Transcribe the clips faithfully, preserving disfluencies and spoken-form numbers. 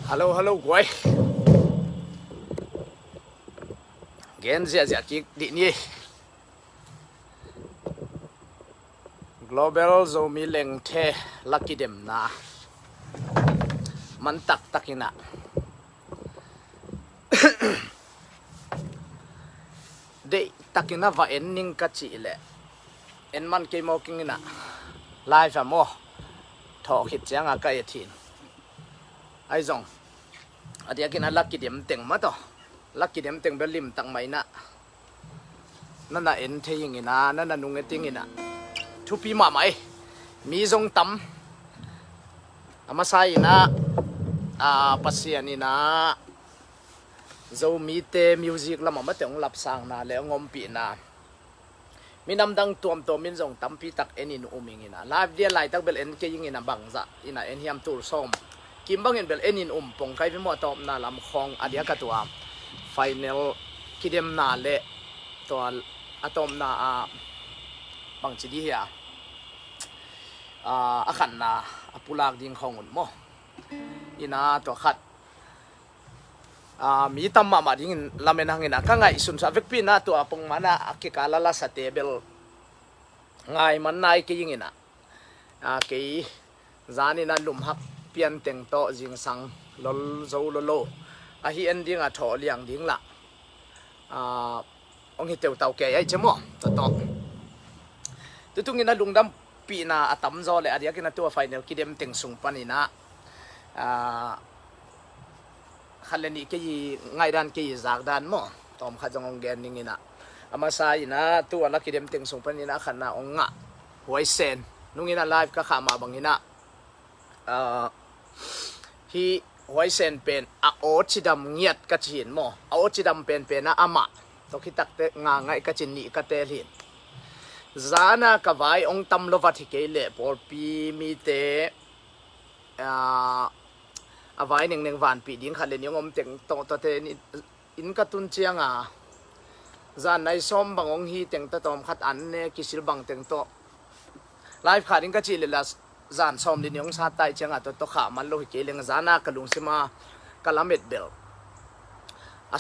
Hello, hello, guai. Gen ziahziah kik dih ni. Global Zomi Lengthe la kidemna man taktak in ah deihtakin a va en ning ka cih leh en man kei maw keng in ah, live ah maw, thawh khit ciangah ka et hi. Ahi zong a diakin a la kidem teng mah tawh, la kidem teng bel limtak mah in ah na na en thei ing in ah, na na nung et ing in ah, thupi mahmah ei. Mi zong tam. A masa in ah, a, Pasian in ah Zomite music lamah mate hong lapsangna le hong ompihna minam dang tuamtuam in zong tampi tak en in um ing in ah, live dia laitak bel en kei ing in ah, bangzah in ah en hiam, tul sawm kim bangin bel en in um pong kai ve maw. A tawpna lam khawng a diak a tua final kidemna le tua a tawpna a bangci dih hia, a, a khatna a pulak ding khawng un maw. In ah tua khat, a, mi tam mahmah dingin lamen hang in ah ka ngaihsun sua vekpi in ah tua pongman ah a kikal a lasate bel ngai man nai kei ing in ah, a, kei zan in ah lumhak pian teng tawh zingsang lol zo lolo ahi, en ding a thawh liang ding lah, a, hong hi teutau kei ai ce maw. Tua tawh tutung in ah lungdampihna a tamzaw le a diakin a tua final kidem teng sung pan in ah, a, khat le nih kei i ngaihdan, kei i zakdan maw, tawm khat zong hong gen ning in ah. A masa in ah tua la kidem teng sung pan in ah a khatna hong ngah Huaisen nung in ah live ka khah mah bang in ah, a, hih Huaisen pen a aw cidam ngiat ka ci hi maw. A aw cidam penpen ah amah tawh khit takte nga ngaih ka ci, nih ka teel hi. Zan a ka vai hong tam lo vat hi kei leh pawlpi mite, a, a vai nengneng vanpih ding khat le nih hong om teng tawh, tuate inn ka tun ciang a, zan nai sawm bang hong hi teng tawh, tawm khat an ne kisil bang teng tawh live khah ding ka cih leh lah zan sawm li nih hong sat tai ciang a, tua tawh khah man lo hi kei leng, zan a ka lungsim a ka lamet bel a,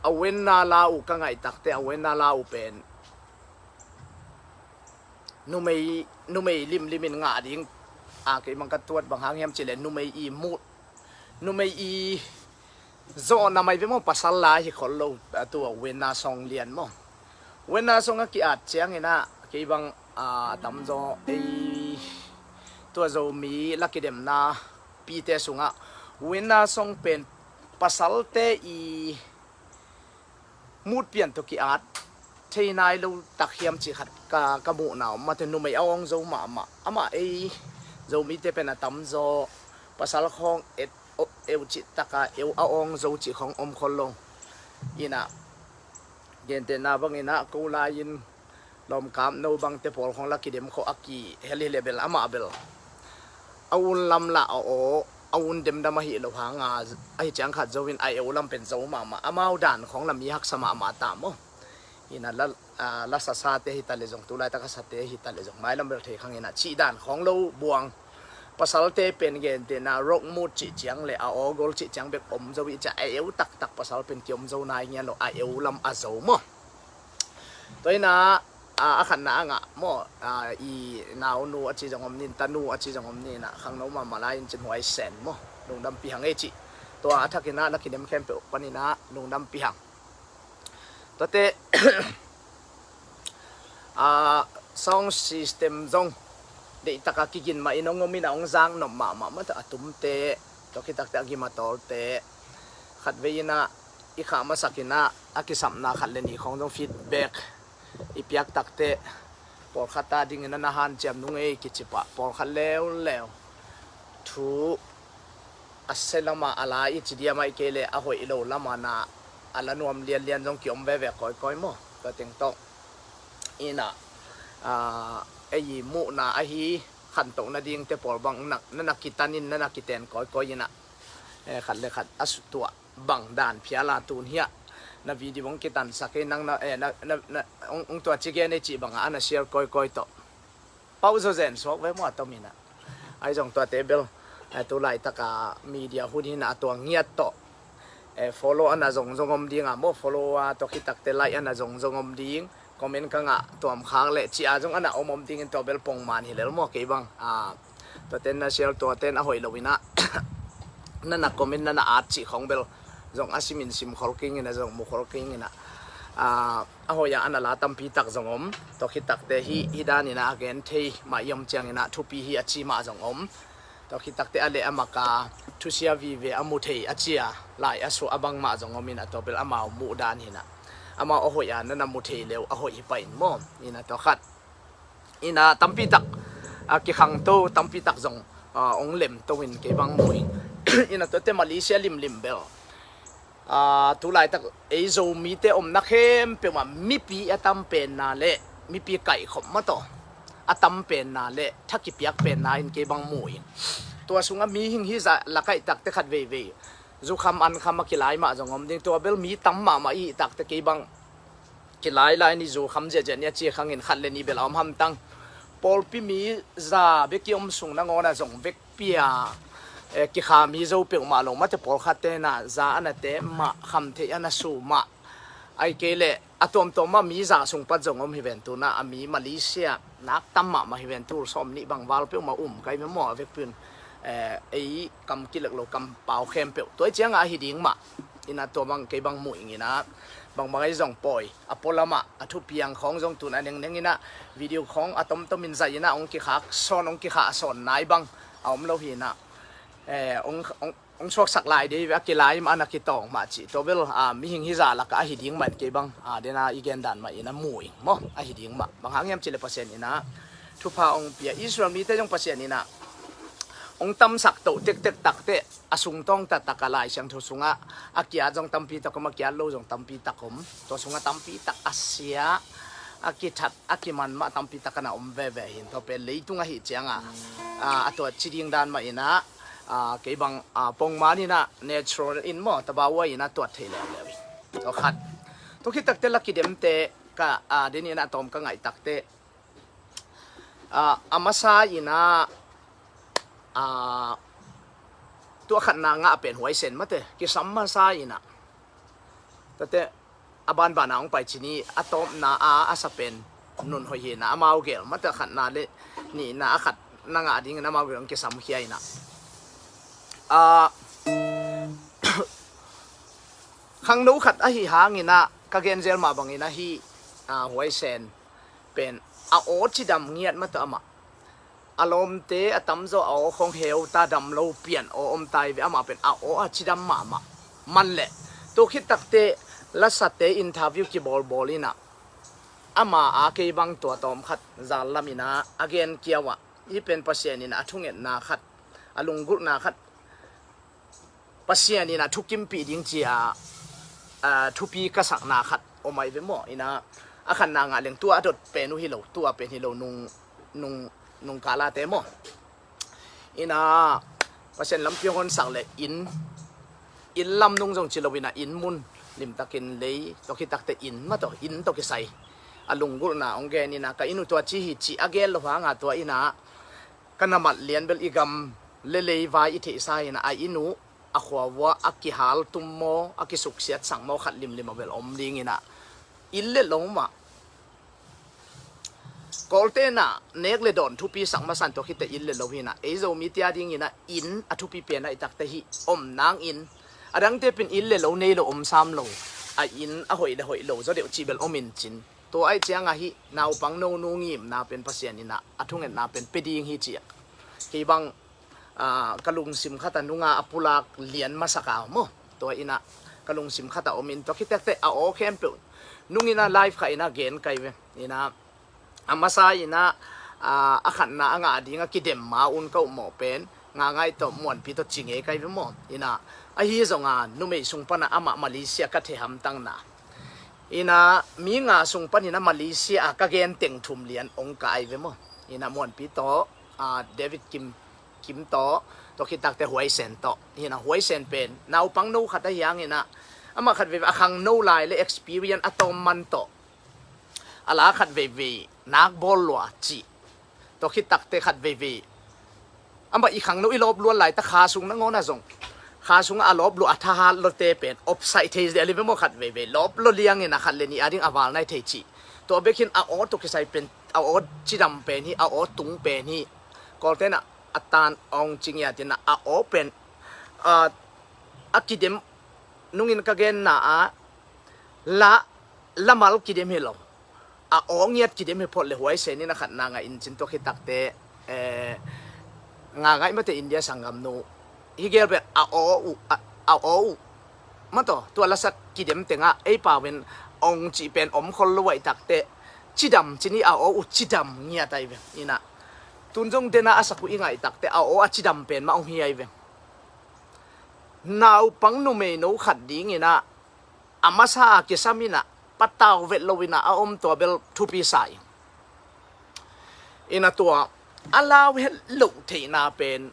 a Wenna la uh ka ngaih takte, a Wenna la uh pen numei, numei limlim in ngah ding, a, kei mang ka tuat bang hang hiam cih leh numei i mood, numei i zawhna mai ve maw, pasal la hi khol lo, a, tua Wenna song lian maw. Wenna song a ki-at ciang in ah kei bang, a, tamzaw ei tua Zomi la kidemna pite sungah Wenna song pen pasalte i mood pian tawh ki-at thei nai lo tak hiam cih khat ka, ka muhna om. Mate numei a awng zo mahmah. Amah ei Zomite pen a tamzaw pasal khawng et, eu cih taka eu a awng zo cih khawng om khol lo. In ah gentehna bang in ah ko lai-in lawmkap no bangte pawl khawng la kidem khawh a kihel hi leh bel amah bel a un lam lah a aw, a un demdam ahi lo hang a, ahi ciang khat zo in a eu lam pen zo mahmah. Amau dan khawng lah mi haksa mahmah ta maw. In ah la, a, la sasate hi ta leh zong, tu laitak a sate hi ta leh zong, mailam bel thei khang in ah cih dan khawng lo buang. Pasalte pen gentehna rock mood cih ciang le a aw gol cih ciang bek om zo i ciah, a eu taktak pasal pen ki om zo nai ngian lo, a eu lam a zo maw. Tua in ah, a, a khatna a ngah maw, a, i naunu a ci zong om ni in, tanu a ci zong om ni in ah, khangno mahmah lai in cin Huaisen maw, lungdampi hang ei cih. Tua a thak in ah la kidem khempeuh pan in ah lungdampi hang. Tuate, a, sound system zong deihtak a kigin mah in hong om in ah hong zak nop mahmah, mate a tumte, tua khit takte a gim a tawlte, khatvei in ah i khah masak in ah a kisapna khat le nih khawng zong feedback i piak takte, pawlkhat a ding in ah na hanciam nung ei kici pah, pawlkhat leuleu thu a sia lam a a la i ci diam ahih kei leh a hoih lo lam a na a la nuam lianlian zong ki om veve kawikawi maw. Tua teng tawh in ah, a, ei i muhna ahi khantoh nadingte pawl bang na, na na kitan in, na na kiten kawikawi in ah, eh, khat le khat a su tuah bang dan phial a tun hiah na video hong kitansak ei, nang na, eh, na, na, na hong, hong tua ci gen ei cih bang a, a na share kawikawi tawh pau zaw zen suak ve maw a tom in ah. Ahi zong tuate bel Eh, tu laitaka media hun hi-in a tua ngiat tawh, eh, follow a na zongzong om ding a maw, follow a tawh khitakte like a na zongzong om ding, comment ka ngah tuam khak leh ci-a zong a na om om dingin tua bel pongman hi lel maw, kei bang. Ah, tuaten na share, tuaten a hoih lo-in ah na na comment, na na at cih khong bel zong a simin sim khol kei ing in ah, zong mu khol kei ing in ah, ah, a hoih a a na la tampi tak zong om. Tua khitakte hih, hih dan in ah a gen thei mah i om ciangin ah thupi hi a ci mah zong om. Tua khitakte a leh a mak a thusia vive a mu thei a ci a lai a suah a bangmah zong om in ah, tua bel amau muh dan hi-in ah, amau a hoih a na na mu thei leh a hoih hi pah in maw. In ah tua khat in ah tampi tak, ah, kikhangto, tampi tak zong, ah, ong lemto in kei bang mu ing. In ah tuate Malaysia limlim bel, ah, tu laitak ei Zomite omna khempeuh mah mipi a tam penna leh mipi kaikhop mah tawh a tam penna leh tha kipiak penna in kei bang mu ing. Tua sungah mihing hizah lak ahih takte khat veivei zukham ankham a kilai mah zong om ding. Tua bel mi tam mahmah i hih takte kei bang kilai lai ni, zukham ziahziah ni a ci khang in khat leh nih bel a om hamtang. Pawlpi mi za bek i om sung nangawn ah zong vekpi a, eh, kikha mi zo peuhmah lo mate, pawlkhatte in ah za a na tem mah, khamtheih a na sum mah. Ahih kei leh a tuamtuam mah mi za sung pat zong om hi ven, tu-in ah a mi Malaysia nak tam mahmah hi ven, tul sawmnih bang val peuhmah um kei ve maw, a vekpi un, eh, ei kam kilek lo kampau khempeuh. Tua ahih ciangah ahi ding mah. In ah tua bang kei bang mu ing in ah, bangbang ahi zong pawi, a pualam ah a thupiang khawng zong tu-in a nengneng in ah video khawng a tomtom in zaih in ah ong kikhak sawn, ong kikhah sawn nai bang a om lo hi-in ah, eh, ong, ong, ong suaksak lai ding hi ve, a kilai mah a na kitawng mah cih. Tua bel, ah, mihing hizah lak ah ahi ding mah in kei bang, ah, den a i gen dan mah in ah mu ing maw, ahi ding mah. Bang hang hiam cih leh Pasian in ah thupha ong pia, Israel mite zong Pasian in ah ong tamsak toh tektek takte, a sungtawng taktak a Lai Siangtho sungah a kiat zong tampi tak om, a kiat lo zong tampi tak om. Tua sungah tampi tak a sia, a kithat, a kiman mah tampi tak a na om veve hi-in, tua pen leitung ahih ciangah, ah, a tuat ci ding dan mah in ah, ah, kei bang, ah, pongman in ah natural in maw, tabau in ah tuat thei leuleu in. Tua khat. Tua khit takte la kidemte ka, ah, den in ah tawm ka ngaih takte, ah, a masa in ah, ah, tua khatna ngah pen huaisen mate, kisam masa in ah. Tate a banban a hong pai ci ni, a tawpna a, a sa pen nun hoih hi-in ah, amau gel mate, a khatna leh nihna, a khatna ngah dingin amau gel hong kisamkhia in ah. Ah, khangno khat ahi hangin ah, ka gen zel mah bangin ah hih, ah, huaisen pen a aw cidam ngiat mah tawh amah. A lawmte a tamzaw a aw khawng heu ta, dam lo pian aw om ta hi ve, amah pen a aw a cidam mahmah. Man leh tua khit takte lasate interview kibawlbawl in ah, ama a kei bang tua tawm khat zal lam in ah a gen kiau ah, hih pen Pasian in ah a thungetna khat, a lunggulhna khat, Pasian in ah thukimpih ding ci-a, ah, thupi ka sakna khat om ahi ve maw. In ah a khatna ngah leng tua a dot pen uh hi lo, tua pen hi lo, nung, nung, nung kalate maw. In ah Pasian lampi hong honsak leh inn, inn lam nung zong ci lo in ah inn mun limtakin lei, tua khit takte inn mah tawh, inn tawh kisai. A lunggulhna hong gen in ah, ka inn uh tua ci hi cih a gen lo hang a, tua in ah ka na mat lian bel i gam leh lei vai i theihsa in ah, a inn uh, a khua uah a kihal tum maw, a kisuksiatsak maw, khat limlim a bel om ding in ah, inn leh lo mah. Kawlte in ah nek leh dawn thupi sak masa in, tua khit teh inn leh lo hi-in ah, ei Zomite a dingin ah inn a thupi pen ahih takte hih om nangin, a dangte pen inn leh lo nei lo om sam lo, a inn a hoih leh hoih lo zaw deuh cih bel om in cin. Tua ahih ciangah hih naupang nonu ngimna pen Pasian in ah a thungetna pen pia ding hi ci-a kei bang, ah, ka lungsim khat ah nunga a pulak lian masak a maw. Tua in ah ka lungsim khat ah om in, tua khit takte a aw khempeuh nung in ah live khat in ah gen kei ve. In ah a masa in ah, ah, a khatna a ngah ding a kidem ma un ka upmawh pen Ngaingai tawh Muanpi tawh ci ngei kei ve maw. In ah ahi zongin numei sung pan ah amah Malaysia ka thei hamtang na. In ah mi nga sung panin ah Malaysia ah ka gen teng thum lian ong kai ve maw. In ah Muanpi tawh, ah, David Kim, Kim tawh, tua khit takte Huaisen tawh. In ah Huaisen pen naupang no khat ahi hangin ah, amah khat veivei a khangno lai leh experience a tawm man tawh, a la khat veivei nak bawl lua cih, tua khit takte khat veivei Amah i khangno i lawp luat laitak kha sung nangawn ah zong, kha sungah a lawp luat a thahat lawte pen opsai thei zia live maw, khat veivei lawp lua liangin a khat le nih a ding a val nai thei cih. Tua bekin a aw tawh kisai pen, a aw cidam pen hi, a aw tung pen hi. Kawlten ah a tan awng ci ngiatin ah a aw pen, a, a kidem nungin ka genna ah la, lamal kidem hi lo, a aw ngiat kidem hi phot le huaisen in a khatna ngah in cin, tua khit takte, eh, nga ngaih mate India sanggamnu hi gel bek a aw uh, a, a aw uh. Maw taw, tua lasak kidem tengah ei pau in awng cih pen om khol lo ahih takte, cidam cin hi, a aw uh cidam ngiat ahi veng. Inah tun zong dena a sak uh i ngaih takte a aw a cidam pen mah hong hi ahi veng. Naupang numeino khat dinginah a masa a kisam inah patau vet lo inah a om tua bel thupi sa in. Inah tua a lau het loh theihna pen,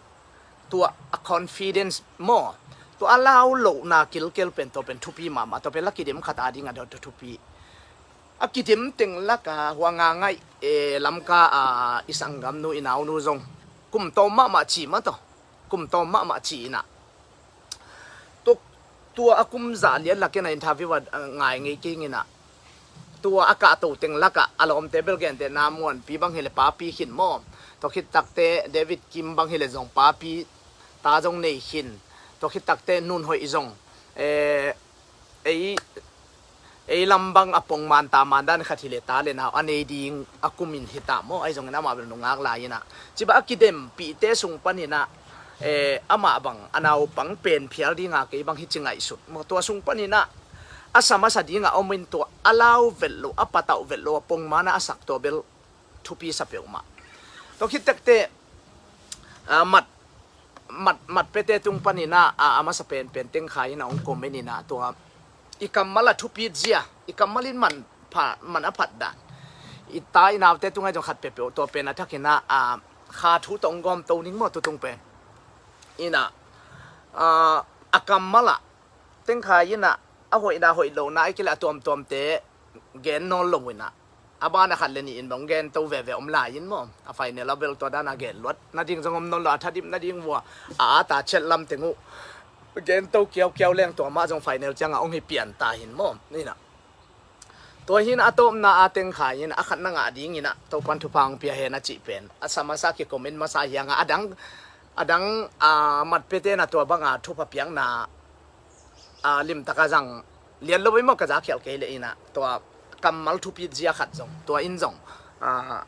tua a confidence maw, tua a lau lohna kilkel pen, tua pen thupi mahmah, tua pen la kidem khat a ding a dot thupi. A kidem teng laka hua nga ngaih, eh, Lamka a i sanggamnu i naunu zong kum tawm mahmah ci maw taw, kum tawm mahmah ci inah. Tua, tua a kum zah lian lak in a interview a, a ngai ngei kei inah. Tua a kahto teng lakah a lawmte bel gentehna Muanpi bang hileh papi khin maw. Tua khit takte David Kim bang hileh zong papi ta zong nei khin. Tua khit takte Nun Hoih zong, eh, ei, ei lam bang a pongman taman dan khat hileh ta le nau a nei ding a kumin hi ta maw. Ahi zongin amah bel nungak lai inah, ciba a kidempihte sung paninah, eh, amah bang a naupang pen phial dinga kei bang hi ci ngaihsut maw. Tua sung paninah a sa masa dinga om in tua a lau vet lo, a patau vet lo, a pongman a a sak tua bel thupi sa peuhmah. Tua khit takte, ah, mat, mat, mat pete tung paninah, ah, a masa penpen Teng Khai inah hong comment inah tua i kammal a thupit zia, i kammal in man pha, man a phat dan. I ta i naute tungah zong khat peuhpeuh tua pen a thakinah, ah, kha thu tawh hong gawm to ning maw tu tung pen. Inah, ah, a kammal ah Teng Khai inah a hoihna hoih lohna a kileh a tuamtuamte gen nawn lo inah, a ban a khat le nih in bang gen to veve om lai in maw. A final a bel tua dana gen luat nading zong om nawn lo, a thadim nading vua a ata chet lam teng uh gen to kiaukiau leng tua mah zong final ciangah hong hi pian ta hin maw. Inah tua hin a tawpna a Teng Khai in a khatna ngah dinginah Topan thupha hong pia hen a cih pen a sa masa kikomin masa hiangah a dang, a dang, a, matpete na tua banga thupha piakna, a, limtaka zang lian lo i maw, ka za khial kei le inah tua kammal thupit zia khat zong, tua in zong, a,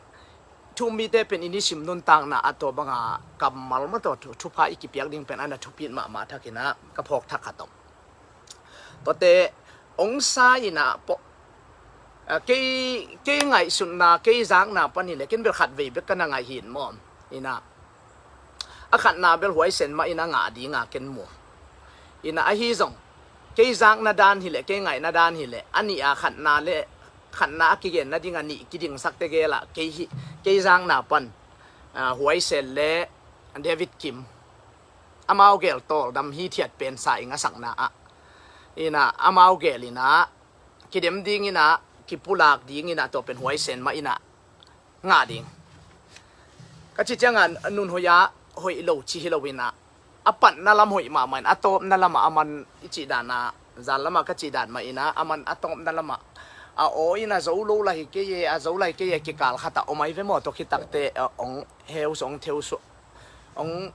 thu-um mite pen i nisim nuntakna a tua banga kammal maw, tua thu, thupha i kipiak ding pen a na thupit mahmah thakinah ka phawk thak khat om. Tuate hong sa inah pawh, a, kei, kei ngaihsutna, kei zakna pan hileh ken bel khat vei bek ka na ngaih hin maw. Inah a khatna bel huaisen mah inah ngah dinga ken mu. Inah ahi zong kei zakna dan hileh, kei ngaihna dan hileh, a nih a khatna le khatna a kigenna ding a nih kidingsak tegel ah kei hi, kei zakna pan, a, huaisen le David Kim amau gel tawldam hithiat pen sa ing a sakna ah. Inah amau gel inah kidem dinginah kipulak dinginah tua pen huaisen mah inah ngah ding. Ka cih ciangah Nun Hoih ah hoih lo ci hi lo inah, a patna lam hoih mahmah in a tawpna lamah a man i cih dana, zan lamah ka cih dan mah inah a man a tawpna lamah a aw in a zo lo lai hi kei e, a zo lai hi kei e kikal khatah om ahi ve maw. Tua khit takte, a, hong heu suah, hong theu suah, hong,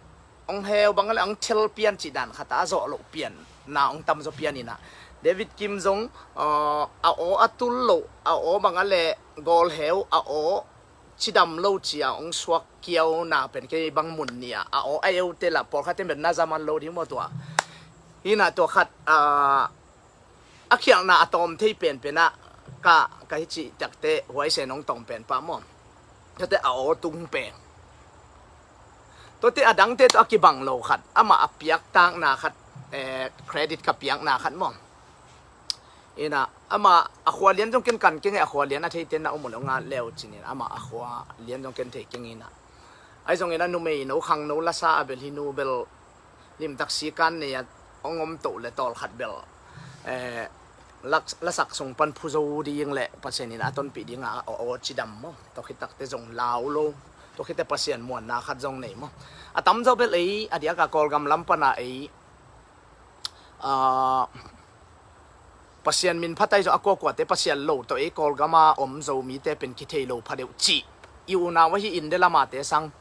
hong heu bang a le hong thel pian cih dan khatah a zawh loh pianna hong tamzaw pian inah David Kim zong, a, a aw a tul loh, a aw bang a le gawl heu, a aw cidam lo cia hong suak kiauna pen kei bang mun nia a aw a eute lah pawlkhatte pen na za man lo ding maw tua. Inah tua khat, a, a khialhna a tawm thei penpenah ka, ka hi cih takte huaisen hong tawm pen pah maw. Tuate a aw tung pen. Tuate a dangte tawh a kibang lo khat, amah a piaktakna khat, eh, credit ka piakna khat maw. Inah amah a khua lian zong ken kan keng e, a khua lian a theite na om uh le hong ngat leu cinin amah a khua lian zong ken thei keng inah. Ahi zongin a numei no khangno lasa a bel hi nu bel limtak sikan nei a hong om toh le tawlkhat bel, eh, lak, lasak sung pan phu zo ding le Pasian in a tonpih dinga a aw cidam maw. Tua khit takte zong lau lo, Tua khite Pasian muanna khat zong nei maw. A tamzaw bel ei a diaka Kawlgam lam pana ei, ah, Pasian min phatai zong a kuakuate Pasian lo tawh ei Kawlgama om Zomite pen kithei lo phadeuh cih i unau ahi India lamate sang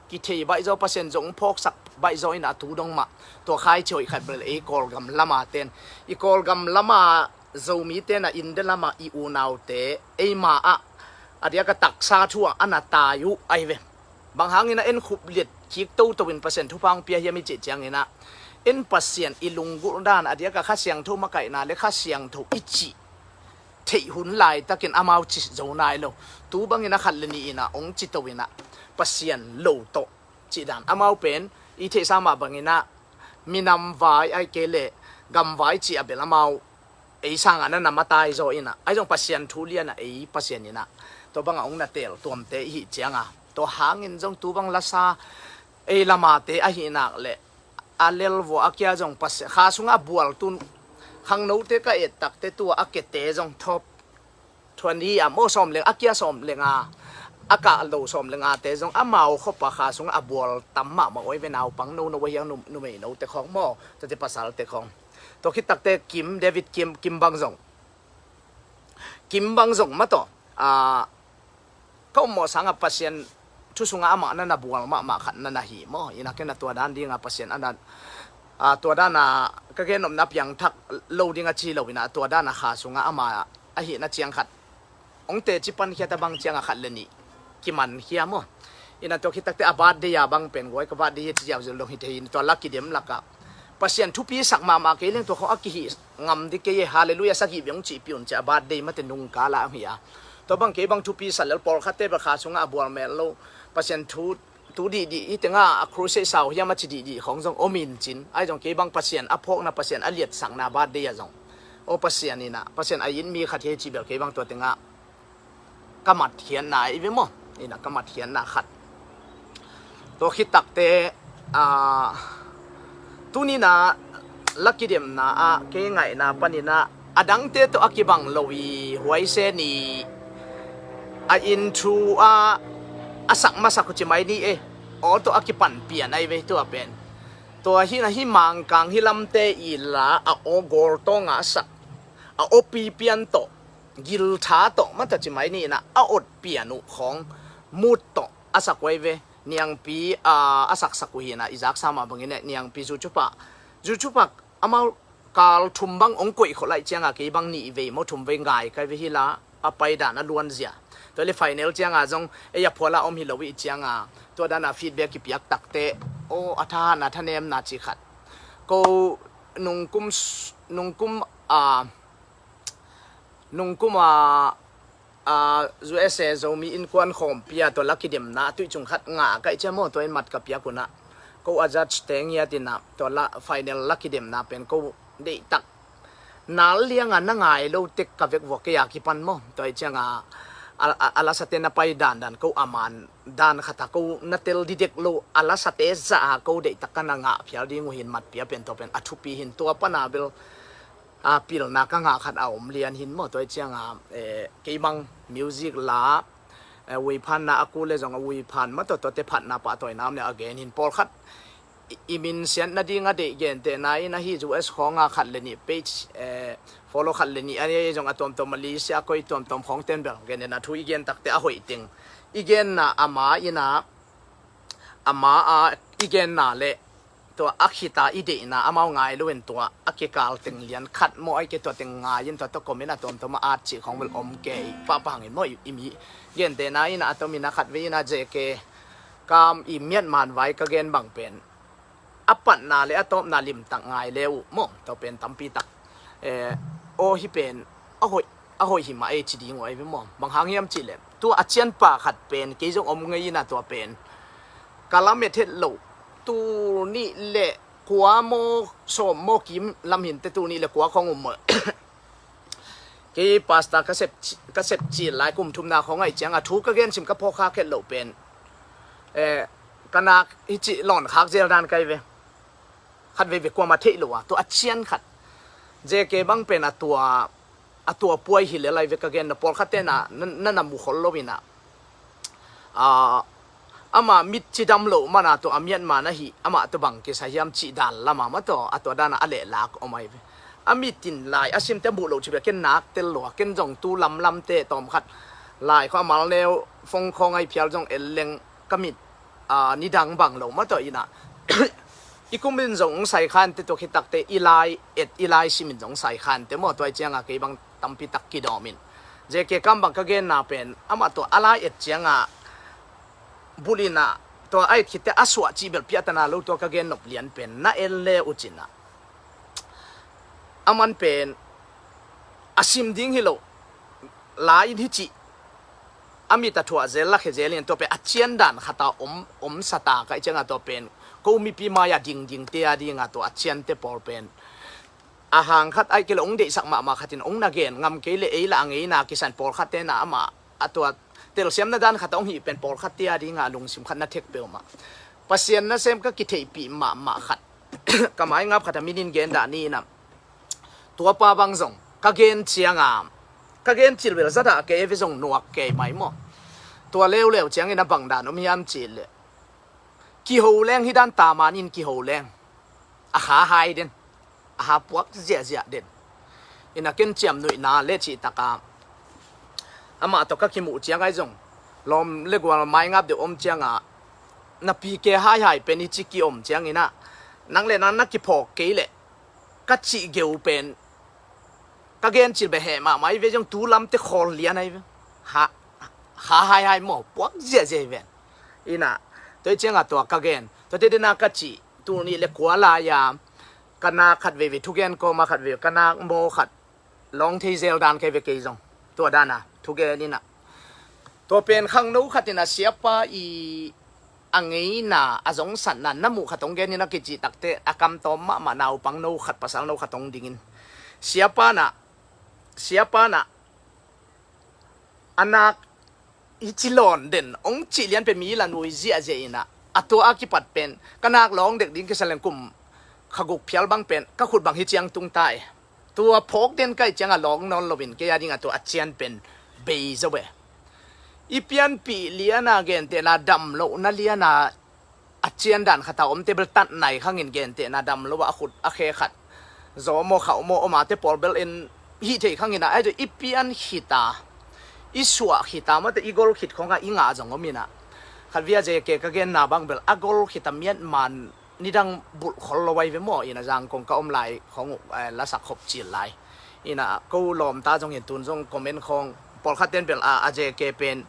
kithei baihzaw Pasian zong phawksak baihzaw ina a tu dong mah tua khaici hoih khat bel ei Kawlgam lama ten i Kawlgam lama Zomite na India lama i unaute eima ah a diaka taksa thu ah a na tai uh ahi ve. Bang hangina en khup liat kik toto in Pasian thupha hong pia hiam i cih ciangina en Pasian i lunggulh dan a diaka Kha Siangtho makaihna le Kha Siangtho i cih theih hun laitakin amau ci zo nai lo. Tu bangina khat le nih ina hong ci to ina Pasian lo tawh cih dan amau pen i theihsa mah bangina minam vai ai kei le gam vai cih a bel amau ei sanga na na matai zaw ina ai zong Pasian thu liana ei Pasian ina tua banga hong na tel tuamte i hih cianga tua hangin zong tu bang lasa ei lamate ahi nak le a lelvua a kia zong Pasian kha sunga a bual tun khangnote ka et takte tua a kete zong thop thuan hi a maw sawm leng a kia sawm lenga a kah lo sawm lengate zong amau khopa kha sunga a bual tam mahmah oi ve naupang no no ahiang numei note khawng maw tate pasalte khawng. Tua khit takte Kim David Kim Kim bang zong Kim bang zong mah tawh a ka ummawh sanga Pasian thu sunga amah na na bual mahmah khat na na hi maw ina kena tua dan dinga Pasian a na a tua dana ka gen nopna piangthak lo dinga ci lo ina tua dana kha sunga amah ahihna ciang khat hong teci pankhiata bang cianga khat le nih kimankhia maw. Ina tua khit takte a birthday a bang pen guai ka birthday hi ci ziau zil dong hi thei in tua la kidem laka Pasian thupi sak mahmah kei leng tua khawng a kihih ngam di kei e halleluia sak hih beng cihpi un ci a birthday mate nungkala ang hi a tua bang kei bang thupi sa lel pawlkhatte bel kha sunga a bual mel lo Pasian thu tu dihdih hi tenga a crusade sau hiam a ci dihdih khawng zong om in cin ai zong kei bang Pasian a phawkna Pasian a liatsakna birthday a zong aw Pasian ina Pasian a in mi khat hi ci bel kei bang tua tenga ka matkhiatna i ve maw ina ka matkhiatna khat. Tua khit takte a tunina la kidemna ah kei ngaihna panina a dangte tawh a kibang lo i huaise ni a in thu a a sak masak huci mai ni e aw tawh a kipan pian ai ve tua pen tua hina hi mangkang hi lamte i la a aw gawltawnga a sak a aw pipian tawh giltha tawh mata ci mai ni ina a awt pian uh khawng mut tawh a sak uh ai ve. Niangpi a a saksak uh hina i zaksa mah bangin e niangpi zucupa zucupa amau kal thum bang ong koih khawh laih cianga kei bang nih vei maw thum vei ngai kai ve hila a paidan a luanzia. Tua le final cianga zong ei a phuala om hi lo ih cianga tua dana feedback kipiak takte aw a thahatna thanemna ci khat ko nungkum nungkum a nungkuma a U S A Zomi innkuan khawmpi a tua la kidemna a tuih cung khat ngah kaih cia maw tua in mat ka piak unah ko a judge teng hiatinah tua la final la kidemna pen ko deihtak nal lianga na ngai lo tek ka vek vua kei a kipan maw tua ih cianga a lasate na pai dandan ko a man dan khata ko na tel didek lo a lasate zah a ko deihtak ka na ngah phial ding uh hin mat pia pen tua pen a thupi hin tua pana bel a pilna ka ngah khat a om lian hin maw tua ih cianga kei bang music la uiphanna a ku le zong a uiphan maw tua tuate phatna pahtawina om le a gen hin pawlkhat i minsiat nading a deih gentehna in ahi U S khawnga khat le nih page follow khat le nih a zong a tuamtuam Malaysia a koi tuamtuam khawng ten bel gen in a thu i gen takte a hoih ting i genna ama ina ama a i genna le tua a khita i deihna amau ngai loin tua a kikal teng lian khat maw ai ke tua teng ngai in tua tua komin a tuamtuam a at cih khawng bel om ke i pahpah hangin maw i mi gentehna ina a tomin a khat vei ina J K kam i miat man vai ka gen bang pen a patna le a tawpna limtak ngai le uh maw tua pen tampi tak aw hi pen a hoih a hoih hi mah ei ci ding uh ei ve maw bang hang hiam cih le tua a cianpa khat pen kei zong om ngei ina tua pen ka lamet het loh tu nih le kua maw sawm maw kim lam hinte tu nih le kua khawng um maw kei pasta ka sep ka sep cil lai kum thumna khawng aih cianga thu ka gen sim ka phawk khak het loh pen ka nak hi cih lawn khak zel dan kai ve. Khat veve kuama theih lo a tua a cian khat J K bang pen a tua a tua puai hi le lai ve ka gen na pawlkhat tena na na mu khol lo ina a ama mit cidam loh mana tawh a miatman ahi, amah tawh bang kisa hiam cih dan lama ma tawh a tua dana a lehlak om ahi ve. A mit in lai a simte muh loh cih bia ken nak tel lua, ken zong tu lamlamte tawm khat lai khaw a malneu fong khawng ahi phial zong el leng ka mit a nidang bang lo ma tawh ina i kum in zong ong sai khante tua khitakte i lai et i lai sim in zong sai khante maw, tua i cianga kei bang tampi tak kidawm in. Zeke kam bang ka genna pen amah tua a lai et cianga bulina tua a et khitte a suah cih bel piahtana lo tua ka gen nop lian pen na en le ucina. A man pen a sim ding hi lo, lai in hi cih a mit a thuah zel lakhe zel in tua pen a cian dan khata om, om sata ka i cianga tua pen ko mipi mai-a dingdingte a dinga tua a ciante pawl pen a hang khat aih kei le ong deihsak mahmah khatin ong na gen ngam kei le ei la a ngeina kisan pawlkhatte na amah a tua telsiamna dan khata ong hih pen pawlkhatte a dinga a lungsim khat na thek peuhmah. Pasian nasem ka kitheihpih mahmah khat ka maingap khata minin gen dah ni inam. Tuapa bang zong ka gen cianga ka gen cil bel zadah kei ve zong nuak kei mai maw. Tua leuleu ciangin a bang dan om hiam cih le kiho leng hi dan taman in kiho leng a kha hai den, a ha puak ziahziah den. Ina ken ciamnuihna le cihtaka amah tawh ka kimuh ciang ahi zong lawm le gual maingap deuh om cianga na pike haihai pen i ci kiom ciangina nang le nang na kiphawk kei leh ka cih geu pen ka gen cil beh heh mahmah i ve zong tu lamte khawl lian ahi ve. Ha, ha haihai maw puak ziahziah i ven. Ina tua i cianga tua ka gen tuate dena ka cih tul nih le kua lai-a ka nak khat veivei thugen kawma khat veivei ka nak maw khat lawng thei zel dan kei ve kei zong tua dana thugen ina. Tua pen khangno khat ina siapa i a ngeina a zongsatna na muh khat ong gen ina kicih takte a kamtawm mahmah naupang no khat pasal no khat ong dingin siapa na, siapa na a nak i ci lawn den ong cih lian pen mi la nui ziahziah ina a tua a kipat pen ka nak lawng dek ding kisa leng kum kha guk phial bang pen ka khut bang hi ciang tung ta e. Tua phawk den ka i cianga lawng nawn loin kei a dinga tua a cian pen bei zo e. I pianpih liana gentehna damlohna liana a cian dan khata omte bel tat nai khangin gentehna damlo a khut a khe khat zaw maw khauh maw oma te pawl bel in hih thei khangin a ahi i pian khita i suah khita mate i gol khit khonga i ngah zong om ina. Khat via zeke ka genna bang bel a gol khita miatman nidang bulh khol lo ai ve maw ina zang kong ka om lai khong uh lasak khop cil lai. Ina ko lawmta zong in tun zong comment khong pawlkhat ten bel a zeke pen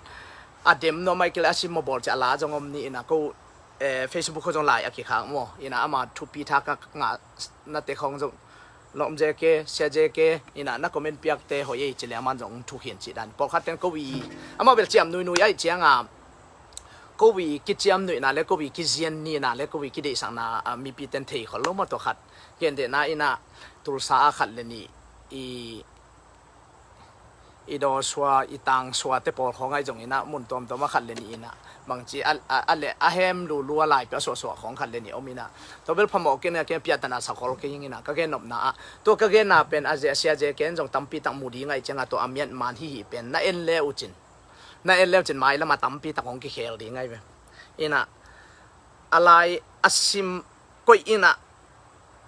a dem nuam ai kile a sim maw bawl ci a la zong om ni ina ko Facebook khong zong lai a kikhak maw ina ama thupi tha ka ngah nate khong zong lawm zeke sia zeke ina na comment piakte hoih ei ci le aman zong thukhin ci dan pawlkhat ten ko i ama bel ciam nuinui ai cianga ko i kiciam nuihna le ko i kizian nina le ko i kideihsakna mipi ten thei khol lo maw tua khat gentehna ina tulsa a khat le nih i i dawsua i tangsua te pawl khawng ai zong ina mun tuamtuam a khat le nih ina bangci a le a hem lulu a laipi a suahsuah khawng khat le nih om ina tua bel phamawh kei ina kei piahtana sakhol kei ing ina ka gen nopna ah tua ka genna pen a zia sia zia ken zong tampi tak mu ding ai cianga tua a miatman hi hi pen na en le ucin na en le ucin mai lama tampi tak hong kikhel ding ai ve ina a lai a sim koih ina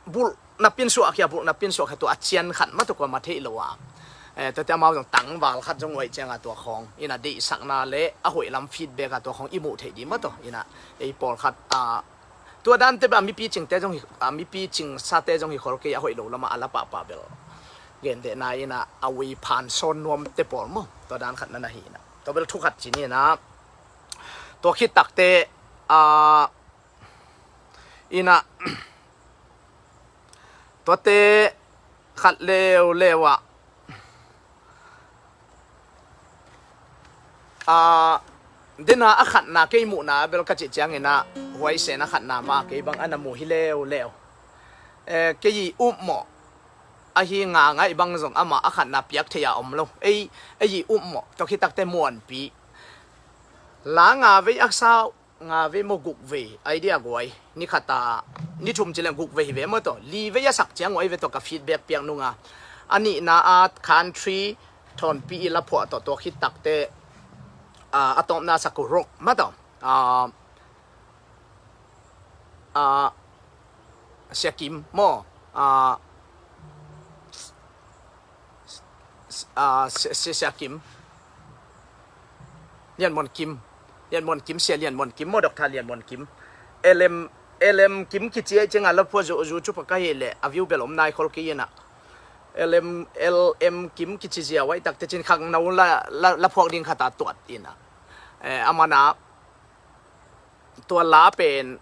bulh na pinsuah khia bulh na pinsuah khia tua a cian khat ma tua kua ma theih lo a tuate amau zong tangval khat zong uaih cianga tua khawng ina deihsakna le a hoih lam feedback a tua khawng i muh theih dih ma tua ina ei pawlkhat a tua dante bel a mipi cingte zong hi a mipi cingsate zong hi khol kei a hoih lo lama a la pahpah bel gentehna ina a ui phan sawn nuamte pawl maw tua dan khat na na hi ina tua bel thu khat ci ni ina tua khit takte a ina tuate khat leuleu ah a dena a khatna kei muhna bel ka cih ciangina huaisen a khatna ma kei bang ana mu hi leuleu kei i upmawh ahi nga ngai bang zong ama a khatna piak thei a om lo ei ei i upmawh tua khit takte muanpi la nga vei a sau nga vei maw guk vei idea guai ni khata ni thum ci leng guk vei hi ve maw tawh li vei a sak ciang uai ve tawh ka feedback piak nunga a nihna a country thawnpi i la phuah tawh tua khit takte a tawpna sak uh rock ma tawh a, Sia Kim maw, a, a, Sia, Sia, Sia Kim, Lian Muan Kim, Lian Muan Kim, Sia Lian Muan Kim maw, Doctor Lian Muan Kim, L M, L M Kim kici ahih ciangah la phuak zu, zu cu pha ka hi leh a view bel om nai khol kei inah, L M, L M Kim kici zia uh ahih takteh cin khangno la, la, la phuak ding khat a tuat inah, eh, a manah tua la pen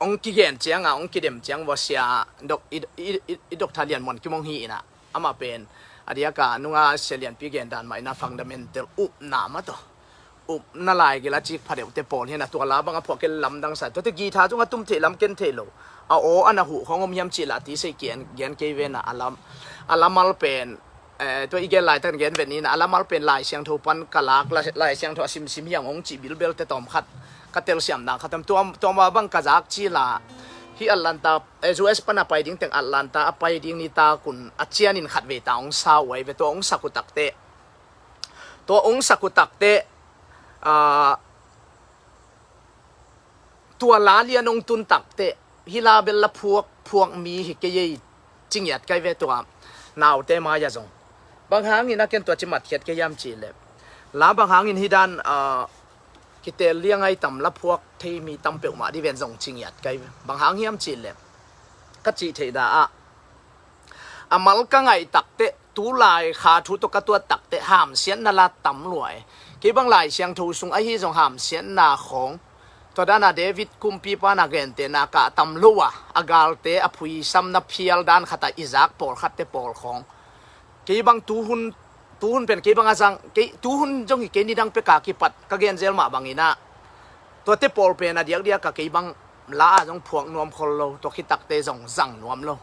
hong kigen ciangah, hong kidem ciang vua sia dok, i, i, i, i Doctor Lian Muan Kim hong hi inah, amah pen a diakah nunga sia lianpi gen dan mah inah fundamental upna mah tawh, upna lai gila cik phadeuhte pawl hi inah, tua la bang a phuak kei lamdang sa, tuate guitar zong a tum theih lam ken theih lo, a aw a na huh khawng om hiam cih lah ti sei kian gen kei ve inah, a lam, a lamal pen, eh, tua i gen laitak gen ven inah, a lamal pen Lai Siangtho pan ka lak, Lai, Lai Siangtho a simsim hiang hong cih bilbelte tawm khat ka telsiamna khat om, tua, tua mah bang ka zak cila hih Atlanta, eh, U S pan a pai ding teng Atlanta a pai ding nitak un a cianin khat vei ta hong sa uh ahi ve, tua hong sak uh takteh, tua hong sak uh takteh, ah, tua la lian hong tun takteh, hih la bel la phuak, phuak mi hi kei ei ci ngiat kai ve tua naute mai-ah zong. Bang hangin a ken tua ci matkhiat kei hiam cih leh, la bang hangin hih dan, ah, kitel liang ai tam, la phuak thei mi tam peuhmah dih ven zong ci ngiat kai ve. Bang hang hiam cih leh, ka cih theih dah ah, a mal ka ngaih takteh, tulai kha thu tawh ka tuat takteh hamsiatna la tam lua e. Kei bang Lai Siangtho sung ahi zong hamsiatna khawng, tua dana David kumpipa na gentehna kah tam lo a, a galte a phuisamna phial dan khatah i zak pawlkhatte pawl khawng, kei bang tuhun, tuhun pen kei bang a zang, kei, tuhun zong hi kei, nidang peka kipat ka gen zel mah bang inah, tuate pawl pen a diakdiak a kei bang la a zong phuak nuam khol lo, tua khit takteh zong zang nuam lo.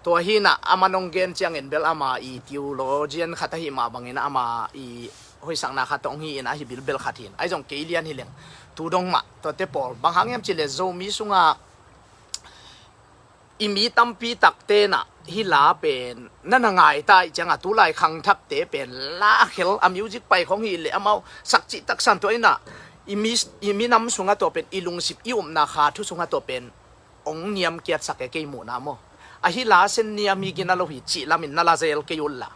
Tua hi inah, a man hong gen ciangin bel ama i theologian khat ahi mah bang inah, ama i hoihsakna khat hong hi inah, ahi bilbel khat hi inah, ahi zong kei lian hi leng, tu dong mah, tuate pawl. Bang hang hiam cih leh Zomi sungah i mi tampi takte nah hih la pen na na ngai ta ahih ciangah, tulai khangthakte pen la a khel, a music pai khawng hi leh amau sak cih taksan tua inah, i mi, i minam sungah tua pen, i lungsip i upna kha thu sungah tua pen hong niamkiatsak e, kei muhna maw. A hih la sen niam hi gina lo hi cih lamin na la zel kei unla.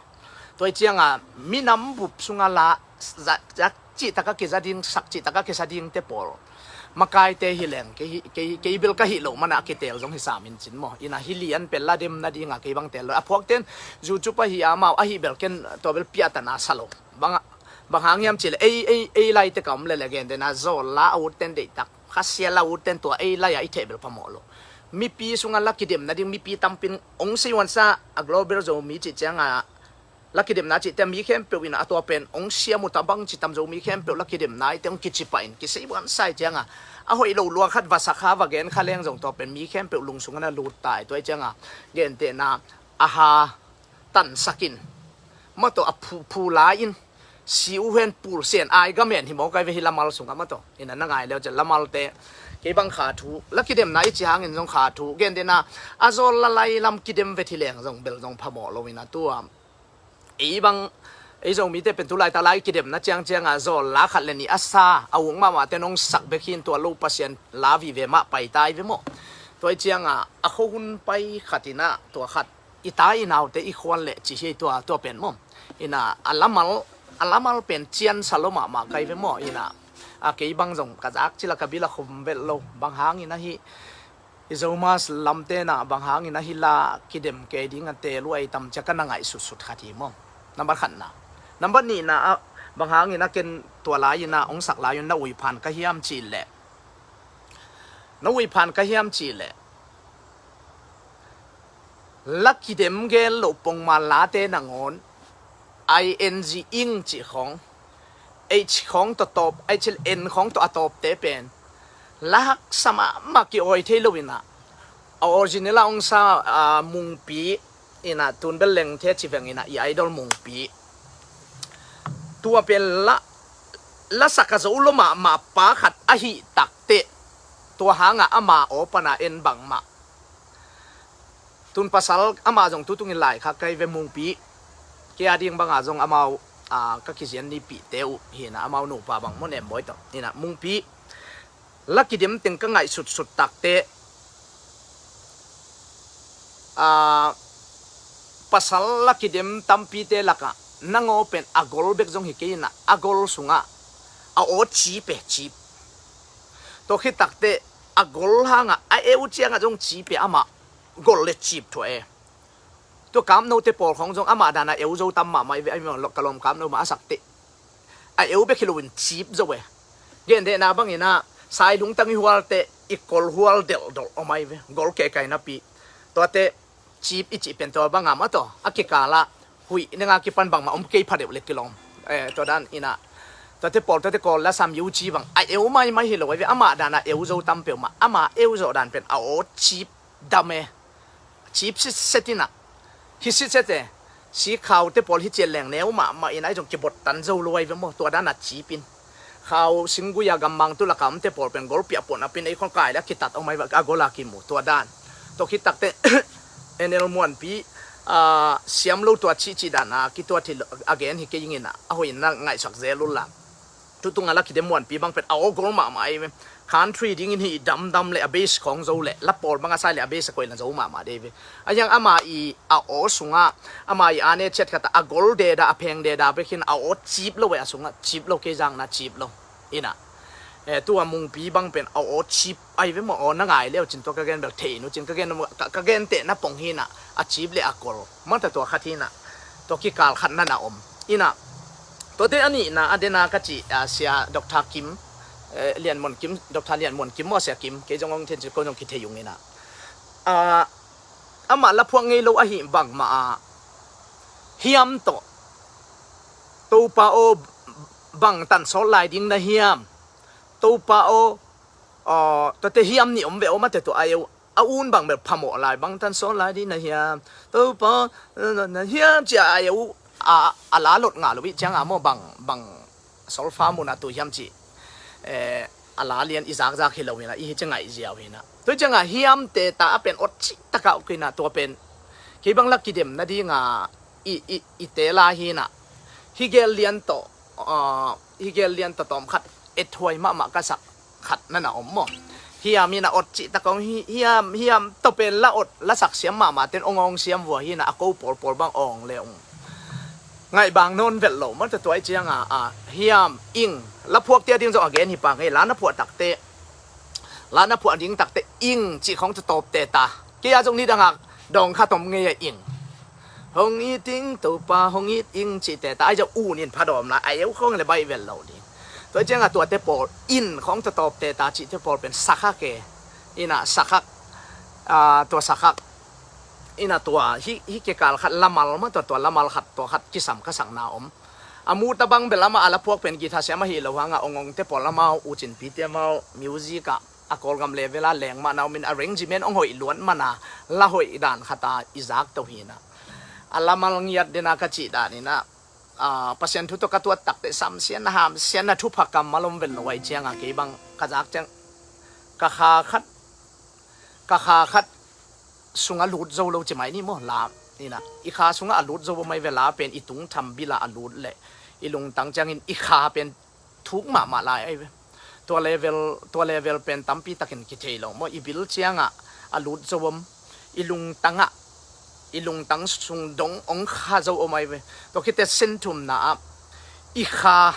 Tua ahih ciangah minam bup sungah la za, za, cih takah kiza ding, sak cih takah kisa dingte pawl makaite hi leng, kei, kei, kei bel ka hih loh manah a kitel zong hi sam in cin maw. Inah hih lian pen la dem nadingah kei bang tel lo. A phuakten YouTube ahi amau, ahi bel ken tua bel piahtana sa lo. Bang, bang hang hiam cih leh ei, ei, ei laite ka om leh leh gentehna Zawl la a utten deihtak, Khasia la a utten tua ei lai-ah i theh bel phamawh lo. Mipi sungah la kidem nading mipi tampin hong sei huansa, a Global Zomi cih ciangah la kidemna cihte mi khempeuh inah a tua pen hong siam uh ta, bangci tam Zomi khempeuh la kidemna ahite hong kici pah in kisei buansa ahih ciangah, a hoih lo lua khat va sa kha, va gen kha leng zong tua pen mi khempeuh lung sungah na lut ta hi. Tua ahih ciangah gentehna a ha tansak in, mah tawh a phu, phu la in, si uh hen pulsen ai gamen hi mawk ai ve hih lamal sungah mah tawh. Inah na ngai leu ciah lamalte, kei bang kha thu, la kidemna i cih hangin zong kha thu, gentehna a Zawl la lai lam kidem vet hi leng zong bel zong phamawh lo inah tua ei bang, ei Zomite pen tulaitak la i kidemna ciangciangah Zawl la khat le nih a sa, a uk mahmahte nong sak bek hi in, tua lo Pasian la vive mah pai ta hi ve maw. Tua ahih ciangah a khuahun pai khat inah tua khat i ta i naute i khual leh cih hi tua, tua pen maw. Inah a lamal, a lamal pen ciansa lo mahmah kai ve maw. Inah a kei bang zong ka zak cila ka bil a khum vet lo. Bang hangin ahi i Zomas lamte nah bang hangin ahi la kidem kei ding a tel uh ei tam cia ka na ngaihsutsut khat hi maw. Nambat khatna. Nambat nihna ah, bang hangin a ken tua lai inah hong sak lai un na uiphan ka hiam cih leh, na uiphan ka hiam cih leh, la kidem gel loh pongman late nangawn I N G ing cih khawng, H khawng tawh tawp, H L N khawng tawh a tawpte pen la haksa mahmah kiawi thei lo inah, a original a hong sa, a, Mungpi inah, tun bel lengthe ci veng inah, i idol Mungpi. Tua pen la, la sak a zo lo mahmah pa khat ahih takteh, tua hangah ama aw pana en bangmah. Tun pasal amah zong tutungin laikhak kai ve, Mungpi. Kei a ding bangah zong amau, a, ka kizian nipihte uh hi inah, amau nupa bang maw, Nembawi tawh. Inah Mungpi, la kidem teng ka ngaihsutsut takteh, ah, pasal la kidem tampite lakah nangaw pen a gol bek zong hi kei inah, a gol sungah a aw cip e, cip. Tua khit takteh a gol hangah a eu ciangah zong cip e, amah gol le cip thuah e. Tua Camp Nou te pawl khawng zong amah dana eu zo tam mahmah i ve, a mi lo ka lawm Camp Nou mah a sak teh a eu bek hi loin cip zo e. Gendehna bangin ah sai lungtang i hual teh i kol hual delhdolh om ai ve, gol kehkai napi. Tuate cip i cih pen tua banga mah tawh a kikalah huih nenga kipan bangmah om kei pha deuh le kilawm. Eh, tua dan inah tuate pawl, tuate kawl la sam yu ci bang a eu maimai hi lo ai ve, amah dana eu zo tam peuhmah, ama eu zawh dan pen a aw cip dam e. Cip sitset inah, hi sitset e. Sikhaute pawl hi ciat leng neu mahmah inah i zong kibot tan zo lo ai ve maw, tua dana cip in. Khau singgui-a gammang tu laka omte pawl pen golpiah puahna pin ei khong kai le a kitat om ai ve, a gola kimu tua dan. Tua khit takteh N L Muanpi, ah, siam lo tua cihcih dana kituat hi lo, a gen hi kei inginah a hoih inah ngaihsak zel uh la. Tutung a la kidem Muanpi bang pen a aw gol mahmah ai ve. Country dingin hi damdam le a bass khawng zo le la pawl bang a sai le a bass a koihna zo mahmah dei ve. A hiang ama i a aw sungah ama i a ne ciat khatah a gol deda, a pheng deda bekin a aw cip lo ve, a sungah cip lo, kei zangna cip lo. Inah, eh, tua Mungpi bang pen a aw cip ai ve maw, aw na ngai leu cin tua ka gen bel thei nu cin ka gen, ka, ka gen tehna pong hinah a cip le a kol mata tua khat hinah, tua kikal khat nana om. Inah tuate a nihna a dena ka cih, ah, sia Doctor Kim, eh, Lian Muan Kim, Doctor Lian Muan Kim maw, sia Kim, kei zong hong then cin ko zong kithei ung inah. Ah, amah laphuak ngei lo ahi bangmah ah hiam tawh, Topa aw bang tan sawt lai ding na hiam, Topa aw, aw, tuate hiam nih om ve aw mate tua a eu a un bang bel phamawh lai, bang tan sawt lai ding na hiam, Topa na hiam cia a eu a, a la lot ngah lo ih cianga maw, bang, bang solfa muna tu hiam cih, eh, a la lian i zakzak hi lo hinah, i hi ci ngaih ziau hinah. Tua cianga hiamte ta a pen awt cih taka uk hinah, tua pen kei bang la kidem nadinga i, i, i te la hinah. Hi gel lian tawh, ah, hi gel lian tawh tawm khat ethuai mahmah ka sak khat nana om maw. Hiam inah awt cih taka uk hi, hiam, hiam tawh pen la awt, la sak siam mahmah ten ong ong siam vua hinah, a ko pawlpawl bang ong le ong ngaih bang nawn velh lo mata tua ih cianga, ah, hiam, ing, laphuakte a ding zong a gen hi pah ngei, la na phuah takteh, la na phuah ding takteh ing cih khawng tawtawpte ta. Kei a zong nidangah dawng khat om ngei a ing. Hong it ing Topa, hong it ing cihte ta ai zong un in phadawm lai, a eu khawng le baih velh lo ding. Tua ih cianga tuate pawl in khawng tawtawpte ta cihte pawl pen sakhak e. Inah sakhak, ah, tua sakhak inah tua hi, hi kikal khat lamal mah tua, tua lamal khat, tua khat kisam ka sakna om. A muta bang bel amah a laphuak pen guitar siam ahi lo hangah ong ongte pawl amau, u Cinpite amau, music ah a Kawlgam level a leng mahna omin arrangement ong hoih luat mana la hoih dan khata i zak to hinah. A lamal ngiat dena ka cih dan inah, ah, Pasian thu tawh ka tuat takteh samsiatna hamsiatna thupha kammal om ven lo ai cianga kei bang ka zak ciang ka kha khat, ka kha khat sungah lut zo lo ci mai ni maw, la inah i kha sungah a lut zo mai ve, la pen i tung tham bilah a lut leh i lungtang ciangin i kha pen thuk mahmah lai ai ve. Tua level, tua level pen tampi takin kithei lo maw, i bil ciangah a lut zo om, i lungtangah, i lungtang sung dong ong kha zo om ai ve. Tua khite sen thumna ah i kha,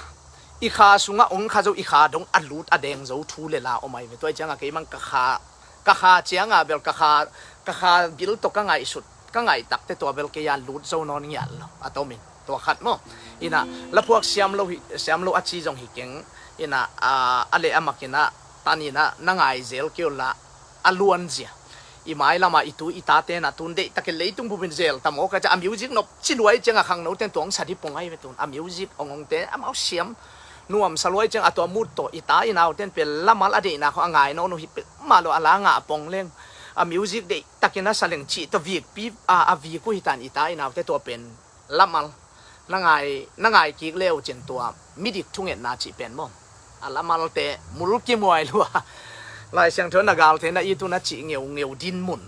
i kha sungah ong kha zo, i kha dong a lut a deng zo thu le la om ai ve. Tua ih ciangah kei mang ka kha, ka kha cianga bel ka kha, ka kha bil tawh ka ngaihsut, ka ngaih takteh tua bel kei a lut zo nawn ngiat lo a tomin. Tua khat maw. Inah laphuak siam lo hi, siam lo a ci zong hi keng. Inah, ah, a leh a mak inah tan inah na ngai zel kei uh la a luan zia. I mailamah i tu i tate na tun deihtakin leitung bupin zel tam aw ka cia, a music nop ci luai cianga khangnoten tuang sa dih pong ai ve tun. A music ong ongte amau siam nuamsa luai cianga tua mut tawh i ta i nauten pen lamal a deihna khawng a ngai nawn uh hi peuhmah lo, a la ngah pong leng a music deihtakin a sa leng cih tawh vikpi a, a vik uh hi tan i ta i naute tua pen lamal na ngai, na ngai kik leu cin tua midik thungetna cih pen maw. A lamalte mul kimuai lua. Lai Siangtho na galte na i tun a cih ngeungeu dinmun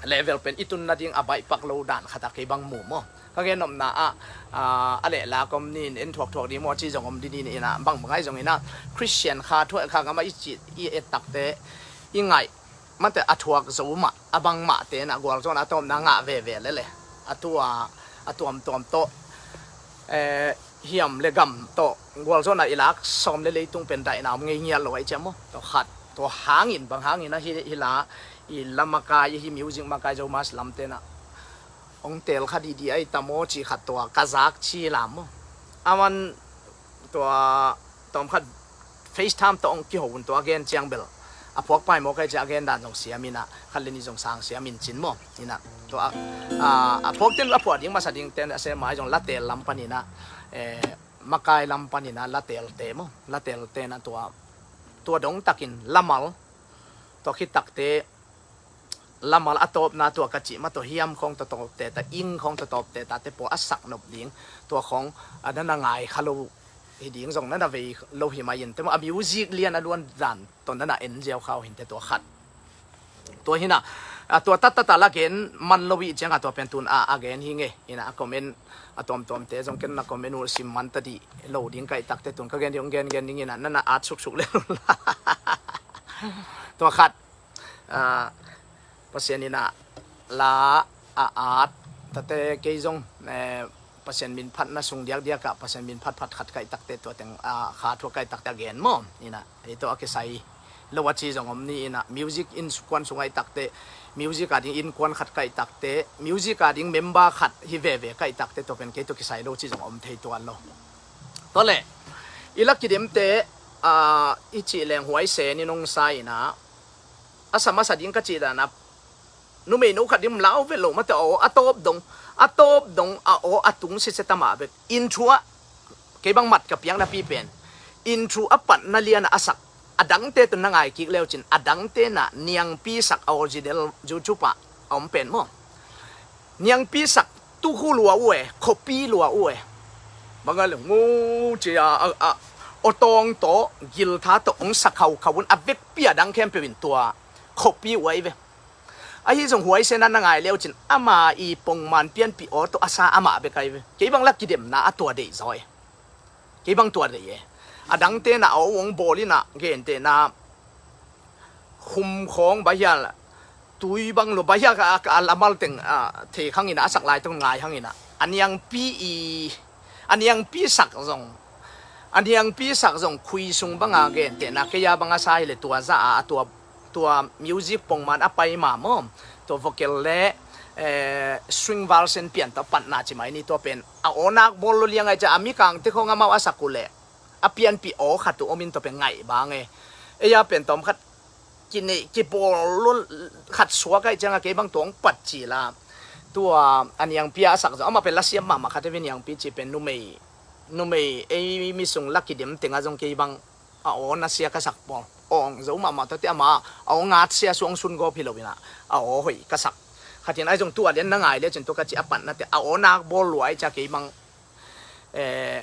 level pen i tun nading a baihpak lo dan khata kei bang mu maw. Ka gen nopna ah, ah, a leh la kom ni in en thuakthuak ding maw ci zong om dini inah bang bangai zong inah Christian kha thuak kha gama i cih i et takte i ngaih mate a thuak zo mah, a bang mah tenah gualzawhna a tawpna ngah veve lele. A tua a tuamtuam tawh, eh, hiam le gam tawh gualzawhna i lak sawm le leitung pen daihna om ngei ngiat lo ahi ciam maw? Tua khat, tua hangin, bang hangin ahi hila i la makai, hi music makai Zomus lam tenah hong teel kha didi ahi ta maw ci khat tua ka zak ci lam maw? Aman tua tawm khat FaceTime tawh hong kiho un tua a gen ciang bel a phuak pai maw kai ciah a gen dan zong siam inah khat le ni zong sang siam in cin maw? Inah tua a, a phuak ten a phuak ding masa ding ten a se mai zong la teel lam paninah, eh, makai lam paninah la teelte maw? La teelte na tua, tua dong takin lamal tua khit takte lamal a tawpna tua ka cih mah tua hiam khawng tua tawpte ta, ing khawng tua tawpte ta te pawh a sak nop ding tua khawng a nana ngai kha lo hi ding zong nana vei lo hi mai in te maw? A music lian a luan dan tawh nana en ziau kha uh hinte tua khat. Tua hinah a tua tattata la gen man lo ih ciangah tua pen tun a a gen hi ngei hinah a comment a tuamtuamte zong ken na comment uh sim man ta dih lo ding kaih takte tun ka gen dih hong gen gen ding inah nana at suksuk le tua khat. Ah, Pasian inah la a at tate kei zong, eh, Pasian min phatna sung diakdiakah Pasian min phatphat khat kaih takte tua teng, ah, kha thuak kaih takte a gen maw? Inah ei tawh a kisai lo a ci zong om ni inah music innkuan sung aih takte music a ding innkuan khat kaih takte music a ding member khat hi veve kaih takte tua pen kei tawh kisai lo ci zong om thei tuan lo. Tua le i la kidemte, ah, i cih leng huai se ni nong sa inah a sa masa ding ka cih danah numei no khat ding lau vet lo mate aw a tawp dong, a tawp dong a aw a tung sitse tamah bek intro ah kei bang mat ka piakna pi pen intro a patna liana a sak a dangte tun na ngai kik leu cin a dangte na niangpi sak a original YouTube ah a om pen maw? Niangpi sak tukhu lua uh e, khuapi lua uh e. Bang a le ngu cia a, a, awtawng tawh giltha tawh ong sa khaukhau un a vekpi a dang khempeuh in tua khuapi uh ahi ve. Ahi zong huaisen a na ngai leu cin ama i pongman pianpih aw tawh a sa amah bek ahi ve. Kei bang la kidemna a tua deih zaw e. Kei bang tua deih e. A dangte na a aw ong bawl inah gentehna khum khawng baihial tui bang lo baihial ka, ka, a lamal teng, a, thei khang inah a sak lai teng ngai hang inah a niangpi i a niangpi sak zong a niangpi sak zong khui sung banga gentehna kei a banga sa hi le tua za a tua tua music pongman a pai ma maw? Tua vocal le, eh, string version pian tawh patna ci mai ni tua pen a awnak bawl lo liang ai cia a mikangte khawng amau a sak uh leh a pianpih aw khat uh omin tua pen ngaih bang e. Ei a pen tawm khat kineih kibawl lo khat suak ai cianga kei bang tuang pat ci la tua a niangpi a sak zong amah pen lasiam mahmah khat e ve niangpi ci pen numei numei ei mi sung la kidem tenga zong kei bang a aw nasia ka sak pawl awng zo mahmah tate ama a aw ngatsia suang sun gawp hi lo inah a aw hoih ka sak. Khatin ai zong tua lian na ngai le cin tua ka ci a patnate a aw nak bawl luai cia kei bang, eh,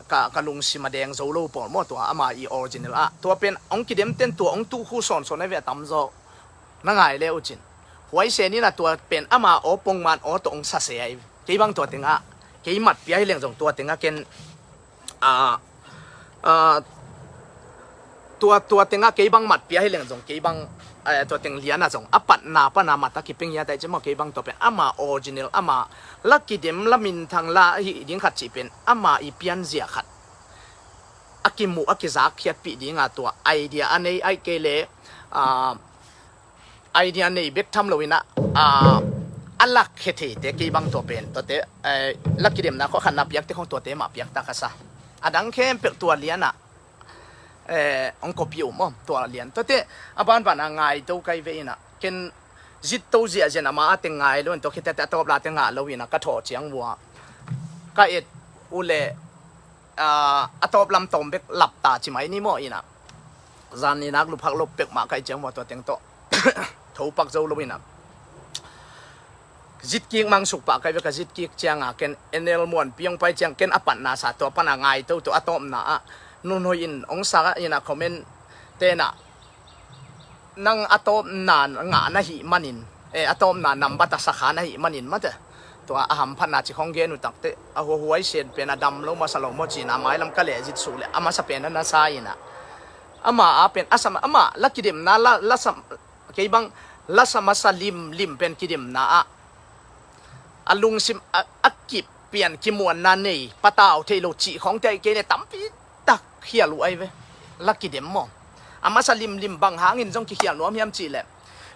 ka, ka lungsim a deng zo lo pawl maw tua ama i original ah tua pen ong kidem ten tua ong tukhu sawnsawn ai ve a tamzaw na ngai le uh cin huaisen inah tua pen ama aw pongman aw tawh ong sase ai kei bang tua tengah kei matpia hi leng zong tua tengah ken a, a, tua, tua tengah kei bang matpia hi leng zong kei bang, eh, tua teng liana zong a patna pana mata kipeng hiat ai ci maw kei bang tua pen ama original ama la kidem la minthang la hi ding khat cih pen ama i pianzia khat a kimuh a kizak khiatpih dinga tua idea a nei ai kei le, a, idea nei bek tham lo inah, a, a lak khe theite kei bang tua pen tuate, eh, la kidemna khawh khatna piakte khawng tuate mah piakta ka sa. A dang khempeuh tua lianah, eh, ong kopi um om tua lian tuate a banbana ngai to kai ve inah ken zit to ziahzian ama a teng ngai lo in tua khitate a tawp late ngah lo inah ka thawh ciang vua ka et uh leh, a, a tawp lam tawm bek lapta ci mai ni maw inah zan ni nak luphak lo pek mah kai ciang vua tua teng tawh thopak zo lo inah zitkik mangsuk pah kai ve ka zitkik cianga ken N L Muanpi ong pai ciang ken a patna sa tua pana ngai to tua a tawpna ah nunhoih in ong sa inah comment tenah nang a tawpna ngah na hih manin, eh, a tawpna nambat a sakha na hih manin mate tua a hamphatna ci khawng gen uh takte a huahuai sen pen a dam lo masa lo maw cina mailam ka lehzit suh le a masa pen a na sa inah ama a pen a sam ama la kidemna la, la sam Kei bang lasa masa limlim pen kidemna ah a lungsim a, a kip pian kimuanna nei, patau thei lo cih khawngte ahi kei le tampi tak khial uh ahi ve. La kidem maw? A masa limlim bang hangin zong kikhial nuam hiam cih leh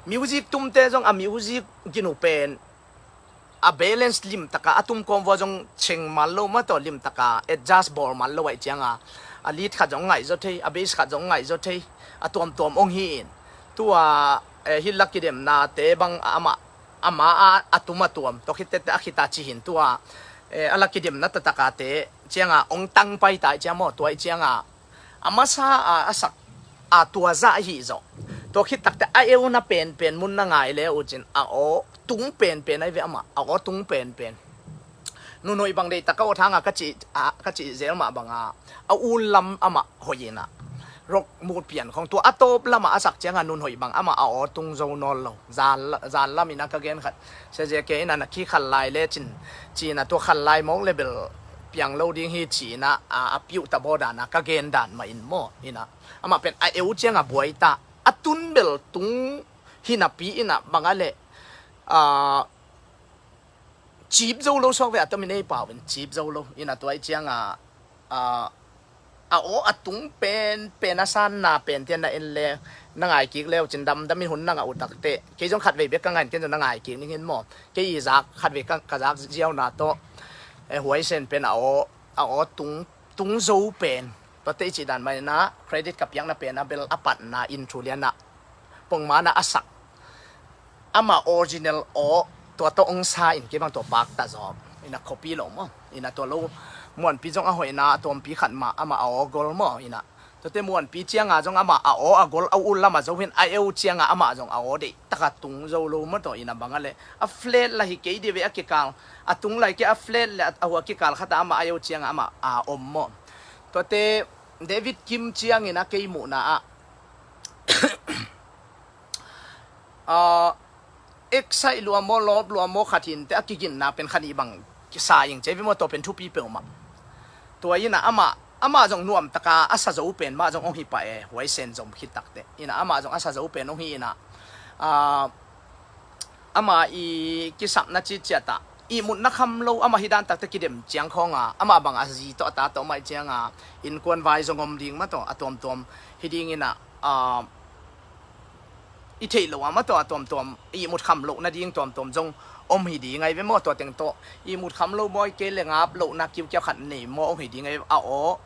music tumte zong a music ginu pen a balance limtaka a tum kawm vua zong cheng mal lo mah tawh, limtaka adjust bawl mal lo ahi cianga a lead khat zong ngaih zaw thei, a bass khat zong ngaih zaw thei, a tuamtuam ong hi in. Tua eh, hih la kidemnate bang amah ama a, a tum a tuam tawh khit tete a khita cihin tua eh, a la kidemna tatakate cianga ong tang pai ta ahi ciang maw? Tua ahi cianga a masa a, a sak a tua zah ahi zawh. Tua khit takte a euna penpen mun na ngai le uh cin a aw tung penpen ahi ve amah, a aw tung penpen. Nunhoih bang deihtak ka awt hanga ka cih, a, ka cih zel mah banga a un lam amah hoih ina rock mut pian khong tua a tawp lama a sak cianga nunhoih bang amah a aw tung zo nawn lo. Zan, zan lam ina ka gen khat. Sia zia ke ina na khi khal lai le cin, cina tua khal lai mawk le bel piang lo ding hi cina a, a piuh ta baw dana ka gen dan mah in maw? Ina amah pen a eu cianga buai ta, a tun bel tung hinapi ina banga le a cip zo lo suak ve a tomin ei pau in cip zo lo ina tua ahi cianga a, a aw a tung penpen a sanna pente na en le na ngai kik leu cin damdamin hun na ngah uh takte kei zong khatvei bek ka ngain ken zong na ngai kik ning hin maw? Kei i zak khatvei ka, ka zak ziauna tawh eh, huaisen pen a aw, a aw tung, tung zo pen. Tuate i cih dan mah ina credit ka piakna pen a bel a patna in thu liana pongmana a sak ama original aw tua tawh ong sa in kei bang tua pakta zawk ina copy lo maw? Ina tua lo Muanpi zong a hoihna a tuampi khat mah ama a aw gol maw? Ina tuate Muanpi cianga zong ama a aw a gol a ul lama zo hin a eu cianga ama zong a aw deih taka tung zo lo maw? Tawh ina banga le a flat la hi kei di ve a kikal a tung lai kei a flat le a hua kikal khata ama a eu cianga ama a om maw? Tuate David Kim ciangin a kei muhna ah a excite lua maw, lawp lua maw khat hinte a kiginna pen khanih bang kisa ing cei vi maw? Tua pen thupi peuhmah. Tua ina amah, amah zong nuamtaka a sa zo pen mah zong ong hi pah e, huaisen zom khit takte ina amah zong a sa zo pen ong hi ina a, ama i kisapna ciciatah ihmutna kham lo ama hi dan takte kidem ciang khawnga ama bang a zi tawh a ta tawh mah i cianga innkuan vai zong om ding mah tawh a tuamtuam hi ding ina a, i theih loh a mah tawh a tuamtuam ihmut kham loh nading tuamtuam zong om hi ding ahi ve maw? Tua teng tawh ihmut kham lo bawi kei le ngap lohna kiukiau khat nei maw ong hi ding ahi ve a aw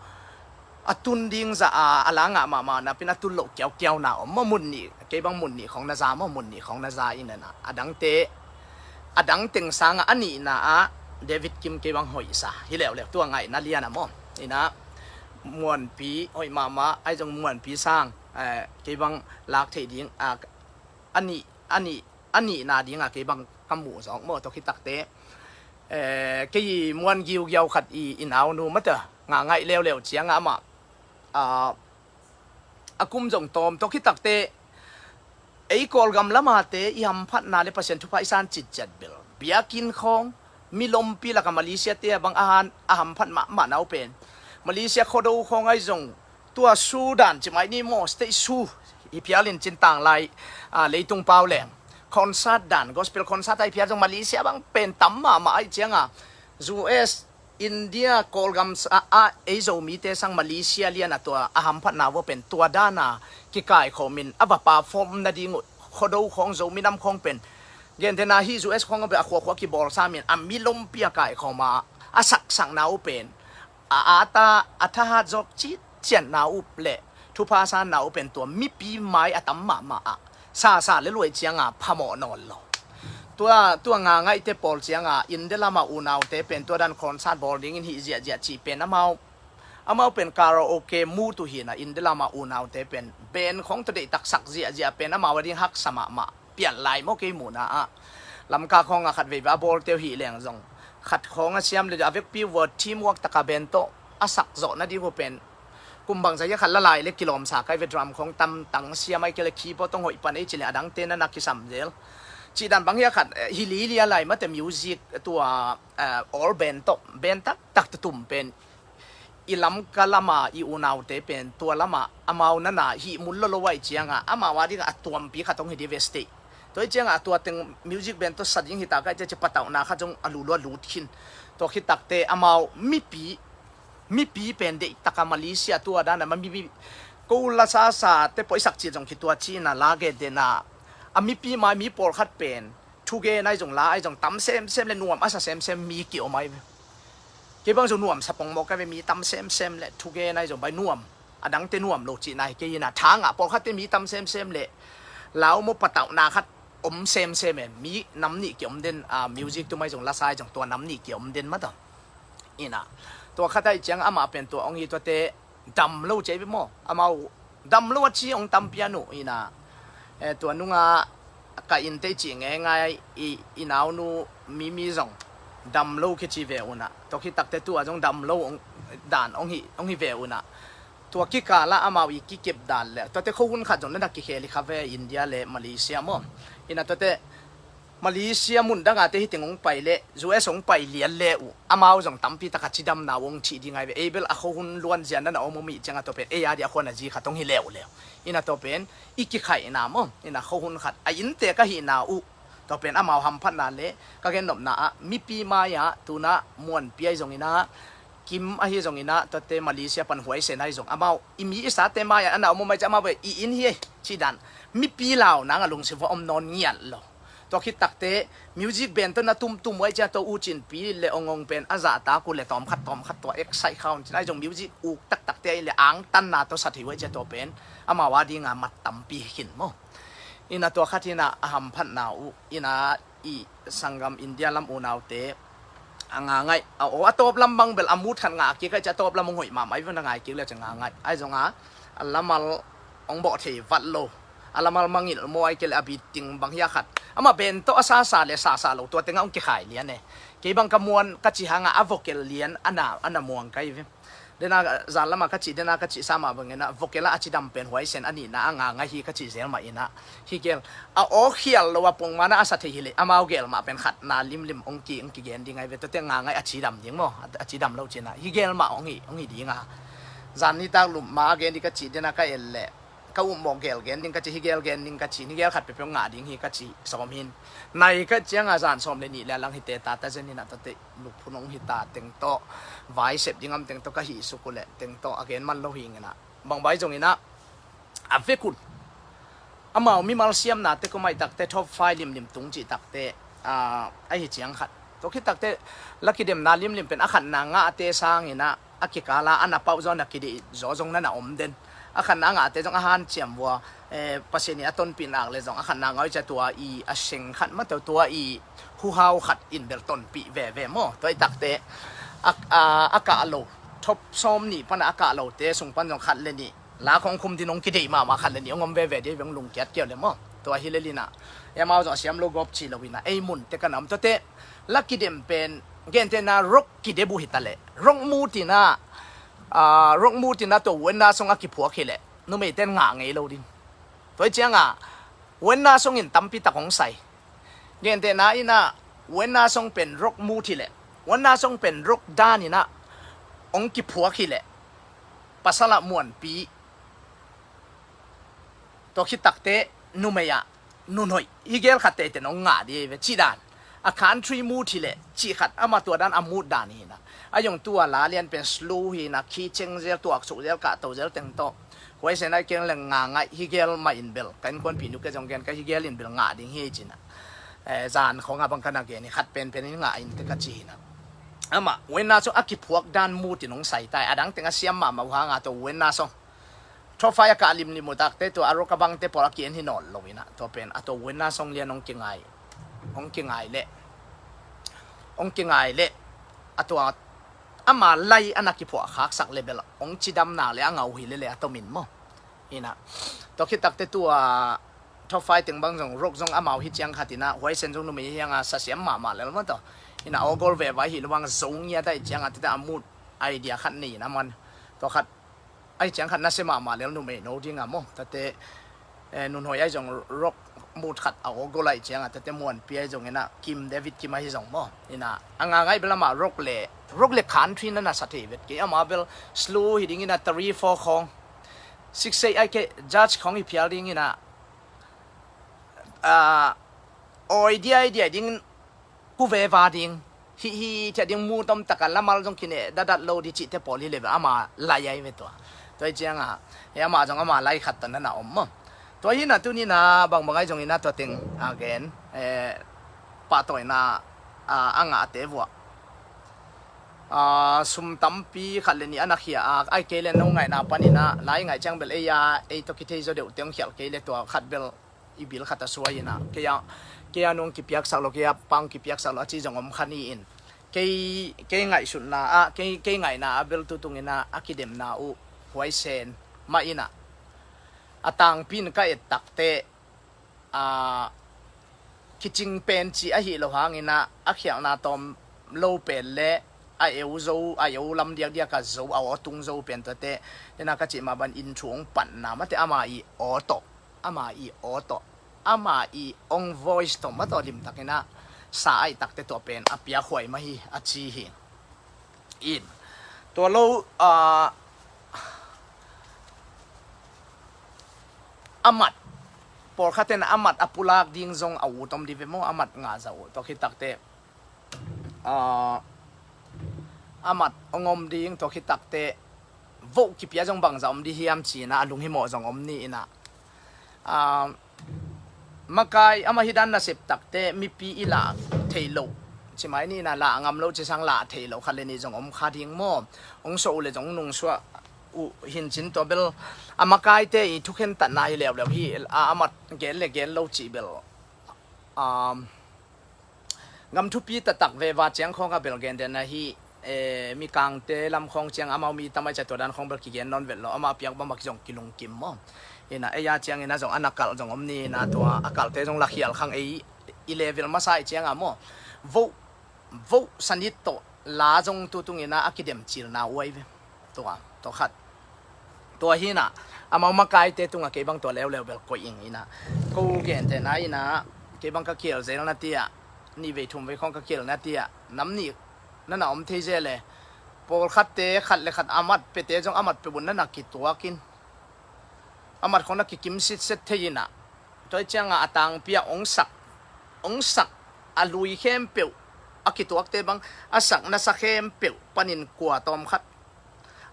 a tun ding zah a, a la ngah mahmah napin a tun loh kiaukiauna om maw? Mun nih kei bang mun nih khong na za maw? Mun nih khong na za ina na a dangte a dang teng sanga a nihna ah David Kim kei bang hoihsa hi leuleu tua ngaihna liana maw? Ina Muanpi hoih mahmah ahi zong Muanpi sang eh, kei bang lak theih ding a, a nih, a nih, a nihna dinga kei bang ka muh zawk maw? Tua khit takte eh, kei i Muan giugiau khat i, i naunu mata nga ngaih leuleu cianga amah a, a kum zong tawm tua khit takte ei Kawlgam lamate i hamphatna le Pasian thupha i san citciat bel biakinn khawng milompi laka Malaysia te a bang a han a hamphat mahmah nau pen Malaysia khuado khawng ahi zong tua Sudan cimai ni maw, state su hi phial in cin tanglai a, leitung pau leng concert dan gospel concert ahi phial zong Malaysia bang pen tam mahmah ahi cianga U S India Kawlgam a, a ei Zomite sang Malaysia liana tua a hamphatna vua pen tua dana kikaikhawmin a va perform nading uh khuado khawng Zomi nam khawng pen gentena hi U S khawng a khuakhua kibawlsamin a milompi a kaikhawma a saksakna uh pen a ata a thahat zawk citciatna uh le thupha sanna uh pen tua mipi mai a tam mahmah ah sasa le luai cianga phamawh nawn lo. Tua, tua nga ngaihte pawl cianga India lama unaute pen tua dan concert bawl dingin hih ziahziah cih pen amau, amau pen karaoke mu tu hina India lama unaute pen band khong tua deih taksak ziahziah pen amau a ding haksa mahmah pian lai maw kei muhna ah. Lamka khonga khat veiva a bawlte uh hih leng zong khat khonga siam le a vekpi uh teamwork taka band tawh a sak zawh nading uh pen kum bangza hia khat la lai le kilawmsa kai ve drum khong tam tang siam ai kei le keyboard tong hoih pan ei ci le a dangte na na kisam zel. Cih dan bang hia khat eh, hi lilia lai mate music tua eh, all band tawh band tak tak tutum pen i Lamka lama i unaute pen tua lama amau nana hih mun lolo ahi cianga amau a dinga a tuampi khat hong hi di ve state. Tua hi cianga a tua teng music band tawh sa ding hi ta ka hi cia ci patauhna khat zong a lulu a lut khin. Tua khit takte amau mipi mipi pen deihtaka Malaysia tua dana ma mipi ko la sasa te poisak cit zong kitua cina la ge dena a mipi mai mi pawlkhat pen thugen ai zong la ai zong tam semsem le nuam a sa semsem mi kiom ai ve. Kei bang zong nuam sa pongmawk ai ve mi tam semsem le thugen ai zong bai nuam a dangte nuam lo cihna hi kei ina thangah pawlkhatte mi tam semsem le laumaw patauhna khat om semsem e mi nam nih kiom den a music tumai zong lasa ai zong tua nam nih kiom den mata. Ina tua khat ai ciang amah pen tua ong hi tuate dam lo cei ve maw amau dam lo a ci ong tampi a nu ina tua nunga ka inte i ci ngeingai i naunu mimi zong dam lo kici ve una tua khit takte tua zong dam lo dan ong hi ve una tua kikala amau i kikep dan le tuate khohun khat zong na dak kikhel i kha ve India le Malaysia maw ina tuate Malaysia mun dangate hiteng hong pai le U S hong pai lian le uh amau zong tampi taka cidamna uh hong cih ding ai ve ei bel a khohun luanzia nana om om ih cianga tua pen ei a di a khuana zi khat hong hi leuleu ina tua pen i kikhaihna maw ina khohun khat a innte ka hihna uh tua pen amau hamphatna le ka gennopna ah mipi mai-ah tuna muanpi ahi zongina kim ahi zongina tuate Malaysia pan huaisen ahi zong amau i mi i sate mai-ah ana om om ai ci amau ve i inn hi ei cih dan mipi lau nanga lungsim va om nawn ngiat lo. Tua khit takte music band tawh na tumtum uai cia tawh u cinpi le ong ong pen a zahtak uh le tawmkhat tawmkhat tua excite kha un cin ai zong music uk taktakte ai le angtanna tawh sa thei uai cia tawh pen amau a dinga mat tampi hi khin maw. Ina tua khat hina a hamphatna uh ina i sanggam India lam unaute a nga ngaih a aw a tawp lam bang bel a mut khat ngah kik ai cia tawp lam ong hoih mahmah i vun a ngai kik le cia nga ngaih ai zonga a lamal ong bawh thei vat lo a lamal mangilh maw ai kei le a beating bang hi a khat amah band tawh a sasa le sasa lo tua tengah ong kikhai lian e. Kei bang ka muan ka ci hanga a vocal lian ana ana muang kai ve. Dena zan lama ka cih dena ka cih sama bangena vocal a a cidam pen huaisen a nihna a nga ngai hi ka cih zel mah ina hi gel a aw khial lo a pongmana a sa thei hi le amau gel mah pen khatna limlim ong ki ong kigen ding ai ve tuate nga ngai a cidam ding maw a cidam lo cina hi gel mah ong hi ong hi dinga zan nitak lup ma a gen di ka cih dena ka el le ka upmawh gel gen ding ka ci hi gel gen ding ka ci ni gel khat peuhpeuh ngah ding hi ka ci sawm hin nai ka cianga zan sawm le nih le a lang hi te ta ta zen hinah tate lukphun ong hi ta teng tawh vai sep ding am teng tawh ka hih suk uh leh teng tawh a gen man lo hi ngena bang bai zong inah a vek un amau mimal siamna te kumaih takte top five limlim tung cih takte a hi ciang khat tua khit takte la kidemna limlim pen a khatna ngahte sang inah a kikala a na pauh zaw na kideih zaw zong na na om den a khatna a ngahte zong a hanciam vua Pasian i a tonpih nak le zong a khatna ngah uh cia tua i a seng khat mah tawh tua i huhau khat in bel tonpih veve maw tua i takte a kah lo top sawm nih pana a kah lote sung pan zong khat le nih la khong khum din hong kideih mahmah khat le nih hong om veve dih veng lungkiat keu le maw tua hi le linah amau zong a siam lo gawp ci lo inah ei mun te ka na om tuate la kidem pen gentehna rock kidem uh hi ta leh rock mu tinah rock mu tinah tua uenna song a kiphuak hi leh numeiten ngah ngei lo ding tua i cianga uenna song in tampi tak hong sai gentehna inah uenna song pen rock mu hi leh uenna song pen rock dan inah hong kiphuak hi leh pasal ah muanpi tua khit takte numei ah nunhoih hi gel khat teiten hong ngah di ve cih dan a country mu hi leh cih khat ama tua dan a mut dan hinah a yong tua la lian pen slow hinah khi ceng zel tuak suk zel kahto zel teng tawh huaisen ai keng le nga ngaih hi gel mah in bel ka innkuanpih nu ke zong gen ka hi gel in bel ngah ding hi cinah zan khong a bang ka na gen hi khat penpen in ngah in te ka ci hinah amah uenna song a kiphuak dan mut in hong sai tai a dang teng a siam mahmah uh hanga tua uenna song top five a kah limlim uh takte tua a rock a bangte pawl a ki-en hi nawn lo inah tua pen a tua uenna song lian hong kingai hong kingai leh hong kingai leh a tua ama lai a na kiphuah khaksak le bel hong cidam nak le a ngau hi le le a tomin maw inah tua khit takte tua top five teng bang zong rock zong amau hi ciang khat inah huaisen zong numei hianga sa siam mahmah lel maw tawh inah awgol veva hi lo bang zong ngiat a hi cianga tete a mut idea khat nei inah man tua khat a hi ciang khat nasia mahmah lel numei no dinga maw tate nunhoih ai zong rock mut khat a aw gol aih ciangah tete muanpi ahi zongin ah Kim David Kim ahi zong maw. Inah a nga ngaih bel amah rock le rock le country na na sa thei vet kei, amah bel slow hi dingin ah three four khawng, six eight aih kei judge khawng hi phial dingin ah, ah, awi diai diai ding, kuveva ding, hih hih thiah ding, mu tom taka lamal zong kineh dadat lo di cihte pawl hi le ve, ama lai ai ve tua. Tua hi cianga, he ama zong ama lai khat tawh na na om maw. Tua hi na tuni na bangbang ai zongin ah tua teng a gen, eh, pahtawina, ah, a ngahte vuah, ah, sum tampi khat le nih a na khia a, ai kei le no ngaihna panin ah lai ngaih ciang bel ei a, ei tawh kithei zaw deuh teng khialh kei le tua khat bel i bil khat a suai inah, kei a, kei a nung kipiaksak lo, kei a pang kipiaksak lo a ci zong om kha ni in, kei, kei ngaihsutna ah, kei, kei ngaihna a bel tutung inah a kidemna uh huaisen mah inah, a tangpi in ka et takte, a, kicing pen ci ahi lo hangin ah a khialhna tawm lo pen le a eu zo, a eu lam diakdiak a zo, a aw tung zo pen tuate inah ka cih mah ban in thu hong panna mate ama i aw tawh, ama i aw tawh, ama i ong voice tawh mah tawh limtakin ah sa aih takte tua pen a piakhuai mah hi a ci hi. In tua lo, ah, a mat, pawlkhatte na a mat a pulak ding zong a ut om di ve maw, a mat ngah zah uh. Tua khit takte, ah, a mat ong om ding, tua khit takte voh kipia zong bangzah om di hiam ci inah a lunghimawh zong om ni inah, ah, makai ama hi dan nasep takte mipi i lah theih loh, ci mai ni inah lah ngam lo ci sang lah theih loh khat le nih zong om kha ding maw. Ong suah uh le zong nungsuah uh hincin tua bel a makaite i thukhen tatna hi leuleu hi, a, a mat gen le gen lo cih bel, um, gam thupi taktak veva ciang khawng a bel gen den ahi, eh, Mikangte lam khawng ciang amau mi tamai ca tua dan khawng bel kigen nawn vet lo, ama piak bang bak zong kilungkim maw. Inah ei a ciangin ah zong a na kalh zong om ni inah tua a kalhte zong lakhial khang ei i level masa i cianga maw. Voh, voh sanit tawh la zong tutung inah a kidem cilna uai ve. Tua, tua khat. Tua hi inah amau makaite tungah kei bang tua leuleu bel koih ing inah, ko gentehna inah kei bang ka kiel zel na tiah, nih vei thum vei khawng ka kiel na tiah nam nih na na om thei zel e. Pawlkhatte khat le khat a mat pete zong a mat peuh un na na kituakin a mat khawng na kikim sitset thei inah, tua hi cianga a tangpi a ong sak, ong sak a lui khempeuh, a kituakte bang a sak na sa khempeuh panin kua tawm khat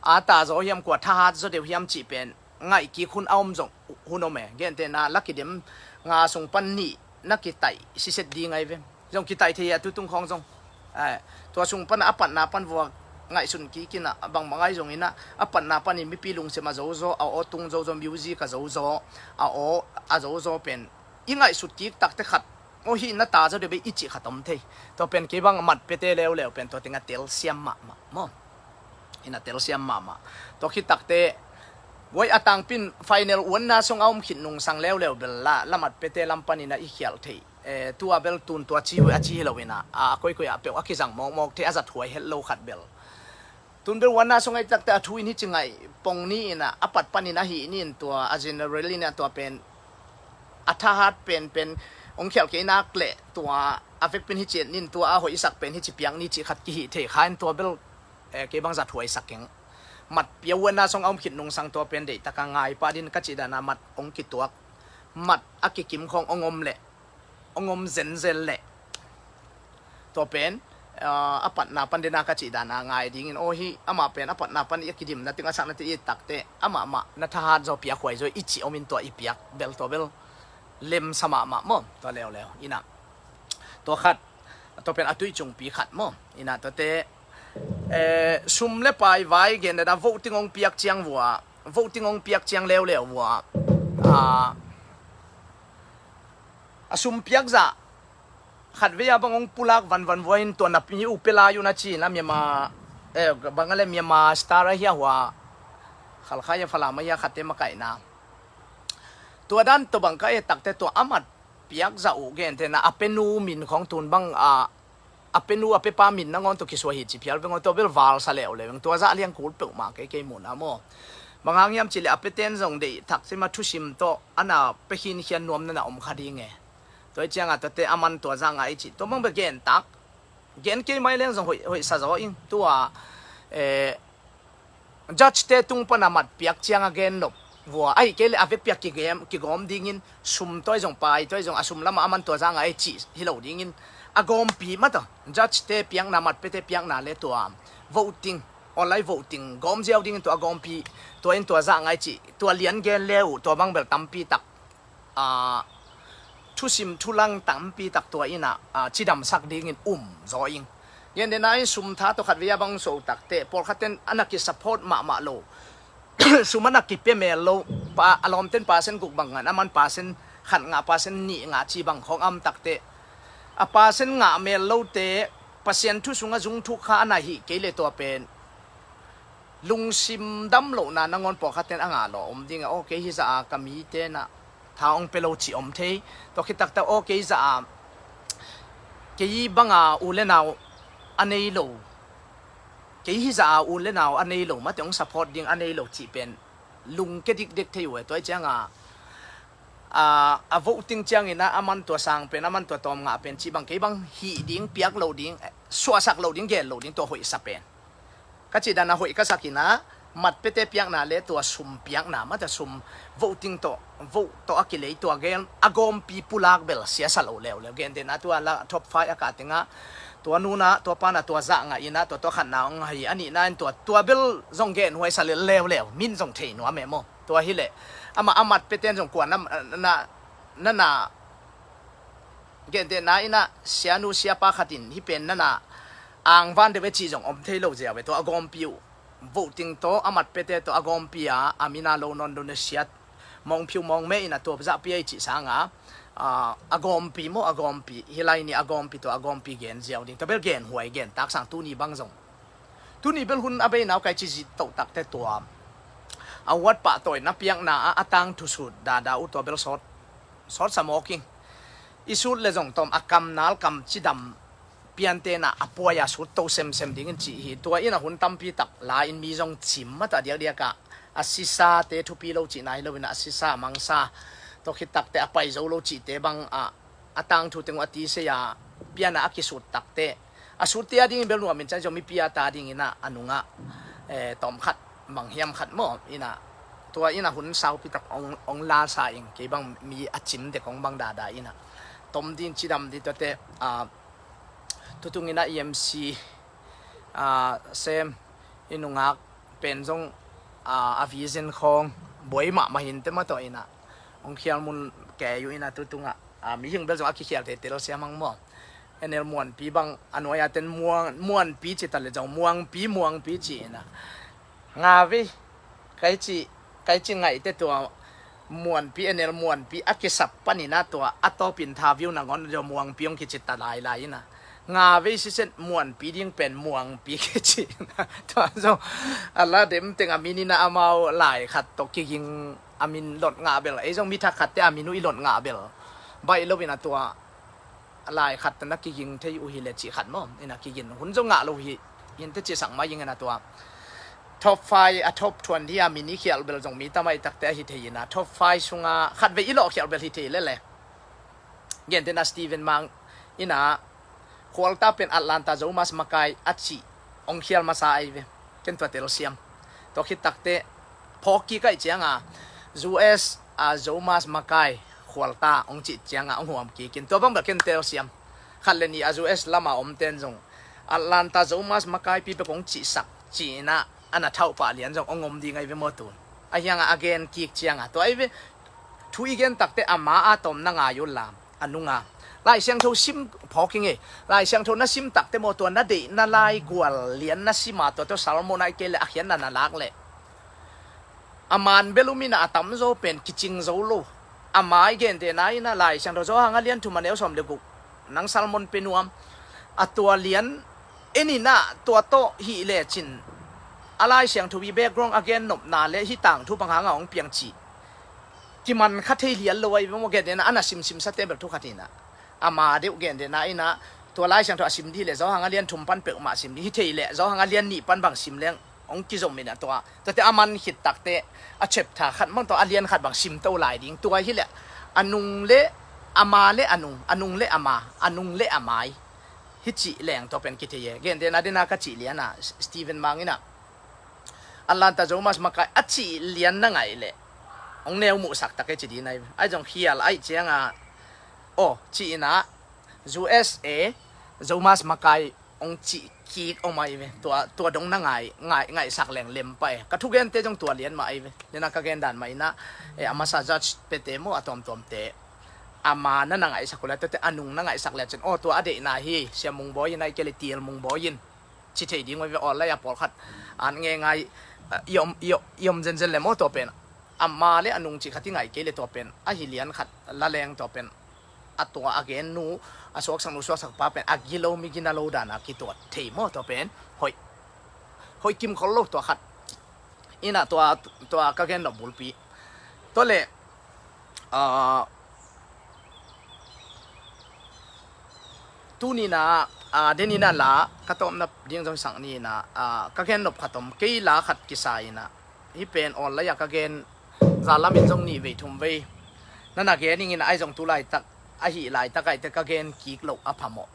a ta zaw hiam, kua thahat zaw deuh hiam cih pen ngaih kik hun a om zong hun om e. Gentehna la kidem nga sung pan nih na kitaih siset ding ai ve. Zong kitaih thei a tutung khawng zong, eh, tua sung pan a patna pan vua ngaihsun kik inah bangbang ai zong inah a patna panin mipi lungsim a zozaw, a aw tung zozaw, music a zozaw, a aw a zozaw pen i ngaihsut kik takte khat, aw hih na ta zaw deuh bei i cih khat om thei. Tua pen kei bang mat pete leuleu pen tua teng a telsiam mahmah maw. Inah telsiam mahmah. Tua khit takte guai a tangpi in final uanna sung a om khit nungsang leuleu bel la, la mat pete lam panin ah i khialh thei. Eh, tua bel tun tua ci huai a ci hi lo inah, a koikoi ah peuh a kizang mawkmawk thei, a zat huai het lo khat bel. Tun bel uanna sung aih takte a thu in hici ngaih pong ni inah, a pat panin ahi ni in tua, a general inah tua pen a thahat penpen ong khialh kei nak leh tua a vekpin hici et ni in tua a hoih i sak pen hici piak ni cih khat kihih thei kha in tua bel, eh, kei bang zat huai sak keng. Mat pia uanna sung a om khit nungsang tua pen deih taka ngai pah din ka cih dana mat ong kituak, mat a kikim khawng ong om leh, ong om zenzen leh tua pen, ah, a patna pan dena ka cih dana ngai dingin, aw hih amah pen a patna pan i a kidimna ting a sakna te i takte amah mah na thahat zaw piak huai zaw i cih om in tua i piak bel tua bel lemsa mahmah maw, tua leuleu inah. Tua khat, tua pen a tuih cungpi khat maw. Inah tuate, eh, sum le pai vai gen dana voting ong piak ciang vua, voting ong piak ciang leuleu vua, ah, a sum piak zah khatvei a bang ong pulak vanvan vua in tua napi uh pia lai un a ci inah Myanmar, eh, bang a le Myanmar Star ahi a hua khalkhai a Falam ahi a khatte makaihna. Tua dan tua bang ka et takte tua a mat piak zah uh gentehna a penu min khawng tun bang a, a penu a pepa min nangawn tua kisuah hi ci phial veng aw, tua bel valsa leuleu veng, tua zah liang kul peuhmah kei kei muhna maw. Bang hang hiam cih leh a piaten zong deih thak cima thusim tawh a na pia khinkhian nuam na na om kha ding e. Tua hi ciangah tuate a man tua zah ngah i cih tua bang bia gen tak. Gen kei mai leng zong hoih, hoih sa zaw ing. Tua, eh, judge te tung pana mat piak ciang a gen nop vua. Ahi kei leh a ve piak kigem, kigawm dingin sum tawi zong pai tawi zong a sum lamah a man tua zah ngah i cih hi lo dingin a gawmpi mata. Judge te piakna, mat piate piakna le tua voting, online voting gawm ziau dingin tua a gawmpi, tua in tua zah ngah i cih, tua lian gen le uh, tua bang bel tampi tak, ah, thusim thulang tampi tak tua in ah, ah, cidamsak dingin um zaw ing. Gen dena in sum tha tawh khat vei a bang so takte, pawlkhat ten a na ki support mahmah lo. Sum a na kipia mel lo, pa, a lawmten percent guk bang ngan, a man percent khat ngah, percent nih ngah ci bang khawng a om takte, a percent ngah mel lote, Pasian thu sungah zung thuk kha a na hih kei le tua pen lungsim dam lohna nangawn pawlkhat ten a ngah lo om ding a, aw kei hi zah a ka mite na tha ong pia lo ci om thei. Tua khit takte aw kei zah a kei banga u le nau a nei lo, kei hi zah a u le nau a nei lo, mate ong support ding a nei lo cih pen lungke dikdek thei uh e. Tua hi cianga, a, a voting ciangin a, a man tua sang pen, a man tua tawm ngah pen cih bang kei bang hih ding, piak lo ding, eh, suahsak lo ding, gel lo ding, tua hoih sa pen. Ka cih dan a hoih ka sak in a, mat piate piakna le tua sum piakna, mate sum voting tawh, vote tawh a kilei tua gel, a gawmpi pulak bel siasa lo leuleu. Gen den a tua la top five a kah tengah, tua nuna, tua pana, tua zah ngah in a, tua, tua khatna ong hi, a nihna in tua, tua bel zong gen huai sa leuleu, min zong thei nuam e maw. Tua hi leh, amah a mat piaten zong kuan na, na, na, na, gen den a in a, sianu siapa khat in, hih pen na na, angvan deuh e cih zong om thei lo ziau e, tua a gawmpi uh. Voting tawh, a mat piate tawh, a gawmpi a, a min a lo nawn dun a siat, mawngphiu mawngmeh in a tua zah pia i cih sanga, a, a gawmpi maw, a gawmpi, hih lai ni a gawmpi tua, a gawmpi gen ziau ding. Tua bel gen huai, gen tak sang tuni bang zong. Tuni bel hun a bei nau kai ci zit toh takte tua. A huat pahtawina piakna a, a tangthu sut dada uh tua bel sawt, sawt sa mawk ing. I sut le zong tawm a kamnal kam cidam piante na a puai a sut to semsem dingin cih hi. Tua in a hun tampi tak la in mi zong cim mata diakdiak a, a sisate thupi lo cihna hi lo in a sisa mangsa. Tua khit takte a pai zo lo cihte bang a, a tangthu teng uh a tisei a piana a kisut takte. A sutte a dingin bel nuam in cai zong mipi a ta dingin a, a nungah, eh, tawm khat, bang hiam khat maw, in a, tua in a hun saupi tak ong, ong la sa ing, kei bang mi a cim dek ong bang dada in a. Tom din cidam di tuate, a, tutung in a E M C, a, sem, i nungak pen zong, a, a vision khawng, buai mahmah hinte mataw in a. Ong khial mun kei uh in a tutungah, a, mihing bel zong a kikhial thei tel siam ang maw. N L Muanpi bang a nuai a ten Muang, Muanpi ci ta le zong Muangpi, Muangpi ci in a. Nga vei, kai ci, kai ci ngaihte tua Muanpi, N L Muanpi a kisap panin a tua a tawpin tha view nangawn zong Muangpi ong kici ta lailai in a. Nga vei siset Muanpi ding pen Muangpi kici in a. Tua zong a la dem teng a min in a amau lai khat tawh kiging a min lot ngah bel. Ei zong mi thak khatte a min uh i lot ngah bel. Baih lo in a tua lai khat na kiging thei uh hi le cih khat maw. In a kigin hun zong ngah lo hi. Hinte cih sak mai ing in a tua. Top five a top twenty a min i khial bel zong mi tamai takte a hi thei in a. Top five sunga khat vei i lawh khial bel hi thei lele. Gen den a Steven Mang in a Khualta pen Atlanta Zomas makai a cih ong khial masa ai ve. Ken tua tel siam. Tua khit takte phawk kik ai cianga U S a Zomas makai Khualta ong cih cianga ong huam kikin. Tua bang bel ken tel siam. Khat le ni a U S lama om ten zong Atlanta Zomas makai pi bek ong cihsak ci in a, a na thauh pah lian zong ong om ding ai ve maw tun. A hianga a gen kik cianga. Tua ai ve thu i gen takte ama a tom na ngai uh lam. A nunga Lai Siangtho sim phawk ing e. Lai Siangtho na sim takte maw tua na deih na lai gual lian na sima tua tua Salmon ai kei le a khian na na lak le. A man bel um in a a tam zo pen kicing zo lo. A mai gen te na in a Lai Siangtho Johan a lian thum a neu sawm le guk. Nang Salmon pe nuam. A tua lian en in a tua tawh hih le cin. A Lai Siangtho i background a gen nopna le hih tangthu bang hanga hong piang ci. Kiman kha thei lian lo ai ve maw gen te na a na simsim sa te bel thu khat in a. Ama deuh gen den a in a tua Lai Siangtho a sim di le Johan a lian thum pan peuhmah sim di hi thei le Johan a lian nih pan bang sim leng hong kizom in a tua, tuate a man khit takte a chapter khat mang tua a lian khat bang simto lai ding. Tua hileh a nung le a ma le a nung, a nung le a ma, a nung le a mai hi cih leng tua pen kithei e. Gentehna dena ka cih lian a Stephen Mang in a Atlanta Zomus Makai a cih lian na ngaih leh hong neu muhsak tak e ci ding ahi ve. Ahi zong khial ahih cianga aw cih in a U S A Zomus Makai hong cih kik om ahi ve. Tua, tua dong na ngai, ngai, ngaihsak leng lem pah e. Ka thugente zong tua lian mah ahi ve. Dena ka gen dan mah in a, e, a masa judge pete maw a tuamtuamte a ma na na ngaihsak uh le tuate a nung na ngaihsak le cin aw tua a deihna hi, Sia Mung Bawi in ahih kei le Tiel Mung Bawi in ci thei ding uh ahi ve. Online a pawlkhat an ngei ngai, a, i om, i om, i om zenzen le maw tua pen a ma le a nung cih khat i ngaih kei le tua pen ahi lian khat la leng tua pen a tua a gen nu, a suaksak nu suaksak pa pen a gilo mi gina lo dana kituat thei maw tua pen hoih, hoih kim khol lo tua khat. In a tua, tua ka gen lo bulpi. Tua le, a, tuni in a, a, den in a la ka tawpna ding zong sang ni in a, a, ka gen nop khat om kei la khat kisa in a. Hih pen online a ka gen zalam in zong nih vei thum vei na na gen ing in a, ahi zong tu laitak, ahi laitak ahih te ka gen kik loh a phamawh.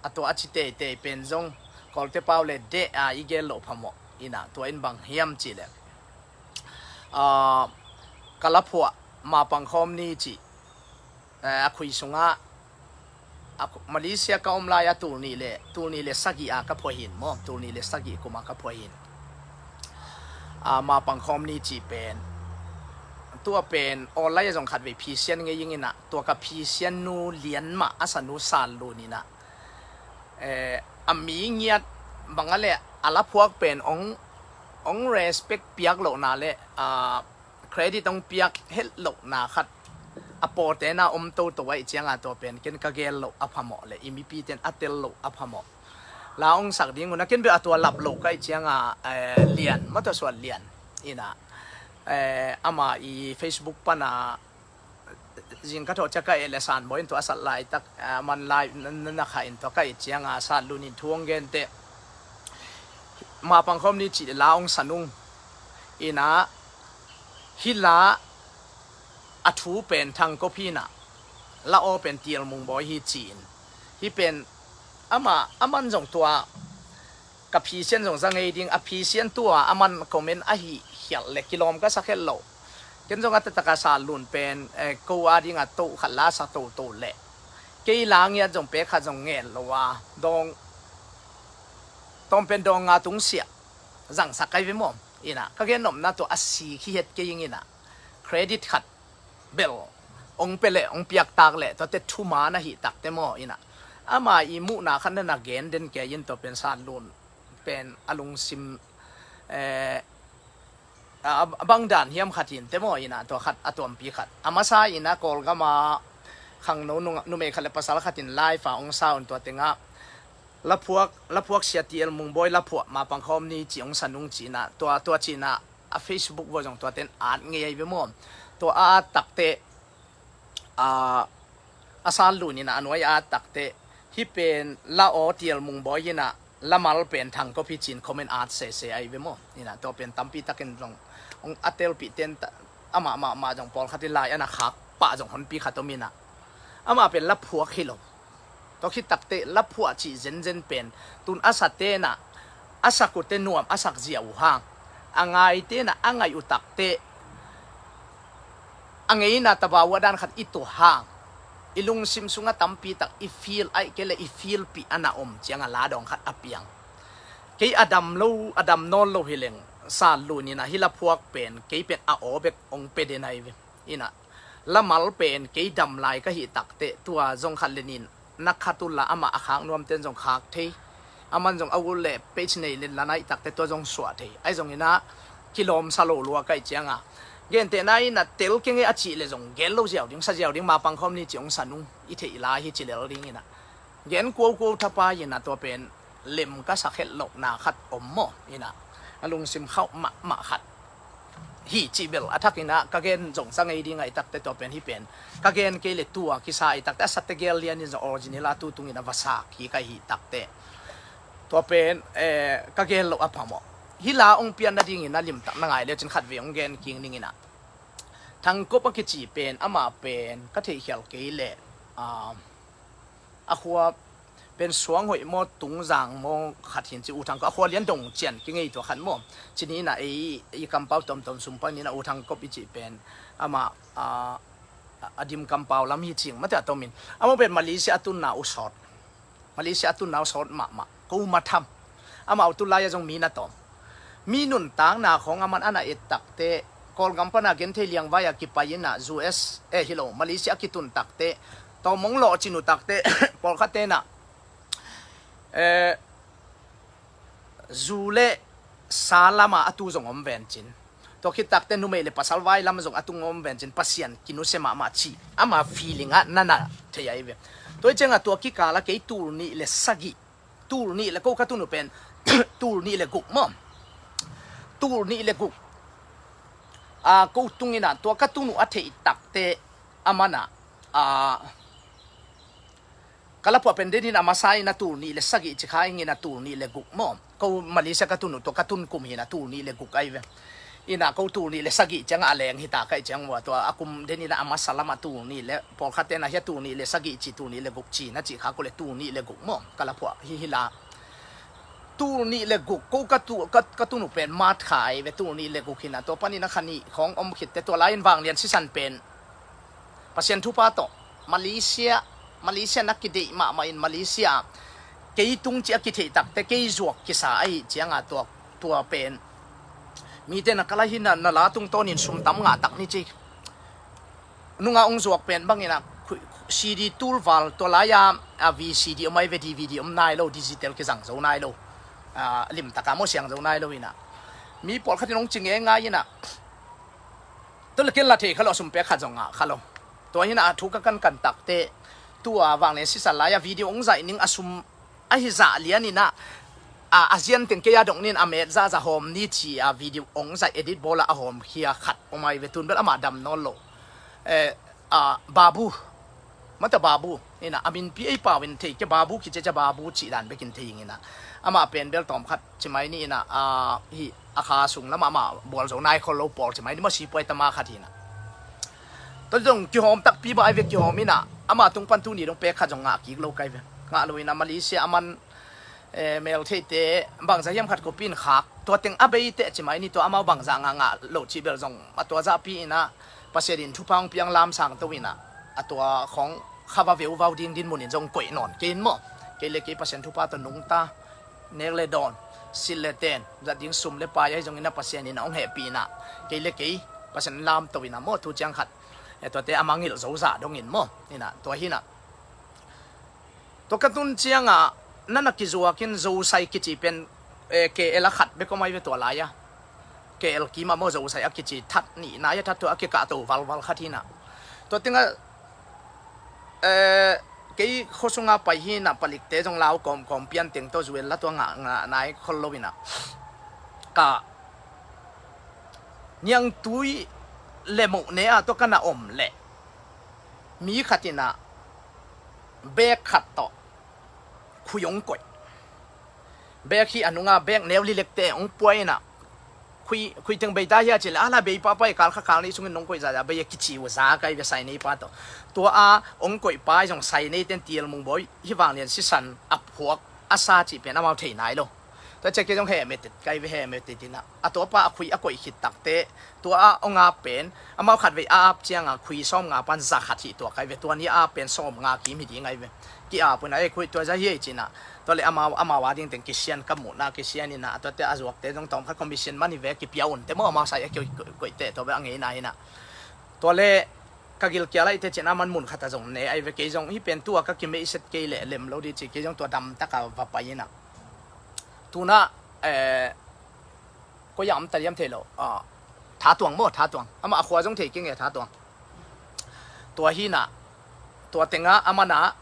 A tua a ci teitei pen zong Kawlte pau le deh a i gen loh phamawh in a, tua in bang hiam cih leh, a, ka laphuah mapang khawm ni cih, eh, a khui sungah a khu-, Malaysia ka om lai a tul nih le, tul nih le sagih a ka phuahin maw, tul nih le sagih kum a ka phuahin. A, mapang khawm ni cih pen tua pen online a zong khat vei phisian ngei ing in a, tua ka phisian nu lian mah a sa nu San Lun in a, eh, a mi ngiat bang a le a laphuak pen hong, hong respect piak lohna le, a, credit hong piak het lohna khat a pawlte'n a om toto ahih cianga tua pen ken ka gen loh a phamawh le i mipite'n a tel loh a phamawh. La hong sak ding un a ken bel a tua lap loh ka hih cianga, eh, Lian, Mawtaw Suan Lian in a, eh, ama i Facebook pan a zing ka thawh ciang ka et le San Bawi in tua a sat laitak, a, man lai na, na, na kha in tua ka et cianga San Lun in thu hong gen teh mapang khawm ni cih la hong sa nung in a, hih la a thu pen Thang Kop hi in a, la aw pen Tiel Mung Bawi hi ci in. Hih pen ama, aman zong tua ka phisian zong za ngei ding, a phisian tua a man comment ahi khialh le kilawm ka sak het loh. Ken zong a taktak a San Lun pen, eh, ko a ding a toh khat la sa toto le kei la ngiat zong pek khat zong ngen lo a, dawng, tawm pen dawng nga tung siah zangsak kai ve maw? In a, ka gen nopna tua a si khi het kei ing in a, credit khat bel hong pia le hong piak tak le tuate thuman ahih takte maw? In a, ama i muhna khat na na gen den kei in tua pen San Lun pen a lungsim, eh, a, a bang dan hiam khat hi in te maw? In a, tua khat a tuampi khat. A masa in a Kawlgam a khangno nu, numei khat le pasal khat in live a hong sa un tua tengah laphuak, laphuak sia Tiel Mung Bawi laphuah mapang khawm ni ci hong sa nung ci in a, tua, tua ci in a, a Facebook vua zong tuate'n at ngei ahi ve maw? Tua a at takte, a, a San Lun in a, a nuai a at takte hih pen la aw Tiel Mung Bawi in a, la mal pen Thang Kop hi ci in comment at sese ahi ve maw? In a, tua pen tampi takin zong hong a telpih ten ta, amah mahmah zong pawlkhat in lai a na khak pah zong honpi khat om in a, amah pen laphuak hi lo. Tua khit takte laphuah cih zenzen pen tun a sate'n a, a sak uh te nuam a sak zia uh hang, a ngaite'n a, a ngaih uh takte a ngeina taba uh a dan khat i tuah hang, i lungsim sungah tampi tak i feel ahih kei le i feelpih a na om cianga la dawng khat a piang. Kei a dam lo, a dam nawn lo hi leng San Lun in a, hih laphuak pen kei pen a aw bek hong pia den ahi ve. In a, la mal pen kei dam lai ka hih takte tua zong khat le nin na khat uh la amah a khak nuamte'n zong khak thei. Aman zong a ut le page nei le la naih takte tua zong suah thei. Ahi zong in a, kilawm sa lo lua ka hih cianga, gentehna in a tel kei ing e a cih le zong gen lo ziau ding, sa ziau ding, mapang khawm ni ci hong sa nung i theih lai hi ci lel ding in a, gen kuaukuau thapa in a, tua pen lem ka sak het lohna khat om maw? In a, a lungsim khauh mahmah khat hi cih bel a thak in a, ka gen zong sa ngei ding ahih takte tua pen hih pen ka gen kei le tua kisa ahih takte a sate gel lian in zong original a tu tung in a va sak hi ka hih takte tua pen, eh, ka gen loh a phamawh. Hih la hong pian nadingin a limtak na ngai le cin khatvei hong gen kik ning in ah, Thangkop a kici pen amah pen ka theihkhial kei leh, ah, a khua pen Suanghoih maw, Tungzang maw khat hin ci, U Thangkop a khua lian dong cian kingei tua khat maw. Cin hi in ah ei i kampau tomtom sung pan in ah U Thangkop i cih pen amah, ah, a dim kampau lam hi cing mate a tomin. Amah pen Malaysia a tunna uh sawt. Malaysia a tunna uh sawt mahmah. Ko ma tham. Amah uh tu lai-ah zong mi na tawm. Mi nuntakna khawng a man a na et takte, Kawlgam pana genthei liangvai a kipai in ah U S, eh, hi lo, Malaysia a kitun takte, tawm hong lawhcin uh takte, pawlkhatte in ah, eh, zu le sa lama a tu zong om vencin. Tua khit takte numei le pasal vai lam zong a tung om vencin Pasian kinusia mahmah cih ama feeling ah na na thei ahi ve. Tua hi ciangah tua kikala kei tul nih le sagih, tul nih le ko ka tun uh pen tul nih le guk maw. Tul nih le guk. Ah, ko tung in ah tua ka tun uh a theih takte a man ah, ah, ka laphuah pen den in a masa in a tul nih le sagih ci kha ing in a tul nih le guk maw. Ko Malaysia ka tun uh tua ka tun kum hi in a tul nih le guk ahi ve. In a ko tul nih le sagih ciangah a leng hi ta ka hih ciang uh a tua a kum den in a masa lamah tul nih le pawlkhatte in a hia tul nih le sagih ci tul nih le guk ci na cih kha ko le tul nih le guk maw. Ka laphuah hi hi la. Tul nih le guk ko ka tu, ka, ka tun uh pen mat kha ahi ve tul nih le guk hi in a tua pan in a kha nih khawng om khitte tua lai-in Vanglian sisan pen Pasian thupha tawh Malaysia, Malaysia na kideih mahmah in Malaysia kei tung ci a kitheih takte kei zuak kisa ahi ciangah tua, tua pen mite na ka la hi na, na la tungtawnin sum tam ngah tak ni ci. Nunga hong zuak pen bangin a khu-, C D tulval tua lai-a, a V C D om ahi ve, D V D om nai lo, digital kizang zo nai lo. A, limtaka maw siang zo nai lo in a. Mi pawlkhatin hong ci ngeingai in a. Tua le ken la thei kha lo, a sum pek khat zong ngah kha lo. Tua hi in a thu ka kankan takte tua Vanglian sisan lai-a video hong zaih ning a sum ahi zah lian in a, a, a zian teng kei a dong nin a met zah zah hawm ni ci a video hong zaih edit bawl a a hawm khia khat om ahi ve tun bel amah dam nawn lo. Eh, a, Babu. Mata Babu. In a, a minpi ei pau in thei kei Babu kicia cia Babu cih dan bekin thei ing in a. Amah pen bel tawm khat ci mai ni in a, a, hi a kha sung lamah amah bual zo nai khol lo pawl ci mai ni maw sipuai tama khat hi in a. Tua zong kihawm takpi bah ahi ve kihawm in a. Amah tung pan tuni dong pek khat zong ngah kik lo kai ve. Ngah lo in a Malaysia a man eh, meltheite bangzah hiam khat kopi in khak, tua teng a bei teh ci mai ni tua amau bangzah ngah ngah lo cih bel zong a tua zahpi in a Pasian in thupha hong piang lamsang to in a, a tua khawng kha va veuvau ding dinmun in zong koih nawn kei in maw. Kei le kei Pasian thupha tawh nungta, nek le dawn, silh le ten, zat ding sum le pai ahi zong in a Pasian in a hong hehpih in a, kei le kei Pasian lamto in a maw thu ciang khat, eh, tuate a mangilh zo zah dong in maw, in a tua hi in a. Tua ka tun ciangah na na kizuakin Zosai kici pen, eh, K L a khat bek om ahi ve tua lai-a. K L kimah maw Zosai a kici that nih nai a that tua a kikahto valval khat hi in a. Tua tengah, eh, kei khuasunga pai hi in a palikte zong lau kawmkawm pian teng tawh zuel la tua ngah, ngah nai khol lo in a. Ka niangtui le moh ne ah tua ka na om leh mi khat in a bek khat tawh khui hong koih. Bek hi a nunga bek neu lilekte hong puai in a khui, khui teng bei ta hia ci le a la bei pahpah i kal kha kal nih sungin nong koih zahzah bei a kici uh za kai ve sai nei pa tawh. Tua a hong koih pa i zong sai nei ten tial mung bawi hi Vanglian sisan a phuak a sa cih pen amau thei nai lo. Tua ciah kei zong heh metet kai ve heh metet in a. A tua pa a khui a koih khit takte tua a hong ap pen amau khatvei a ap cianga khui sawm nga pan za khat hi tua kai ve tua ni a ap pen sawm nga kim hi ding ai ve. Ki ap un a e khui tua za hi ei cin a. Tua le amau, amau a ding teng kisian ka muhna kisian in a tuate a zuakte zong tawm khat commission man hi ve kipia un te maw amau sai a koih, koih, koih te tua ve a ngei na in a. Tua le ka gilkial a i te cin a man mun khat a zong ne ai ve kei zong hi pen tua ka kimeih set kei le lem lo di ci kei zong tua dam taka va pai in a. Tuna, eh, ko yam ta liam thei lo, ah, Thatuang maw, Thatuang. Amah a khua zong thei kei nge Thatuang. Tua hi in a, tua tenga a man a,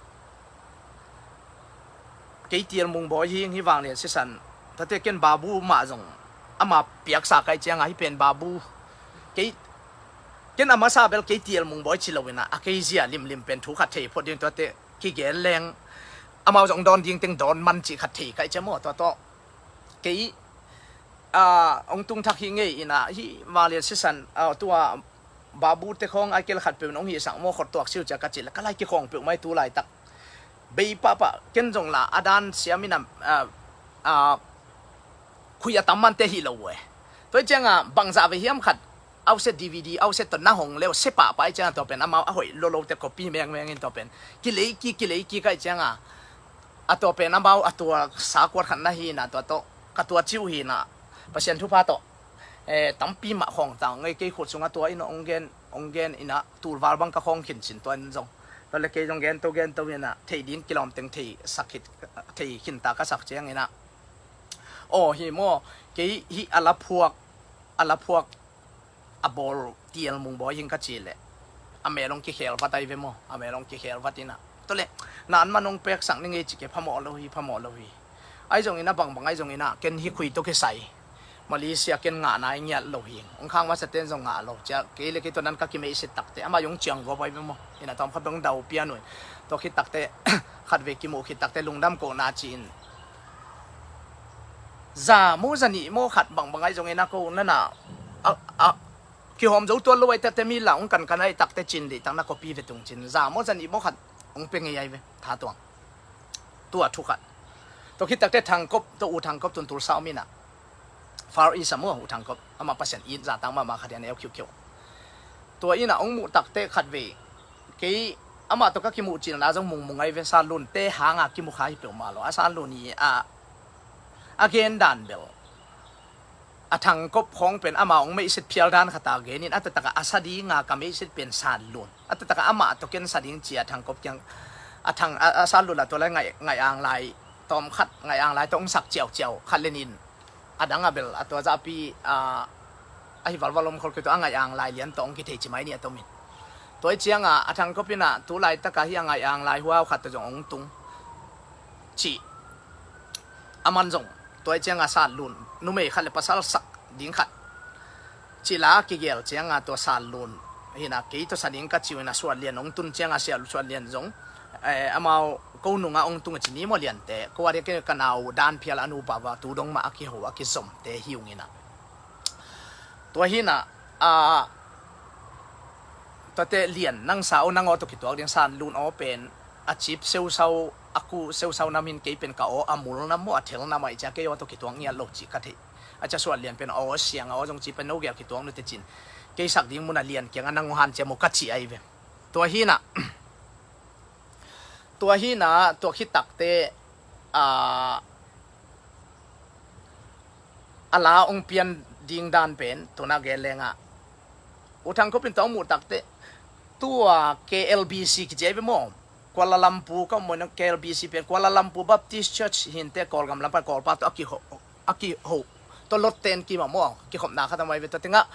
kei tial mung bawi hi, hi Vanglian sisan. Tate ken Babu mah zong, ama piaksa kai cianga hi pen Babu. Kei, ken a masa bel kei tial mung bawi ci lo in a, a kei zia limlim pen thu khat thei phot ding tuate. Kigen leng amau zong dawn ding teng dawn man cih khat thei kai cia maw tua tawh. Kei, ah, hong tung thak hi ngei in ah, hih vanglian sisan, ah, tua babu te khawng a kei le khat peuh in hong hihsak maw, khawttuak siu cia ka cih le, ka lai kikhawng peuhmah hi tu laitak. Bei pahpah, ken zong la a dan siam in ah, ah, ah, khui a tam mante hi lo uh e. Tua hi ciangah bangzah ve hiam khat, au se D V D, au se tawh na hong leu se pahpah hi ciangah tua pen amau a hoih lolo te copy mengmeng in tua pen kilei kik, kilei kik ahih ciangah a tua pen amau a tua sa kuat khat na hi in ah tua tawh ka tua ciu hi in ah Pasian thupha tawh, eh, tampi mah khawng tang ngei kei khut sungah tua in ah hong gen, hong gen in ah tulval bang ka khawng khin cin tua in zong. Tua le kei zong gen to gen to in ah thei ding kilawm teng thei sak khit, thei khin ta ka sak ciang in ah. Aw, hi maw, kei hih a la phuak, a la phuak a bawl tial mung bawi hing ka ci le a mel hong kikhel vat ai ve maw, a mel hong kikhel vat in ah. Tua le na an man hong peksak ni ngei ci ke phamawh lo hi, phamawh lo hi. Ahi zongin ah bangbang ahi zongin ah ken hih khui tawh kisai Malaysia ken ngahna i ngiat lo hi. Hong khang masa ten zong ngah lo cia kei le kei tua nan ka kimeihsit takte amah hong ciang gawp ai ve maw. In ah tawm khat bang dau pian uh in tua khit takte khat ve kimuh khit takte lungdam kohna ci in za maw za nih maw khat bangbang ahi zongin a ko nana a, a, kihawm zo tuan lo ai takte mi la hong kankan ai takte cin deih tak na copy ve tung cin za maw za nih maw khat hong pe ngei ai ve tha tuang. Tua thu khat. Tua khit takte Thangkop, tua U Thangkop tun Tulsa om in ah Far East a maw U Thangkop, amah Pasian it zah tang mahmah khat in a eu khiuhkhiuh. Tua in ah hong muh takte khat ve kei amah tawh ka kimuh cilna zong mungmung ai ve, Sanlun te hanga kimu kha hi peuhmah lo. A Sanlun i a, a gen dan bel a Thangkop khawng pen amah hong meihset phial dan khat a gen in a taktakah a sa dinga ka meihset pen Sanlun. A taktakah amah tawh ken sa ding cia Thangkop kiang a Thang, a, a Sanlun a tua lai ngaih, ngaih ang lai tawm khat, ngaih ang lai tawh hong sak ciauciau khat len in. A dang a bel a tua zahpi a, a hi valval om khol kei tawh a ngaih ang lai lian tawh hong kithei ci mai ni a tomin. Tua i cianga a Thangkop in ah tu laitak a hi a ngaih ang lai huau khat tawh zong hong tung cih a man zong tua i cianga Sanlun numei khat le pasal sak ding khat cih la a kigel cianga tua Sanlun hi in ah kei tawh sa ding ka ci uh in ah Suan Lian hong tun cianga Sia Suan Lian zong, eh, amau ko nungah hong tung a ci ni maw Liante, ko a ding kei ka nau dan phial a nupa va tu dong mah a kiho a kizomte hi ung in ah. Tua hi in ah, a, tuate Lian nang sa aw nang aw tawh kituak ding Sanlun aw pen a cip seusau, a ku seusau nam hin kei pen ka aw a mul nam maw a thel nam a i cia kei aw tawh kituak ngiat lo cih ka theih. A cia Suan Lian pen aw siang a aw zong cip pen no gel kituak nute cin kei sak ding mun a Lian kiangah nang aw hanciam uh ka cih ai ve. Tua hi in ah tua hi in ah tua khit takte, a, a la hong pian ding dan pen tuna gen lengah U Thangkop in tua hong muh takte tua K L B C kici ai ve maw. Kuala Lumpur ka om maw, K L B C pen Kuala Lumpur Baptist Church hinte Kawlgam lampai Kawlpa tawh a kiho, a kiho tawh Lotte in kimah maw kikhopna khat a mai ve tua tengah,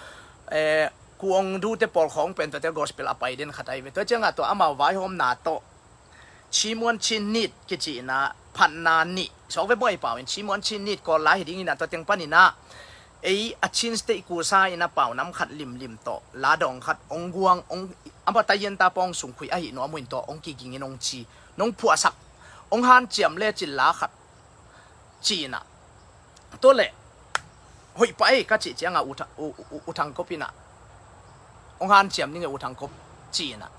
eh, Kuang Dute pawl khawng pen tuate gospel a pai den khat ai ve. Tua ciangah tua amau vaihawmna tawh Chimuan Chin Nit kici in ah phatna nih sawk ve buai pau in Chimuan Chin Nit Kawl lai hi ding in ah tua teng pan in ah ei a Chin State kusa in ah pau nam khat limlim tawh la dawng khat hong guang hong a batayan ta pawng sungkhui ahi nuam uh in tawh hong kiging in hong ci nong phuahsak hong hanciam le cin la khat ci in ah. Tua le hoih pah ei ka cih ciangah U Thang, U, U, U Thangkop in ah hong hanciam ning e U Thangkop ci in ah.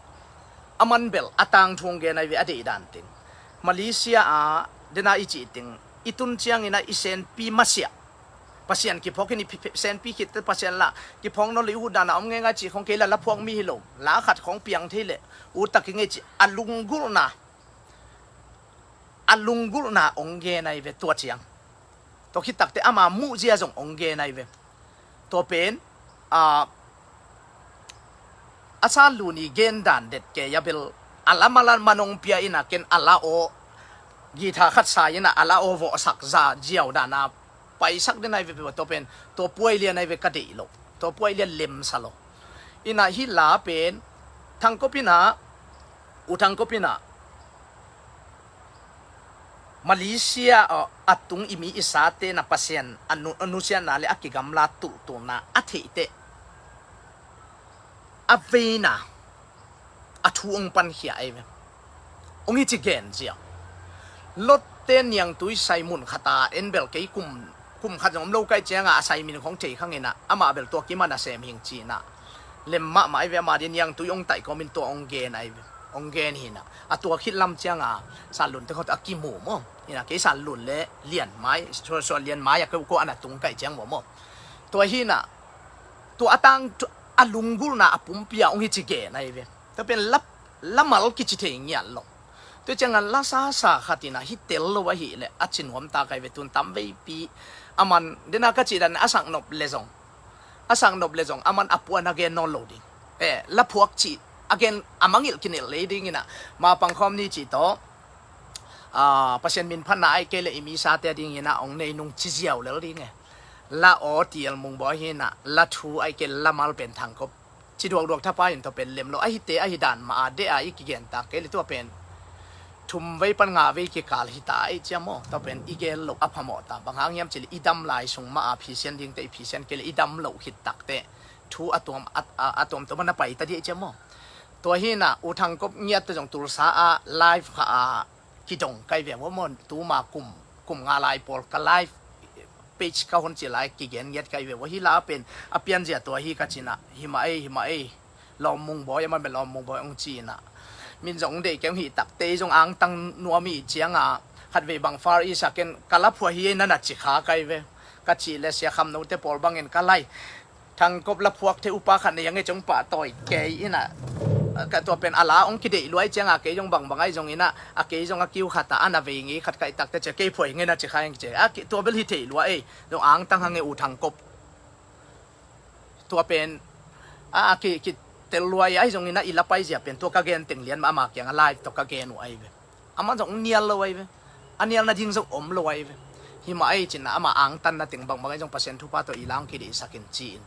A man bel a tangthu hong gen ai ve a deih dan teng Malaysia a dena i cih teng i tun ciangin ah i senpi masiah Pasian kiphawk in i pi, pi, senpi khit te Pasian la kiphawk nawn lo i ut dan a om ngeingai cih khawng kei la la phuak mi hi lo. La khat khawng piang thei le ut tak i ngei cih a lunggulhna a lunggulhna hong gen ai ve tua ciang. Tua khit takte ama muhzia zong hong gen ai ve. Tua pen, a, a Sanlun i gen dan det kei a bel a la ma la man hong pia in ah ken a la aw guitar khat sa in ah a la aw vawhsak za ziau dan a paisak den ai ve tua pen tua puai lian ai ve ka deih lo. Tua puai lian lemsa lo. In ah hih la pen Thangkop in ah, U Thangkop in ah Malaysia, a, a tung i mi i sate na Pasian a nu, a nusiatna le a kigamla tulhtulna a theihte a veina a thu hong pankhia ei ve. Hong hi ci gen ziau. Lotte niangtui sai mun khata en bel kei kum kum khat zong om lo ka hih ciangah a sai min khong thei khang inah, amah bel tua kim a nasem hing ci inah lem mahmah ahi ve. Amah dia niangtui hong taih kawmin tua hong gen ahi ve, hong gen hi inah. A tua khit lam ciangah San Lun te khawng tawh a kimu maw. Inah kei San Lun le Lian Mai, sual, sual Lian Mai a keu kua a na tung ka hih ciang maw maw. Tua hi inah tua a tang, a lunggulhna a pumpi ah hong hi ci gen ahi ve. Tua pen la, la mal kici thei ngiat lo. Tua ciangah la sasa khat inah hi tel lo ahih leh a ci nuam ta ka hi ve. Tun tam veipi a man dena ka cih dan a sak nop le zong, a sak nop le zong a man a puan a gen nawn lo ding. Eh, la phuak cih a gen a mangilh kinilh lei ding inah, ma pang khawm ni cih tawh, ah, Pasian min phatna ahih kei leh i misate a ding inah hong nei nung ci ziau lel ding e. La aw Tial Mung Bawi hi inah, la thu ahih kei leh la mal pen Thang Kop ci duakduak thapa in tua pen lem lo. Ahi te ahi dan mah a deh a i kigen tak kei leh tua pen thum vei pan nga vei kikal hi ta ahih ciang maw, tua pen i gen loh a phamawh ta. Bang hang hiam cih leh i dam lai sung mah a phisian ding te i phisian kei leh i dam loh khit tak teh thu a tuam, a, a, a tuamtuam a na pai ta dih ahih ciang maw. Tua hi inah U Thang Kop ngiat te zong Tulsa ah live kha a kidong ka hi ve ua maw. Tuma kum, kum nga lai pawl ka live page ka hon cih lai kigen ngiat ka hi ve ua. Hi la pen a pianzia tua hi ka ci inah, hi mah ei, hi mah ei, Lawm Mung Bawi, a man bel Lawm Mung Bawi hong ci inah. Min zong hong deih kei hong hih tak teh zong angtang nuam i hih ciangah khatvei bang Far East ah ken ka la phuah hi ei na na ci kha ka hi ve. Ka cih leh Sia Kham Note pawl bangin ka lai Thang Kop la phuak thei upa khat nei a ngei cong pahtawi kei inah. Ka tua pen a la hong kideih luai ciangah kei zong bangbang ahi zong inah, a kei zong a kiu khat ah a na vei ngei khat ka hih tak teh cia kei phuah hi ngei na ci kha heng ci a, tua bel hi thei luai ei. Zong angtang hang e U Thang Kop. Tua pen a, a ki, kitel luai ahi zong inah i la paizia pen tua ka gen teng lian mah ama kiangah live tawh ka gen uh ahi ve. Amah zong nial lo ahi ve. A nial nading zong om lo ahi ve. Hi mah ei ci inah amah angtan na teng bangbang ahi zong Pasian thupha tawh i la hong kideihsak in ci in.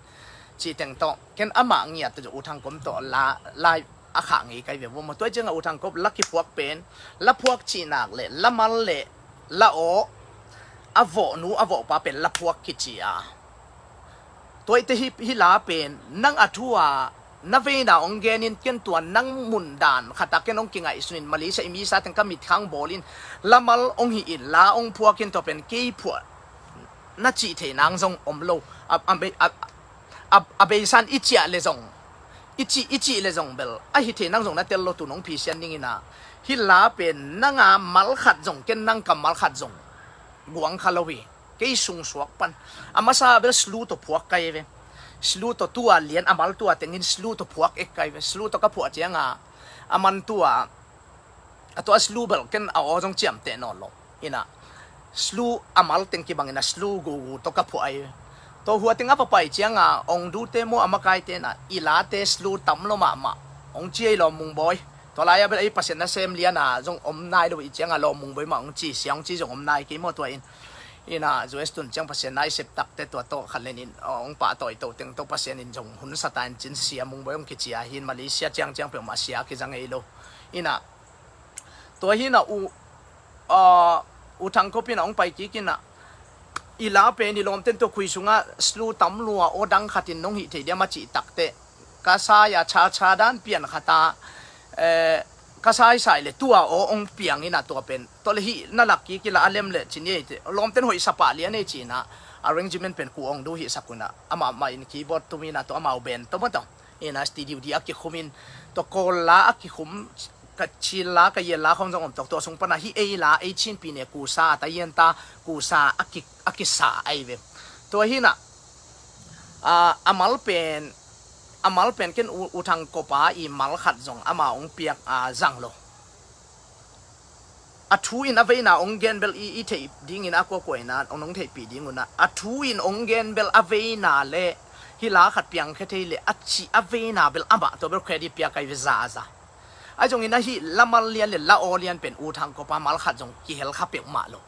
Cih teng tawh ken amah ngiat tawh U Thang Kop tawh la, live a khah ngei ka hi ve ua maw. Tua ciangah U Thang Kop la kiphuak pen, la phuak cih nak leh la mal le la aw, a vawhnu a vawhpa pen la phuak kici a. Tua ahih teh hi, hi la pen nang a thu a na veina hong gen in, ken tua nang mun dan khat ah ken hong kingaihsun in, Malaysia i misa teng ka mit khang bawl in, la mal hong hih in, la hong phuak in, tua pen kei phuah na cih thei nang zong om lo. A, a, a, a, a beisan i ciah le zong, i cih, i cih le zong bel a hi thei nang zong na tel lo, tun hong phisian ding inah. Hi la pen nang a mal khat zong, ken nang ka mal khat zong guang kha lo hi. Kei sung suak pan a masa bel slu tawh phuak ka hi ve. Slu tawh tua lian a mal tua tengin slu tawh phuak ek ka hi ve. Slu tawh ka phuah ciangah a man tua, a tua slu bel ken a aw zong ciamteh nawn lo. Inah slu a mal teng kibang inah slu gugu tawh ka phuah ahi. Tua hua teng a va pai ciangah ong dute maw a makaite inah i late slu tam lo mahmah hong ci ei Lawm Mung Bawi. Tua lai-ah bel ei Pasian nasem lian a zong om nai lo i ciangah Lawm Mung Bawi mah hong ci, sia hong ci zong om nai kei maw tua in. Inah U S tun ciang Pasian na i sep tak teh tua tawh khat len in, aw, hong pahtawi to teng tawh Pasian in zong hun sa ta in cin Sia Mung Bawi hong kici a hi in, Malaysia ciangciang peuhmah sia a kiza ngei lo. Inah tua hi inah U, ah, U Thang Kop inah hong pai kik inah i la pen i lawmten tua khui sungah slu tam lua aw dang khat in nong hih thei diam a cih tak teh ka sai a cha cha dan pian khat ah, eh, ka saisai le tua aw hong piang inah tua pen tua le hih na lak kik i la a lem le ci ni ei teh. Lawmten hoih sa pah lian ei ci inah arrangement pen ku ong du hih sak unah amah mah in keyboard tum inah tua amau band tawh maw tawh inah studio di a kikhum in tua Kawl la a kikhum, Kachin la, Kayin la khawng zong om tawk, tua sung panah hih ei la, ei Chinpi ne kusa a ta, ian ta kusa a ki, a kisa ahi ve. Tua hinah, a, a mal pen, a mal pen ken U, U Thang Kop a i mal khat zong amah hong piak a zang lo. A thu in a veina hong gen bel i, i theih dingin a kuakua in a hong nong theihpih ding unah, a thu in hong gen bel a veina le hih la khat piangkhia thei le a cih a veina bel amah tua bel credit piak ahi ve zaza. Ahi zongin a hih la mal lian le la aw lian pen U Thang Kop a mal khat zong kihel kha peuhmah lo.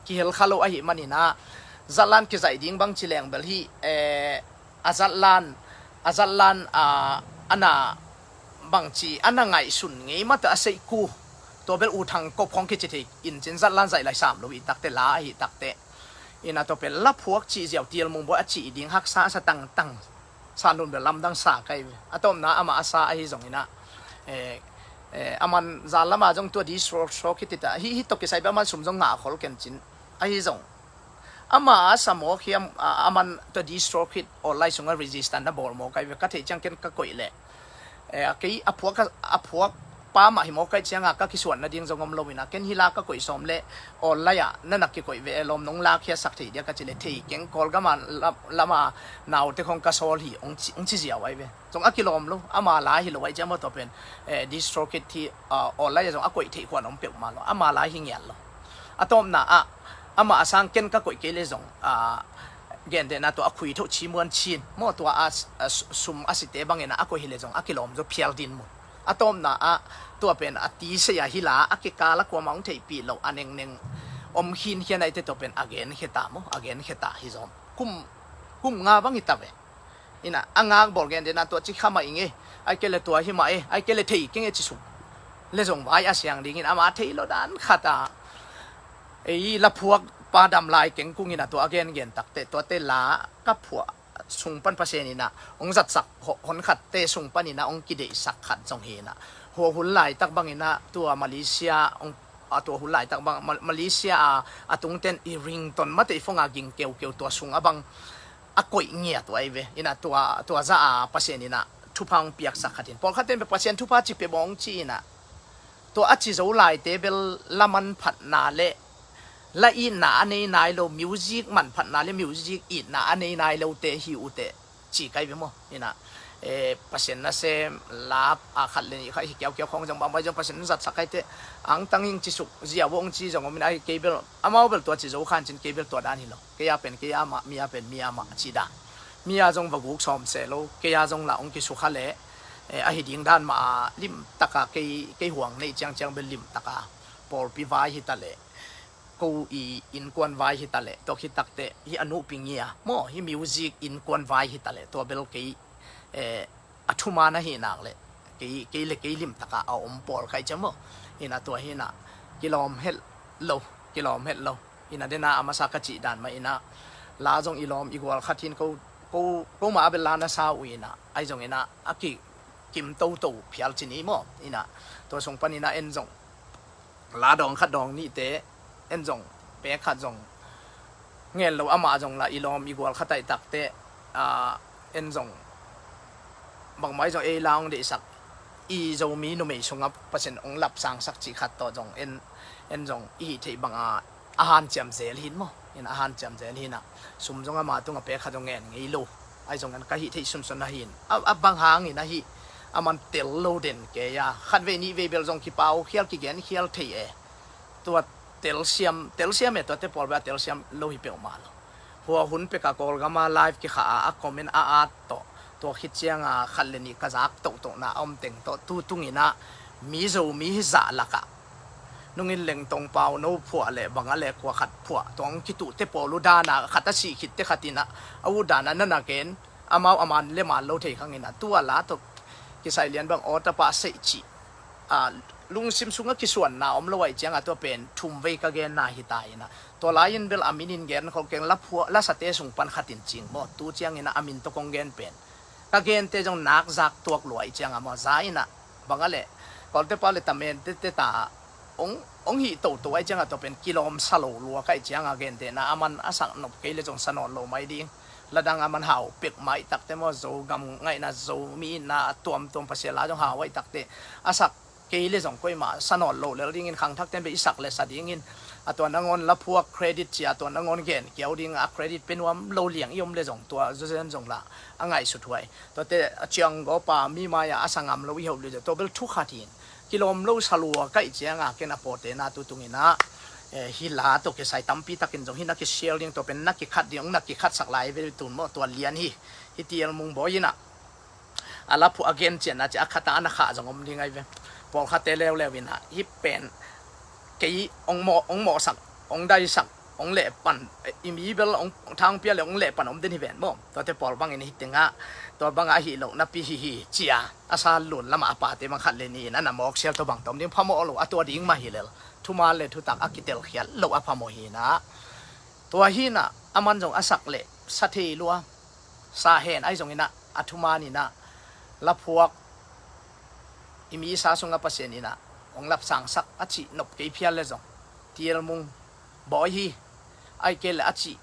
Kihel kha lo ahih manin ah zatlan kizaih ding bang ci leng bel hih, eh, a zatlan, a zatlan, ah, a na bangci a na ngaihsun ngei mah tawh a seihku tua bel U Thang Kop khawng kici thei in cin zatlan zaih lai sam lo i takte la ahi takte. Ina tua pen la phuak cih ziau Tial Mung Bawi a cih ding haksa a sa tangtang. San Lun bel lamdang sa kai ve. A tawpna amah a sa ahi zongin ah, eh, eh, a man zan lamah zong tua di sawk sawk hi tita. Hih, hih tawh kisai bel a man sum zong ngah khol ken cin. Ahi zong Ama a sa mawk hiam, a, aman tua DistroKid online sungah register na bawl mawk ai ve, ka theih ciang ken ka koih leh. Eh, a kei a phuak, a phuak pa mah hi mawk ai cianga ka kisuan nading zong om lo ina, ken hi la ka koih sawm leh online ah na na kikoih ve e lawm, nong lakhiasak thei dia ka ci leh thei keng, Kawlgam a la, lama naute khong ka sawl hi ong ci, ong ci ziau ai ve. Zong a kilawm lo, ama la hi lo ai ciang maw tua pen, eh, DistroKid hi, ah, online ah zong a koih theih khuan om peuhmah lo, ama la hi ngiat lo. A tawpna ah, ama a sang ken ka koih kei leh zong, ah, gentehna tua a khui thoh Ci Muan Cin maw, tua a, a sum a site bangin a koih hi leh zong a kilawm zaw phial din mun. A tawpna ah, tua pen a ti sei a hi la, a kikal a kuamah hong theihpih loh a nengneng om khinkhian aite tua pen a genkhia ta maw, a genkhia ta hi zawm. Kum, kum nga bang hi ta ve. Ina, a ngak bawl gentehna tua ci kha mah ing e, ai kei leh tua hi mah e, ai kei leh thei keng e ci suk leh zong vai a siang dingin ama thei lo dan khat a, ei la phuak pa dam lai keng kung ina tua a gengen takte, tuate la ka phuah sung pan Pasian ina hong zatsak ho-, honkhatte sung pan ina hong kideihsak khat zong hi ina. Hua hun laitak bang ina tua Malaysia hong, a, tua hun laitak bang Ma-, Malaysia a, a tungten i rington mate i phone a ging keukeu tua sung a bang a koih ngiat uh ai ve. Ina tua, tua za a Pasian ina thupha hong piaksak khat in. Pawlkhatte in bel Pasian thupha ci pia bawng ci ina. Tua a ci zo laite bel la manphatna le la itna a nei nai lo, music manphatna le music itna a nei nai lote hi uh teh ci kai ve maw. Ina, eh, Pasian nasem la a khat le nih kha hi kiaukiau khawng zong bangbai zong Pasian in zatsak kai teh angtang hing ci suk zia vong ci zong om ina, kei bel amau bel tua ci zo khan cin kei bel tua dan hi lo. Kei a pen kei a mah, mi a pen mi a mah ci dan. Mi a zong va guk sawm seh lo, kei a zong la hong kisukha leh, eh, ahi ding dan mah a limtaka kei, kei huang neih ciangciang bel limtaka pawlpi vai hi ta leh, ko i innkuan vai hi ta leh, tua khit takteh hi a nuhpi ngia maw, hi music innkuan vai hi ta leh, tua bel kei, eh, a thuman ahi nak leh kei, kei le kei limtaka a om pawl kai cia maw. Ina tua hi ina kilawm het lo, kilawm het lo. Ina dena a masa ka cih dan mah ina la zong i lawm i gual khat hin ko, ko, ko mah a bel la na sa uh ina, ai zong ina a kikim toto phial ci ni maw. Ina tua sung pan ina en zong la dawng khat dawng nihte en zong pek khat zong ngen lo, amah zong la i lawm i gual khat ai takte, ah, en zong bangmah i zong ei la hong deihsak i Zomi numei sungah Pasian hong lapsangsak cih khat tawh zong en, en zong i hih theih banga a hanciam zel hin maw. Ina a hanciam zel hina sum zong ama tungah pek khat zong ngen ngei lo. Ai zong en ka hih theih sunsun ahin a, a bang hangin ahi a man tel lo den kei a, khat vei nih vei bel zong kipau khial kigen khial thei e. Tua telsiam, telsiam e, tuate pawl bel a telsiam lo hi peuhmah lo. Hua hun peka Kawlgama live kikha a, a comment a at tawh, tua khit cianga khat le nih ka zak tohtohna a om teng tawh tu tungina mi Zomi hi zah lakah nungin lengtong pau no phuah le banga le kua khat phuah tuang kituhte pawl uh dana khat a sih khitte khatina a uh dana nana gen, amau a man le man lo thei khangina tua la tawh kisai lian bang awtapa seih cih, a, lungsim sungah kisuanna om lo ai cianga tua pen thum vei ka genna hi ta ina. Tua lai-in bel a minin gen khol keng, la phuah, la sate sung pan khatin cing maw. Tu ciangina a min tawh kong gen pen ka gente zong nak zak tuak lua ai cianga maw. Za ina banga le Kawlte pau le Tamente te ta ong, ong hih toto ai cianga tua pen kilawm sa lo lua kai cianga gentehna a man a sak nop kei le zong sa nawn lo mai ding. Ladang a man hau pek mai takte maw, Zogam ngaihna, Zomi itna a tuamtuam Pasian la zong hau ai takte a sak kei le zong koimah sa nawn lo lel dingin khangthakte be i sak le sa dingin a tua nangawn la phuak credit cia, a tua nangawn gen kiau ding a credit pe nuam lo liang i om le zong tua zuzen zong la a ngaihsut huai. Tuate a cianggawpa mi mai-a a sa ngam lo i hoh le zong tua bel thu khat hin kilawm lo sa lua kai cianga ken a pawtena tu tungina, eh, hi la tawh kisai tampi takin zong hi na kisial ding tua pen na kikhat ding, na kikhatsak lai ve tun maw tua lian hi. Hi tial mung bawi ina a la phuah a gen cianna cia a khata a na khah zong om ding ai ve. Pawlkhatte leuleu ina hi pen kei ong mawh, ong mawhsak, ong daisak, ong lehpan, i mi bel ong thangpia le ong lehpan om den hi ven maw. Tuate pawl bangin hi tengah tua bangah ahi lo napi hi hi cia a sa lun lamah a pate bang khat le ni in a na mawk sial tua bang tom ding phamawh lo, a tua ding mah hi lel. Thuman le thutak a kitelkhiat lo a phamawh hi na. Tua hi na a man zong a sak le sa thei lua. Sa hen ai zong ina a thuman ina la phuak i mi sa sungah Pasian ina ong lapsangsak a cih nop kei phial le zong tial mung bawi hi. Ai kei le a cih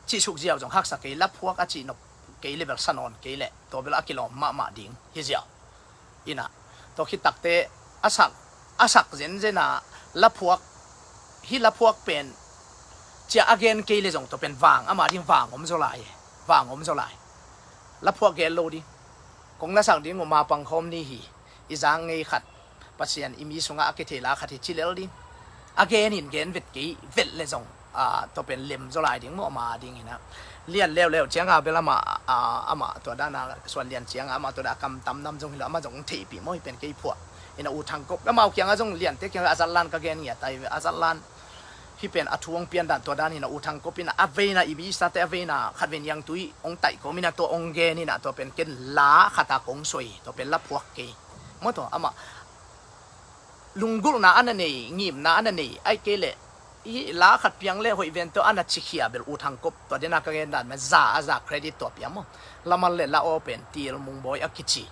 cih suk ziau zong haksa kei, laphuak a cih nop kei le bel sa nawn kei leh tua bel a kilawm mahmah ding hi ziau. Inah tua khit takte a sak, a sak zenzen a laphuak, hih laphuak pen cia a gen kei le zong tua pen vang, ama ding vang om zaw lai e. Vang om zaw lai. Laphuak gen lo ding. Kong lasak ding uh ma pangkhawm ni hi. I zang ngei khat, Pasian i mi sungah a kithei la khat hi ci lel ding. A gen in gen vet kei vet le zong, tua pen lem zaw lai ding maw, ama ding hi na. Lian leuleu cianga bel amah, amah tua dana suan lian cianga amah tua da a kam tam nam zong hi lo, amah zong theihpih maw, hi pen kei phuah. Hi na U Thang Kop, amau kianga zong liante kianga a zatlan ka gen ngiat ai ve, a zatlan. Hih pen a thu hong pian dan tua dan hi na, U Thang Kop in a veina, i mi sate a veina khat vei niangtui hong taih kawm in a tua hong gen in a, tua pen ken la khat a kong suai, tua pen laphuak kei. Maw tua, amah lunggulhna a na nei, ngimna a na nei, ai kei leh hih la khat piang le hoih ven tua a na cikhia bel U Thang Kop tua dena ka gen dan mah za a za credit tua pia maw. Lamal le la aw pen Tial Mung Bawi a kici.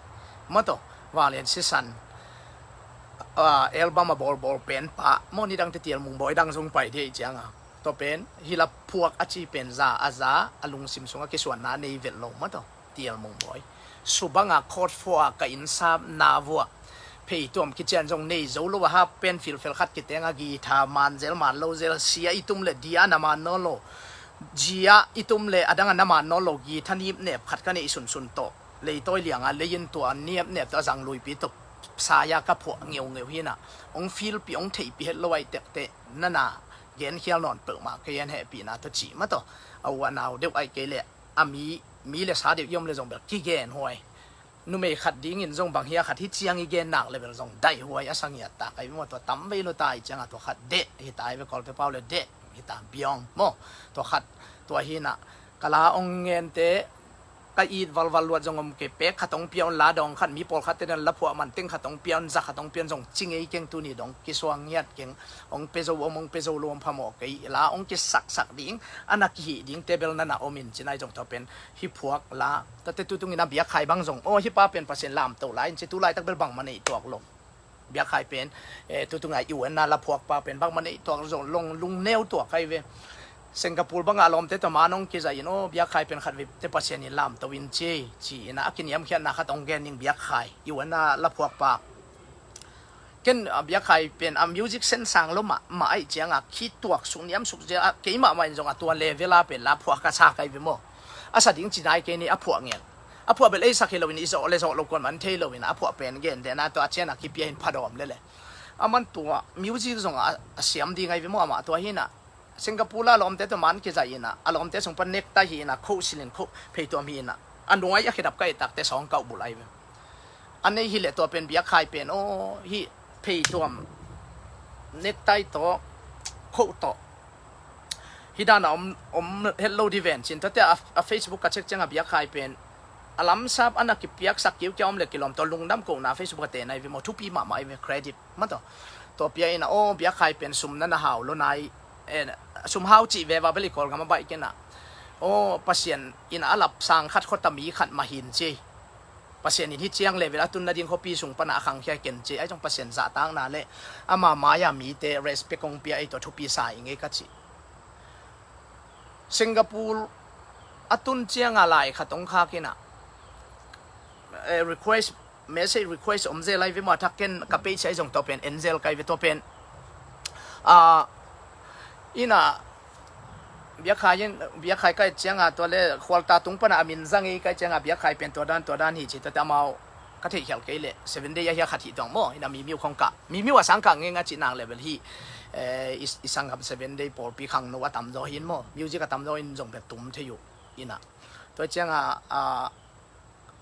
Maw tua, Valen Sisan album a bawlbawl pen pah maw, nidangte Tial Mung Bawi dang zong pai dei cianga. Tua pen hih laphuak a ci pen za a za a lungsim sungah kisuanna a nei vet lo maw tua, Tial Mung Bawi. Subanga Court Four a ka innsapna vuah. Phei tuam kician zong nei zo lo a, hap pen filfel khat kitenga guitar man zel man lo zel, sia i tum le dia na man nawn lo. Zia i tum le a danga na man nawn lo, guitar nipnep khat ka neih sunsun tawh. Leitawi lianga leiin tua niapnep tawh a zang luipi tawh saya ka phuah ngeungeu hi na. Hong filpih, hong theihpih het lo ai tekte nana genkhial nawn peuhmah kei an hehpihna tawh cih maw tua. A u a nau deuh ai kei leh a mi, mi le sa deuh i om le zong bel kigen huai. Numei khat dingin zong bang hia khat hi ciang i gen nak le bel zong daih huai a sa ngiat ta kai maw tua, tam vei lo ta i cianga tua khat deh hi ta ai ve, Kawlte pau le deh hi ta, biawng maw. Tua khat tua hi na, ka la hong ngente ka it valval luat zong om kei, pek khat hong pia un, la dawng khat, mi pawlkhatte dan laphuah man teng khat hong pia un, za khat hong pia un zong ci ngei keng, tuni dong kisuang ngiat keng. Hong pia zo om, hong pia zo lo om phamawh kei, la hong kisaksak ding a na kihih dingte bel nana om in ci nai zong tua pen hih phuak la. Tate tutungin a biakkhai bang zong aw hih pa pen Pasian lamto lai in ci, tu laitak bel bangmah neih tuak lo. Biakkhai pen, eh, tutunga i uanna laphuak pa pen bangmah neih tuak zong long lungneu tuak kai ve. Singapore bangah a lawmte tawh man hong kizaih in aw biakkhai pen khat veite Pasian in lamto in ci, ci-in a kiniamkhiatna khat hong gen ning biakkhai i uanna laphuak pa. Ken a biakkhai pen a music sen sang lo mahmah aih cianga khi tuak suk niam suk zia, keimah mah in zong a tua level a pen laphuak ka sa kai ve maw. A sa ding ci nai kei ni, a phuah ngen. A phuah bel ei sak hi loin i zawh le zawh lo kuan man thei loin a phuah pen gen dena tua a ciana kipia hin phadawm lele. A man tua music zong a, a siam ding ai ve maw, amah tua hi na. Singapore la a lawmte tua man kizaih ina, a lawmte sung pan nektai hi ina, khoh silin khoh pheituam hi ina. A nuai a khedap ka etakte sawng kauh bulh ai ve. A nei hi le tua pen biakkhai pen aw hi pheituam nektai tawh khoh tawh. Hi dana om, om het lo di ven cin tuate a, a Facebook ka check cianga biakkhai pen a lamsap a na kipiaksak kiukia om le kilawm tawh lungdam kohna Facebook a te nai ve maw, thupi mahmah ai ve, credit maw tua. Tua pia ina aw biakkhai pen sum na na hau lo nai, eh, sum hau cih veva bel i Kawlgam a baih kena. Aw Pasian ina a lap sang khat khuata mi khat mah hin ci. Pasian in hi ciang level a tun nading khuapi sung pana a khangkhia ken ci. Ai zong Pasian zahtakna le ama maia mite respect kong pia ei tua thupi sa i ngei ka ci. Singapore a tun cianga lai khat hong khak ina, eh, request, message request om zel ai ve maw, thak ken ka page ai zong tua pen en zel kai ve tua pen. Ah, ina biakkhai in, biakkhai kai cianga tua le khualta tung pana a min zang i kai cianga biakkhai pen tua dan tua dan hi ci tuate amau ka theihkhial kei le seven day a hia khat hi tuang maw, ina mimiu khong ka, mimiu a sang ka ngeng a ci nang level hi. Eh, i, i sanggam seven day pawlpi khangno a tamzaw hin maw, music a tamzaw in zong bek tum thei uh ina. Tua cianga, ah,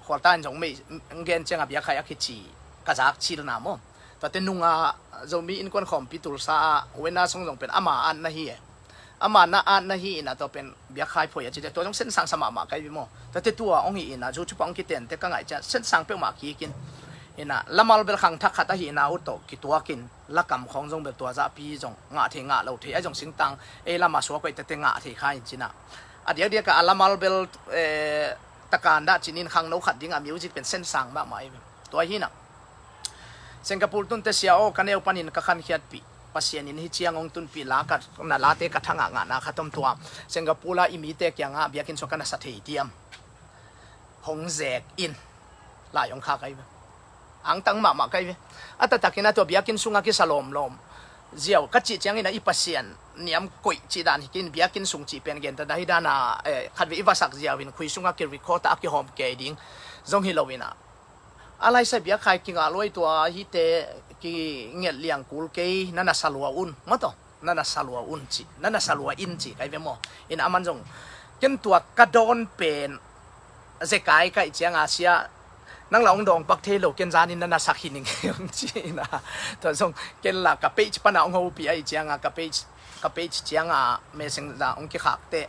khualta in zong mei gen cianga biakkhai a kici ka zak cilna maw. Tuate nunga Zomi innkuan khawmpi Tulsa a uena song zong pen ama atna hi e. Ama na atna hi ina tua pen biakkhai phoi a cite tua zong sensang sa mahmah kai vi maw. Tuate tua hong hi ina zu thupa hong kitente ka ngaih cia sensang peuhmah kikin. Ina lamal bel khangthak khat ahi ina uh tawh kituakin lakam khawng zong bel tua zahpi zong ngah thei ngah lo thei ai zong singtang ei lama suak koih tete ngah thei kha in cina. A diakdiaka a lamal bel, eh, takan dah cinin khangno khat dinga music pen sensang mahmah ei ve. Tua hi na. Singapore tunte sia aw ka neu panin ka khankhiatpih. Pasian in hih ciang hong tunpih la ka, na late ka thangah ngahna khat om tua. Singapore ah i mite kiangah biakinn sung ka na sa thei diam? Hong zek in. Lai hong kha kai ve. Angtang mahmah kai ve. A taktakin a tua biakinn sungah kisa lawmlawm ziau ka cih ciangin a i Pasian niam koih cih dan hi kei in biakinn sung cih pen gentehna hi dan a, eh, khatvei i va sak ziau in khui sungah ki record a kihawm kei ding zong hi lo in a. A laisai biakhai kingah luai tua hihte kingelh liang kul kei, na na sa lua un maw tawh, na na sa lua un ci, na na sa lua in ci kai ve maw? In aman zong ken tua ka dawn pen zekai kaih cianga sia, nang la hong dawng pak thei lo, ken zanin na na sak hi ning hong ci in a. Tua zong ken la ka page pana hong hopih ahi cianga ka page, ka page cianga Messenger hong kikhakte,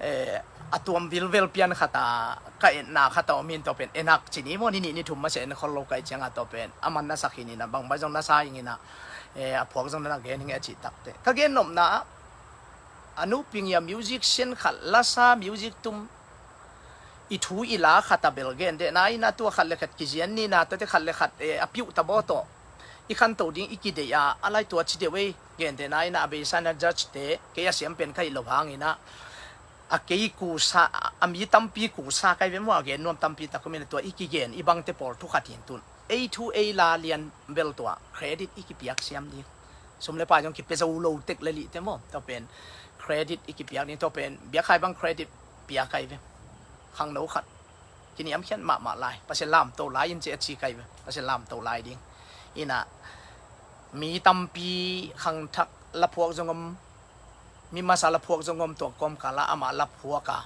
eh, a tuam vilvel pian khata ka etna khata om hin tua pen enak ci ni maw, ni nih ni thum masa en khol lo kaih cianga tua pen aman na sak hi ning a, bangbai zong na sa ing in a, eh, a phuak zong na na gen hi nge a cih takte. Ka gen nopna ah a nuping ia musician khat lasa music tum i thu i la khata bel gentehna in a tua khat le khat kizian nina tuate khat le khat, eh, a piuh ta baw tawh i khanto ding i kideih a, a lai tua ci deuh ei. Gentehna in a a beisa na judge te kei a siam pen ka hi lo hangin a, a kei kusa, a mi tampi kusa kai ve maw, a gen nuam tampi tak om in a tua i kigen i bangte pawl thu khat hin tun. Ei thu ei la lian bel tua credit i kipiak siam ding. Sum le pai zong kipia zo lo tek le lihte maw, tua pen credit i kipiak ding, tua pen biakhai bang credit pia kai ve. Khangno khat kiniamkhiat mahmah lai, Pasian lamto lai in ci a ci kai ve, Pasian lamto lai ding. In a mi tampi khangthak laphuak zong om, mi masa laphuak zong om, tua kawmkal ah amah laphuak a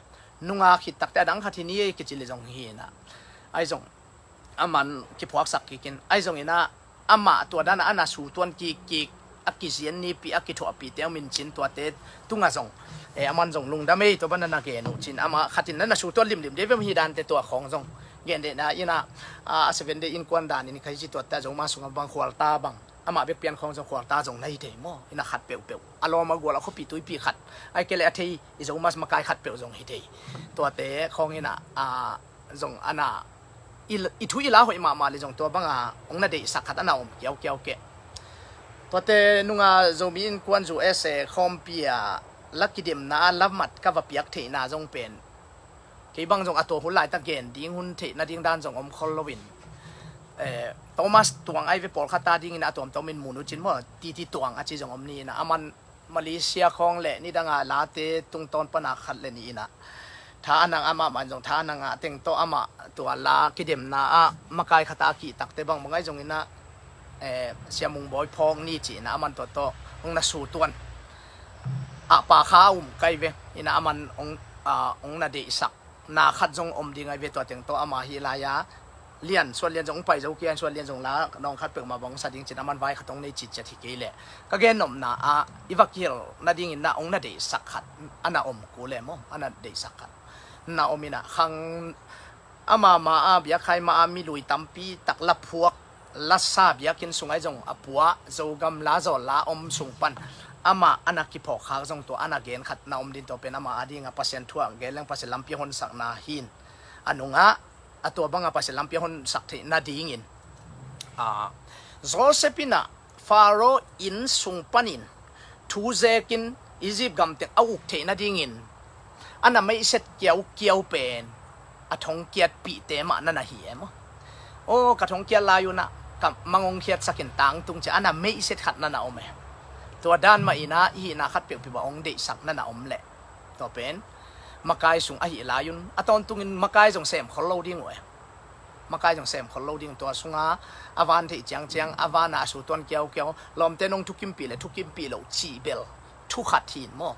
nunga khit takte a dang khat hi ni ei kici le zong hi in a, ahi zong aman kiphuaksak kik in, ahi zong in a amah tua dan a na sutuan kikkik, a kizian nipi a kithuahpihte om in cin tuate tungah zong, eh, aman zong lungdam ei, tua bana na gen uh cin amah khatin na na sutuan limlim dei ve maw, hi dante tua khawng zong gentehna in a, a, a Seven Day innkuan danin ka hi ci tuate a Zoma sungah bang khualta bang amah bek pian khawng zong khualta zong na hi thei maw, in a khat peuhpeuh a lawm a gual a khuapi tuipi khat, ai kei le a thei i Zoma makai khat peuh zong hi thei. Tuate khawng in a, a, zong a na i, i thu i la hoih mahmah le zong tua banga hong na deihsak khat a na om kiaukiau keh. Tuate nunga Zomi innkuan U S A khawmpi a la kidemna a la mat ka va piak theihna zong pen kei bang zong a tua hun laitak gen ding hun theih nading dan zong om khol loin, eh, Thomas Tuang ai ve, pawlkhat a dingin a tuamtuamin mun uh cin maw, Titi Tuang a ci zong om ni in a, aman Malaysia khawng le nidanga late tungtawn pana khat le ni in a, tha a nang amah man zong tha a nang a teng tawh amah tua la kidemna ah makai khata a kihtakte bangbang ai zong in a, eh, Sia Mung Bawi phawk ni ci in a aman tua tawh hong na sutuan ah pa kha a um kai ve. In a aman hong, ah, hong na deihsak na khat zong om ding ai ve, tua teng tawh ama hi lai-a lian, suan lian zong pai zo kian, suan lian zong la nawng khat peuhmah bang sa ding cin aman vai khat hong nei citciat hi kei leh ka gen nopna ah i va kihel nadingin na hong na deihsak khat a na om kul e maw, a na deihsak khat na om in a khang ama ma a biakhai ma a mi lui tampi tak la phuak lasa biakinn sung ai zong a pua Zogam la zawl la om sung pan ama a na kiphawk khak zong tua a na gen khat na om din tua pen ama a ding a Pasian thu a gen leng Pasian lampi a honsakna hin a nungah a tua banga Pasian lampi a honsak theih nadingin, a, Joseph in a Pharaoh inn sung panin thu zekin Egypt gam teng a uk theih nadingin a na meihset kiaukiau pen a thongkiatpihte mah na na hi e maw? Aw, ka thongkiat lai un a ka mang hong khiatsakin tangtung ci a na meihset khat na na om e. Tua dan mah in a i hihna khat peuhpeuh ah hong deihsak na na om leh tua pen makai sung ahi lai un a tawntungin makai zong sem khol lo ding uh e. Makai zong sem khol lo ding, tua sunga a van theih ciangciang a van a a sutuan kiaukiau lawmte nong thukimpih le thukimpih loh cih bel thu khat hin maw?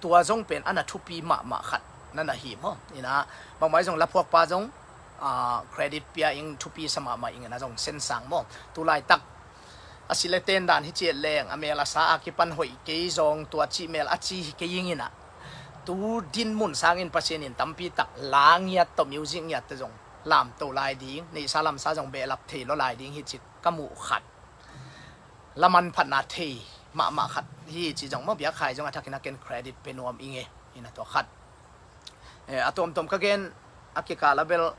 Tua zong pen a na thupi mahmah khat na na hi maw? In a bangmah zong laphuakpa zong, a, credit pia ing, thupi sa mahmah ing in a zong sensang maw? Tulaitak a si le ten dan hi ciat leng a mel a sa a kipan hoih kei zong tua cih mel a ci hi kei ing in a, tu dinmun sangin Pasian in tampi tak la ngiat tawh music ngiat te zong lamto lai ding, neihsa lamsa zong behlap thei lo lai ding hi ci ka muh khat, la manphatna thei mahmah khat hi ci zong maw, biakhai zong a thakin a ken credit pe nuam ing e, in a tua khat. Eh, a tuamtuam ka gen a kikal a bel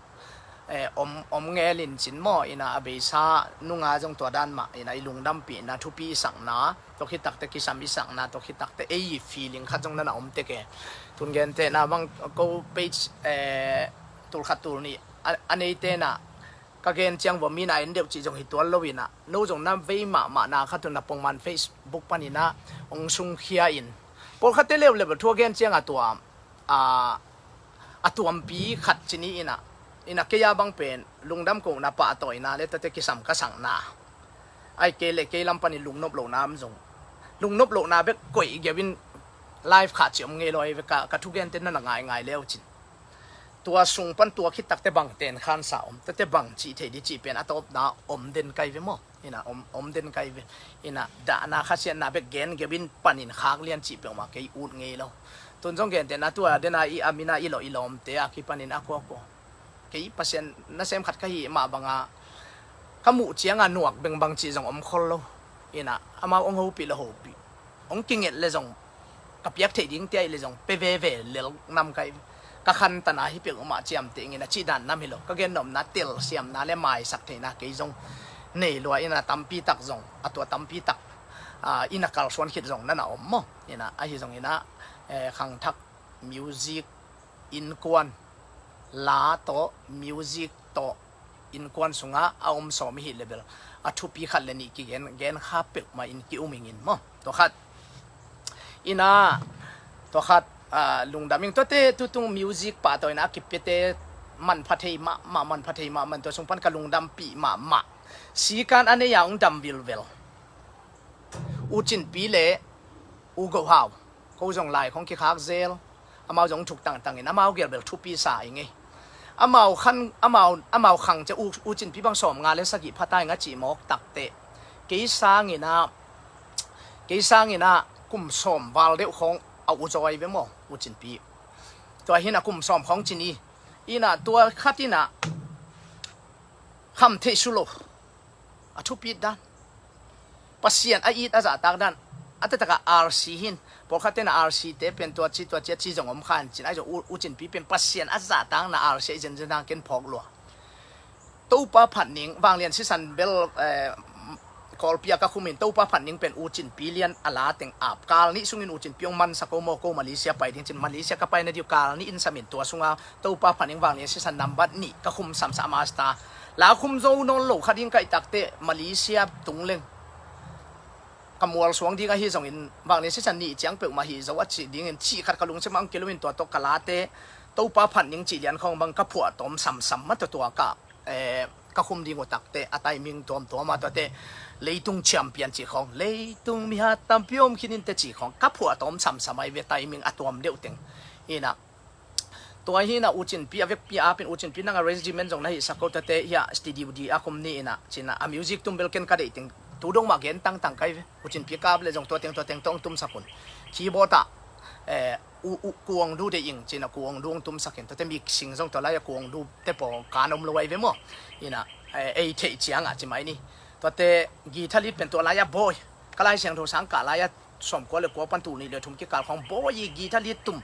eh, om, om ngelin cin maw, ina a beisa nunga zong tua dan mah, ina i lungdampihna, thupi i sakna, tua khit takte kisam i sakna, tua khit takte ei i feeling khat zong nana om tek e. Tun gentehna bang ko page, eh, tul khat tul nih a, a neite na ka gen ciang vua mi na en deuh cih zong hi tuan lo ina, no zong na vei mahmah na khat tun na pongman Facebook pan ina ong sungkhia in. Pawlkhatte leuleu thu a gen ciang a tua, a, a tuampi khat ci ni ina, ina kei a bang pen lungdam kohna pahtawina le tate kisam ka sakna. Ai kei le kei lam panin lungnop lohna om zong, lungnop lohna bek koih geuh in live khah ci om ngei lo ai ve ka, ka thugente nana ngaingai leu cin. Tua sung pan tua khit takte bang ten khansa om, tate bang cih thei di cih pen a tawpna om den kai ve maw? Ina om, om den kai ve. Ina dahna khasiatna bek gen geuh in panin khak lian cih peuhmah kei ut ngei lo. Tun zong gentehna tua dena i a mina i lo i lawmte a kipanin a kuakua, kei Pasian nasem khat ka hih mah banga ka muh cianga nuak bengbang cih zong om khol lo. Ina amau ong hopih lo hopih, ong kinget le zong ka piak theih ding tia i le zong pe veve lel nam kai. Ka khan tana hi peuhmah ciamteh ngin a cih dan nam hi lo. Ka gen nopna telsiamna le maisak theihna kei zong nei lua ina tampi tak zong, a tua tampi tak, ah, ina kalsuan khit zong nana om maw? Ina ahi zong ina, eh, khangthak music innkuan, la tawh music tawh innkuan sungah a om sawm i hih le bel a thupi khat le nih kigen, gen kha peuhmah in ki um ingin maw? Tua khat ina, tua khat, ah, lungdam ing. Tuate tutung music pahtawina a kipiate manpha thei mahmah, manpha thei mahmah, tua sung pan ka lungdampih mahmah. Sikan a nei a ong dam vilvel U Cinpi le U Gohau, ko zong lai khong kikhak zel. Amau zong thuk tangtangin amau gel bel thupi sa i ngei. Amau khan, amau, amau khang cia U, U Cinpi bang sawm nga le sagih phata i nga cih mawk takte. Kei sangina, kei sangina kum sawm val deuh khong a u zaw ai ve maw U Cinpi? Tua hina kum sawm khong cin i, ina tua khat ina kham theih su lo. A thupit dan, Pasian a it a zahtak dan. A taktakah R C hin, pawlkhat tena R C te pen tua ci tua ci a ci zong om kha in cin, ahi zong U, U Cinpi pen Pasian a zahtakna R C a i zenzen dan ken phawk lua. Topa phat ning, vanglian sisan bel, eh, Kawlpi a ka khum in Topa phat ning pen U Cinpi lian a la teng ap. Kal nih sungin U Cinpi ong mansa ko maw, ko Malaysia pai ding cin, Malaysia ka pai na diu kal nih in samin tua sunga Topa phat ning vanglian sisan nambat nih ka khum samsa a masta. La khum zo nawn lo kha ding kaih takte Malaysia tung leng ka mual suang ding ahi zongin vanglian sisan nih ciang peuhmah hi zo a cih dingin cih khat ka lungsim ang kilumin tua tawh ka late Topa phat ning cih lian khawng bang ka phuah tawm samsam ma tua tua ka, eh, ka khum ding uh takte a timing tuamtuam a tuate leitung champion cih khawng, leitung mihat tampi om khinin te cih khawng ka phuah tawm samsam ai ve, timing a tuam deuh teng. Ina tua hina U Cinpi a vekpi a apin U Cinpi nanga regiment zong na hihsak ko tate hia studio di a khum ni ina cina a music tum bel ken ka deih teng tu dong mah gen tangtang kai ve. U Cinpi kap le zong tua teng tua teng tong tumsak un. Keyboard ah, eh, u, u, Kuang Du deih ing cina Kuang Du ong tumsak in, tate mixing zong tua lai a Kuang Du te paw kan om lo ai ve maw? Ina, eh, ei theih ciang a ci mai ni. Tuate guitar lead pen tua lai a Bawi, ka Lai Siangtho sang kah lai a sawmkua le kua pan tul nih le thum kikal khawng Bawi i guitar lead tum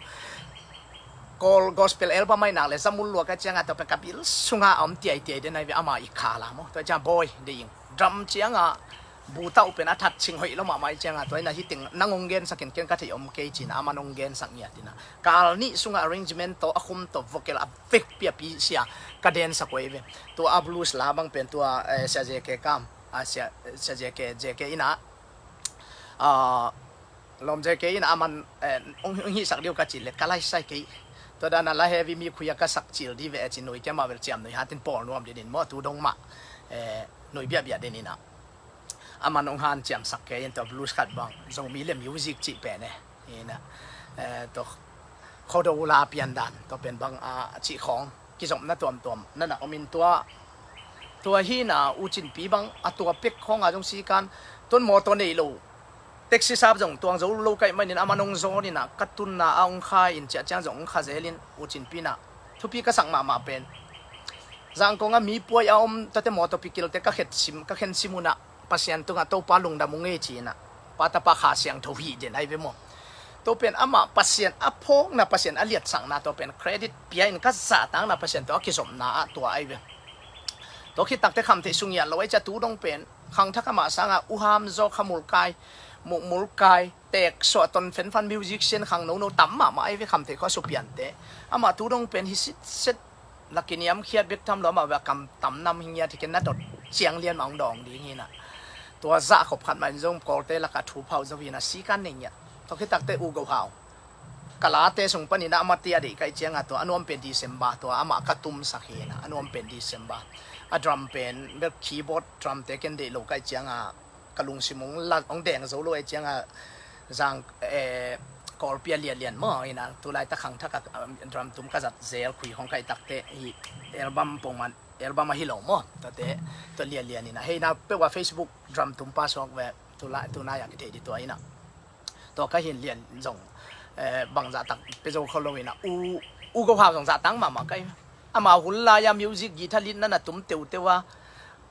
Kawl gospel album ai nak le zamul lua ka cianga tua pen ka bil sunga a om tiaitiai den ai ve, ama i kha la maw? Tua ciang Bawi deih ing. Drum cianga bu tauh pen a that cing hoih lo mahmah i cianga tua ina hi teng nang ong gensak in ken ka theih om kei cina aman ong gensak ngiat ina kal nih sunga arrangement tawh a khum tawh vocal a vekpi a pi sia ka densak uh ai ve. Tua a blues la bang pen tua, eh, Sia J K Kam, a Sia, Sia J K, J K ina, ah, lawm J K ina aman, eh, ong, ong hihsak diu ka cih le ka laisai kei. Tua dana la heavy mi khuia ka sak cil di ve a ci nui kei mah vel ciam nui hatin pawl nuam dinin maw tu dong mah, eh, nui biahbiah dinina. Aman ong hanciamsak kei in tua blues khat bang Zomi le music cih pen e. Ina, eh, tua Khodo la pian dan tua pen bang a cih khawng kizopna tuamtuam nana om in tua, tua hina U Cinpi bang a tua pek khawnga zong sikan tuan mawtaw nei lo. Taxi sap zong tuang zo lo kaih manin aman ong zawn ina ka tunna a ong kha in ciah ciang zong ong kha zelin U Cinpi na thupi ka sak mahmah pen Zangkong a mi puai a om tate mawtaw pikilte ka khet sim, ka khen sim una Pasian tungah Topa lungdam ung ei cina Pa Tapa Kha Siangtho hih den ai ve maw? Tua pen amah Pasian a phawkna, Pasian a liatsakna, tua pen credit pia in ka zahtakna Pasian tawh a kizopna ah tua ahi ve. Tua khit takte khamtheih sung ngiat lo ahi cia tu dong pen khangthak amah sangah uham zaw khamulkai, mukmulkai, teeksuah ton fenfan musician khang nono tam mahmah ahi ve khamtheih khua supiante. Amah tu dong pen hi sitset laki niamkhiat bek tham lo amah ve a kam tam nam hi ngiat hi ken na dot ciang lian mah hong dawng ding hi na. Tua zah khop khat mah in zong Kawlte lakah thu phau zo hi na sikan nei ngiat. Tua khit takte U Go Hau. Ka late sung panin a ama tia deih kaih cianga tua a nuam pen December tua amah ka tumsak hi na a nuam pen December. A drum pen bel keyboard drum te ken deih lo kaih cianga ka lungsim hong la hong deng zo lo ahi cianga zang eh, Kawlpi a lianlian maw ina tulai ta khangthak a drum tum ka zat zel khui hong kaih takte hi album pongman album ahi lo maw. Tuate tua lianlian ina hei na peuh a Facebook drum tum pa suak ve tulai tunai a kithei di tua ina. Tua ka hin lian zong eh, bang zahtak pe zo kho lo ina u u go hau zong zahtang mahmah kai. Amau hun lai-a music guitar lead na na tum teuteu a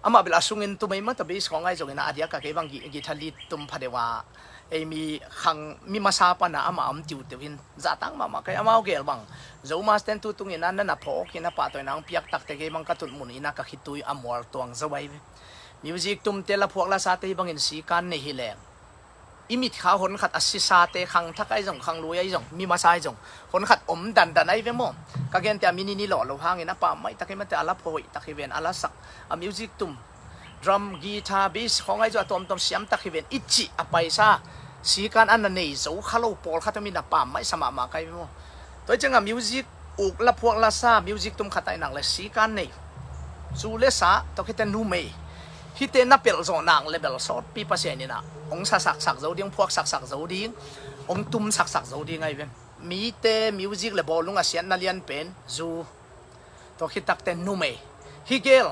amah bel a sungin tum ei mah ta bass khawng ahi zongin a diak a kei bang guitar lead tum pha deuh a ei mi khang mi masa pana amah a om teuteu hin zahtang mahmah kai. Amau gel bang Zo Master tu tungin a na na phawk in a pahtawina hong piak takte kei bang ka tutmun in a ka khitui a mual tuang zo ahi ve. Music tumte la phuak la sate hi bangin sikan nei hi leng i mitkha honkhat a sisate khangthak ahi zong khanglui ahi zong mi masa ahi zong honkhat om dandan ahi ve maw? Ka gente a mi ni ni lawh lo hangin a pammaih tak hi mate a la phuah hoih tak hi ven a la sak a music tum drum guitar bass khawng ahi zong a tuamtuam siam tak hi ven i cih a paisa sikan a na nei zo kha lo pawlkhat om in a pammaih sa mahmah ka hi ve maw? Tua hi cianga music uk la phuak la sa music tum khat ahi nak le sikan nei zu le sa tua khite numei hite na pelh zawh nak le bel sawtpi Pasian in a hong sa saksak zo ding hong phuak saksak zo ding hong tum saksak zo ding ahi ve. Mite music le bawlung a siatna lian pen zu tua khit takte numei hi gel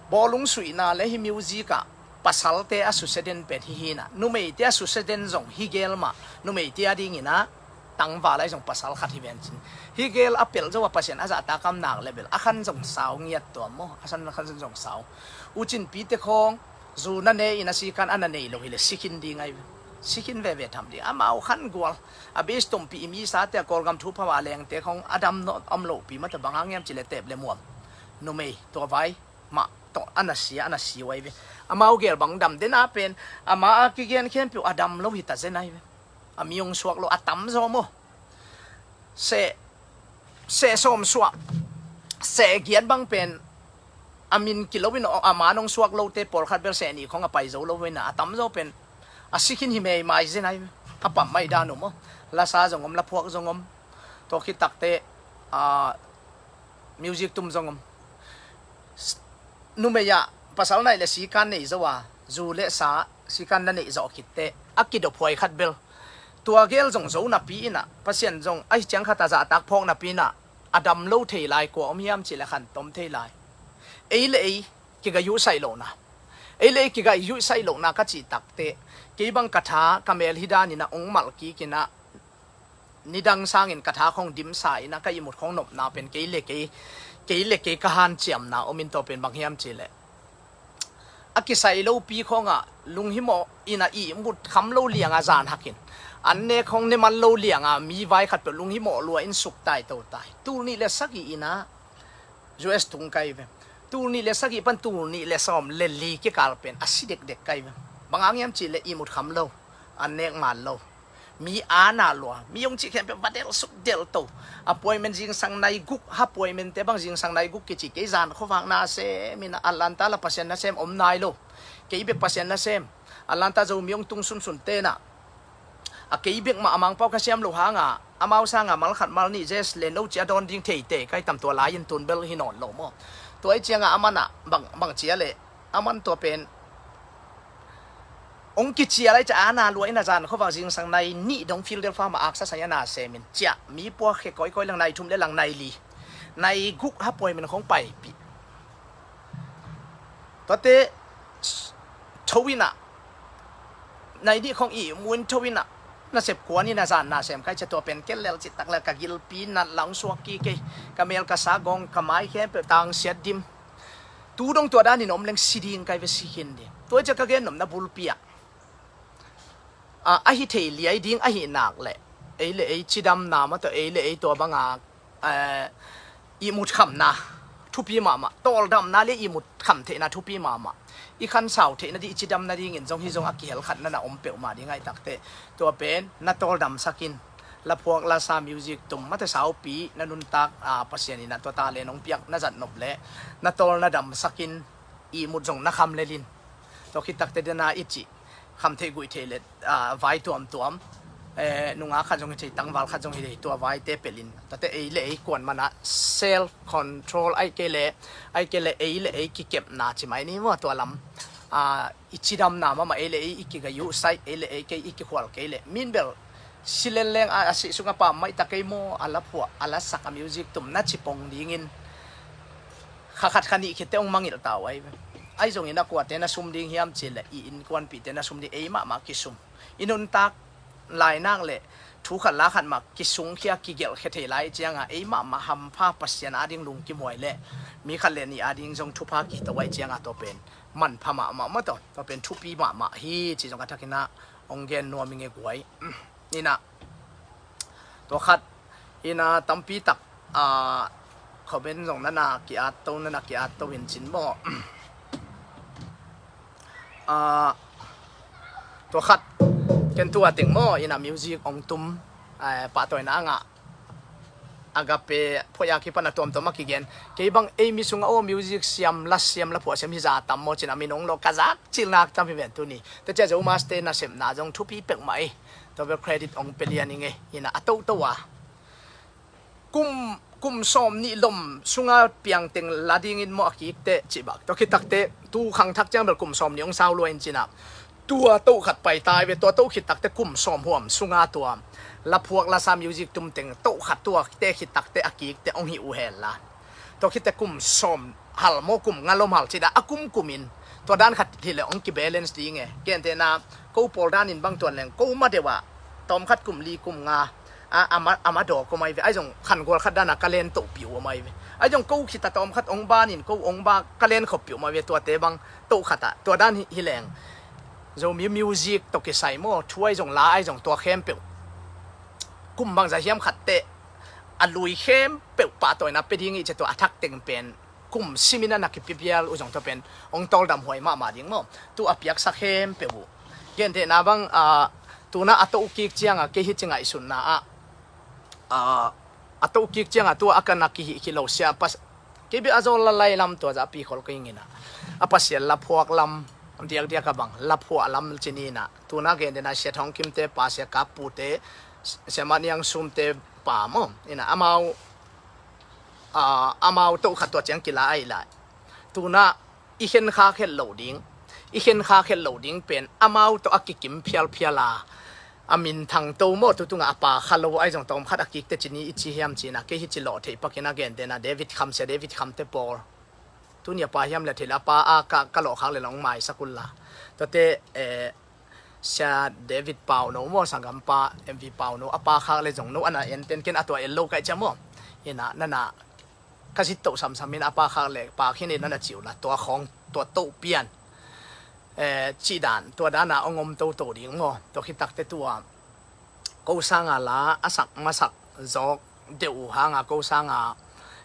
bawlung suihna le hi music ah pasalte a susia den pen hi hi na numeite a susia den zong hi gel mah numeite a dingin a tangval ahi zong pasal khat hi ven cin. Hi gel a pelh zo a Pasian a zahta kam nak le bel a khan zong sau ngiat tuam maw a san khan zong sau. U Cin pite khawng zu na ne in a sikan a na nei lo hi le sikhin ding ahi ve. Sikhin veve tham ding amau khan gual a bass tompi i mi sate a Kawlgam thu phau a lengte khawng a dam nawh om lohpi mate bang hang hiam ci le tep le muam numei tua vai mah tawh a na sia a na siu ahi ve. Amau gel bang dam dena pen ama a kigen khempeuh a dam lo hi ta zen ahi ve. A mi hong suak lo a tam zaw maw? Seh seh sawm suah seh giat bang pen a min kilo in a man hong suak lote pawlkhat bel seh nih khawng a pai zo lo in a tam zaw pen a sikhin hi meimai zen ahi ve. A pammaih dan uh maw? Lasa zong om la phuak zong om tua khit takte a music tum zong om. Numei ah pasal naih le sikan nei zo a zu le sa sikan na neih zawh khitte a kidophuai khat bel tua gel zong zo napi inah Pasian zong ahi ciang khat a zahtak phawk napi inah a dam lo thei lai kua om hiam cih le khan tom thei lai. Ei le ei kiga yuhsaih lohna ei le ei kiga yuhsaih lohna ka cih takte kei bang ka tha ka mel hi dan inah ong malh kik inah nidang sangin ka tha khong dimsa in a ka ihmut khong nopna pen kei le kei kei le kei ka hanciamna om in tua pen bang hiam cih leh a kisai lopi khongah lunghimawh in a ihmut kham lo lianga zan hakin an nek khong neman lo lianga mi vai khat peuh lunghimawh lua in suk tai to tai. Tul nih le sagih in a U S tung kai ve. Tul nih le sagih pan tul nih le sawm le li kikal pen a si dekdek kai ve. Bang hang hiam cih leh ihmut kham lo an nek man lo. Mi ana lua mi hong cih khempeuh va delh suk delh to. Appointment zingsang nai guk ha appointment te bang zingsang nai guk kici kei zan khuavak nasem in a Atlanta la Pasian nasem om nai lo. Kei bek Pasian nasem Atlanta Zomi hong tung sunsun tenah a kei bek mah a Mangpau ka siam lo hanga amau sanga mal khat mal nih zes le no ci a dawn ding theite kai tam tua lai-in tun bel hi nawn lo maw? Tua ih cianga a manah bang bang cia le a man tua pen ong kicial ai ca ana lua in a zan khuavak zingsang nai nih dong Philadelphia mah aksa sai ana semin ciah mi puak khe kawikawi lang nai thum le lang nai li nai guk ha puai min khong paipih. Tuate tho inah nai nih khong ihmu in tho inah nasep kuan in a zan nasem kai cia tua pen kel lel cittak le ka gilpi nat lang suak kik kei ka mel ka sa gong ka mai khempeuh tang siat dim. Tu dong tua danin om leng si ding kai ve si khin ding. Tua cia ka gen nopna bulpi ah a ahi thei liai ding ahi nak leh ei le ei cidamna mah tawh ei le ei tua banga, eh, ihmut khamna thupi mahmah, tawldamna le ihmut kham theihna thupi mahmah. I khansau theihna ding, i cidamna dingin zong hi zong a kihel khat na na om peuhmah ding ahih takteh, tua pen na tawldamsak in, laphuak lasa music tum mate saupi na nuntak, ah, Pasian in ah tua talent hong piak na zat nop leh na tawl na damsak in, ihmut zong na kham lel in. Tua khit takteh dena i cih kham theih guih theih le, ah, vai tuamtuam, eh, nungak khat zong hi thei, tangval khat zong hi thei, tua vaite pelh in. Tate ei le ei kuan mana self control, ahih kei le, ahih kei le ei le ei kikepna ci mai ni maw, tua lam, ah, i cidamna mahmah, ei le ei i kigayu sai, ei le ei kei i kikhual kei le, min bel si lenleng a, a sih sungah pam maih ta kei maw, a laphuak, a lasak, a music tum na ci pong dingin kha khat kha nih khit teh hong mangngilh ta uh ahi ve. Ahi zongin a kuate na sum ding hiam cih leh i innkuanpihte na sum ding, ei mahmah kisum. I nuntak lainak le thu khat la khat mah kisungkhia kigelhkhia thei lai cianga, ei mahmah hampha, Pasian ading lungkimhuai le mi khat le nih ading zong thupha kihto ahih cianga, tua pen manpha mahmah maw, tua, tua pen thupi mahmah hi ci zong a thakin ah hong gen nuam ing e guai. Inah tua khat, inah tampi tak, ah, comment zong na na ki-at to, na na ki-at to in cin maw. Ah, tua khat, ken tua teng maw, inah music hong tum, eh, pahtawina a ngah Agape phoih a kipan a tuamtuam a kigen. Kei bang ei mi sungah aw music siam, la siam, laphuak siam hi za tam maw cin a min hong lo ka zak cilnak tam hi ven tuni. Tua ciah Zomaste nasepna zong thupi peuhmah ei. Tua bel credit hong pia lian ing e. Inah a toto a kum, kum sawm nih lom sunga piangteng la dingin maw a kik teh cih bak. Tua khit takteh tu khangthak ciang bel kum sawm nih hong sau lua in cinah, tua toh khat pai ta hi ve. Tua toh khit takteh kum sawm huam sunga tua laphuak lasa music tumteng toh khat tua teh khit takteh a kik teh hong hi uh hen la. Tua khit teh kum sawm hal maw, kum nga lom hal cih dah a kumkum in tua dan khat hi leh hong kibalance ding e. Gentehna ko pawl danin bang tuan leng ko ma deuh ah tawmkhat kum li kum nga a, a ma, a ma dawk om ahi ve. Ahi zong khangual khat dana ka len tohpih uh om ahi ve. Ahi zong ko khit a tawmkhat hong banin ko hong ba ka len khoppih uh om ahi ve. Tuate bang toh khat ah tua dan hi, hi leng Zomi music tawh kisai maw, thu ahi zong la ahi zong tua khempeuh kum bangzah hiam khat teh a lui khempeuh pahtawina pia ding i ci a, tua a thak teng pen kum simin a na kipiapial uh zong tua pen hong tawldam huai mahmah ding maw. Tu a piaksa khempeuh uh. Gentehna bang, ah, tuna a toh kik cianga kei hi ci ngaihsutna ah, ah, a toh kik cianga tua a ka na kihih khit lo sia pas, kei bia a zawl la lai lam tua zahpi khol ka ing inah, a Pasian laphuak lam diakdiak a bang laphuak lam ci ni inah, tuna gentehna Sia Thawng Kimte pa, Sia Kap Pute, Sia Mah Niang Sumte pa maw, inah amau, ah, amau toh khat tua ciang kila ahi lai. Tuna i khenkhak het loh ding, i khenkhak het loh ding pen amau tawh a kikim phialphial a, a minthang to maw, tu tungah a pa kha lo ahi zong tawmkhat a kik teh ci ni i ci hiam cinah, kei hi ci lawh theih pakin a gentehna David Kham, Sia David Khamte pawl. Tuni a pa hiam le thei le a pa a ka, ka lawhkhak le long maisak un la. Tuate, eh, Sia David Pauno maw, sanggampa M V Pauno a pa khak le zong no a na enten ken a tua el lo kaih cia maw. Inah na na ka zit toh samsam in a pa khak le pa khin in a na ci uh la, tua khawng tua toh pian, eh, cih dan, tua dana hong om toto ding maw. Tua khit takteh tua ko sanga la a sak masak zawk deuh uh hanga ko sanga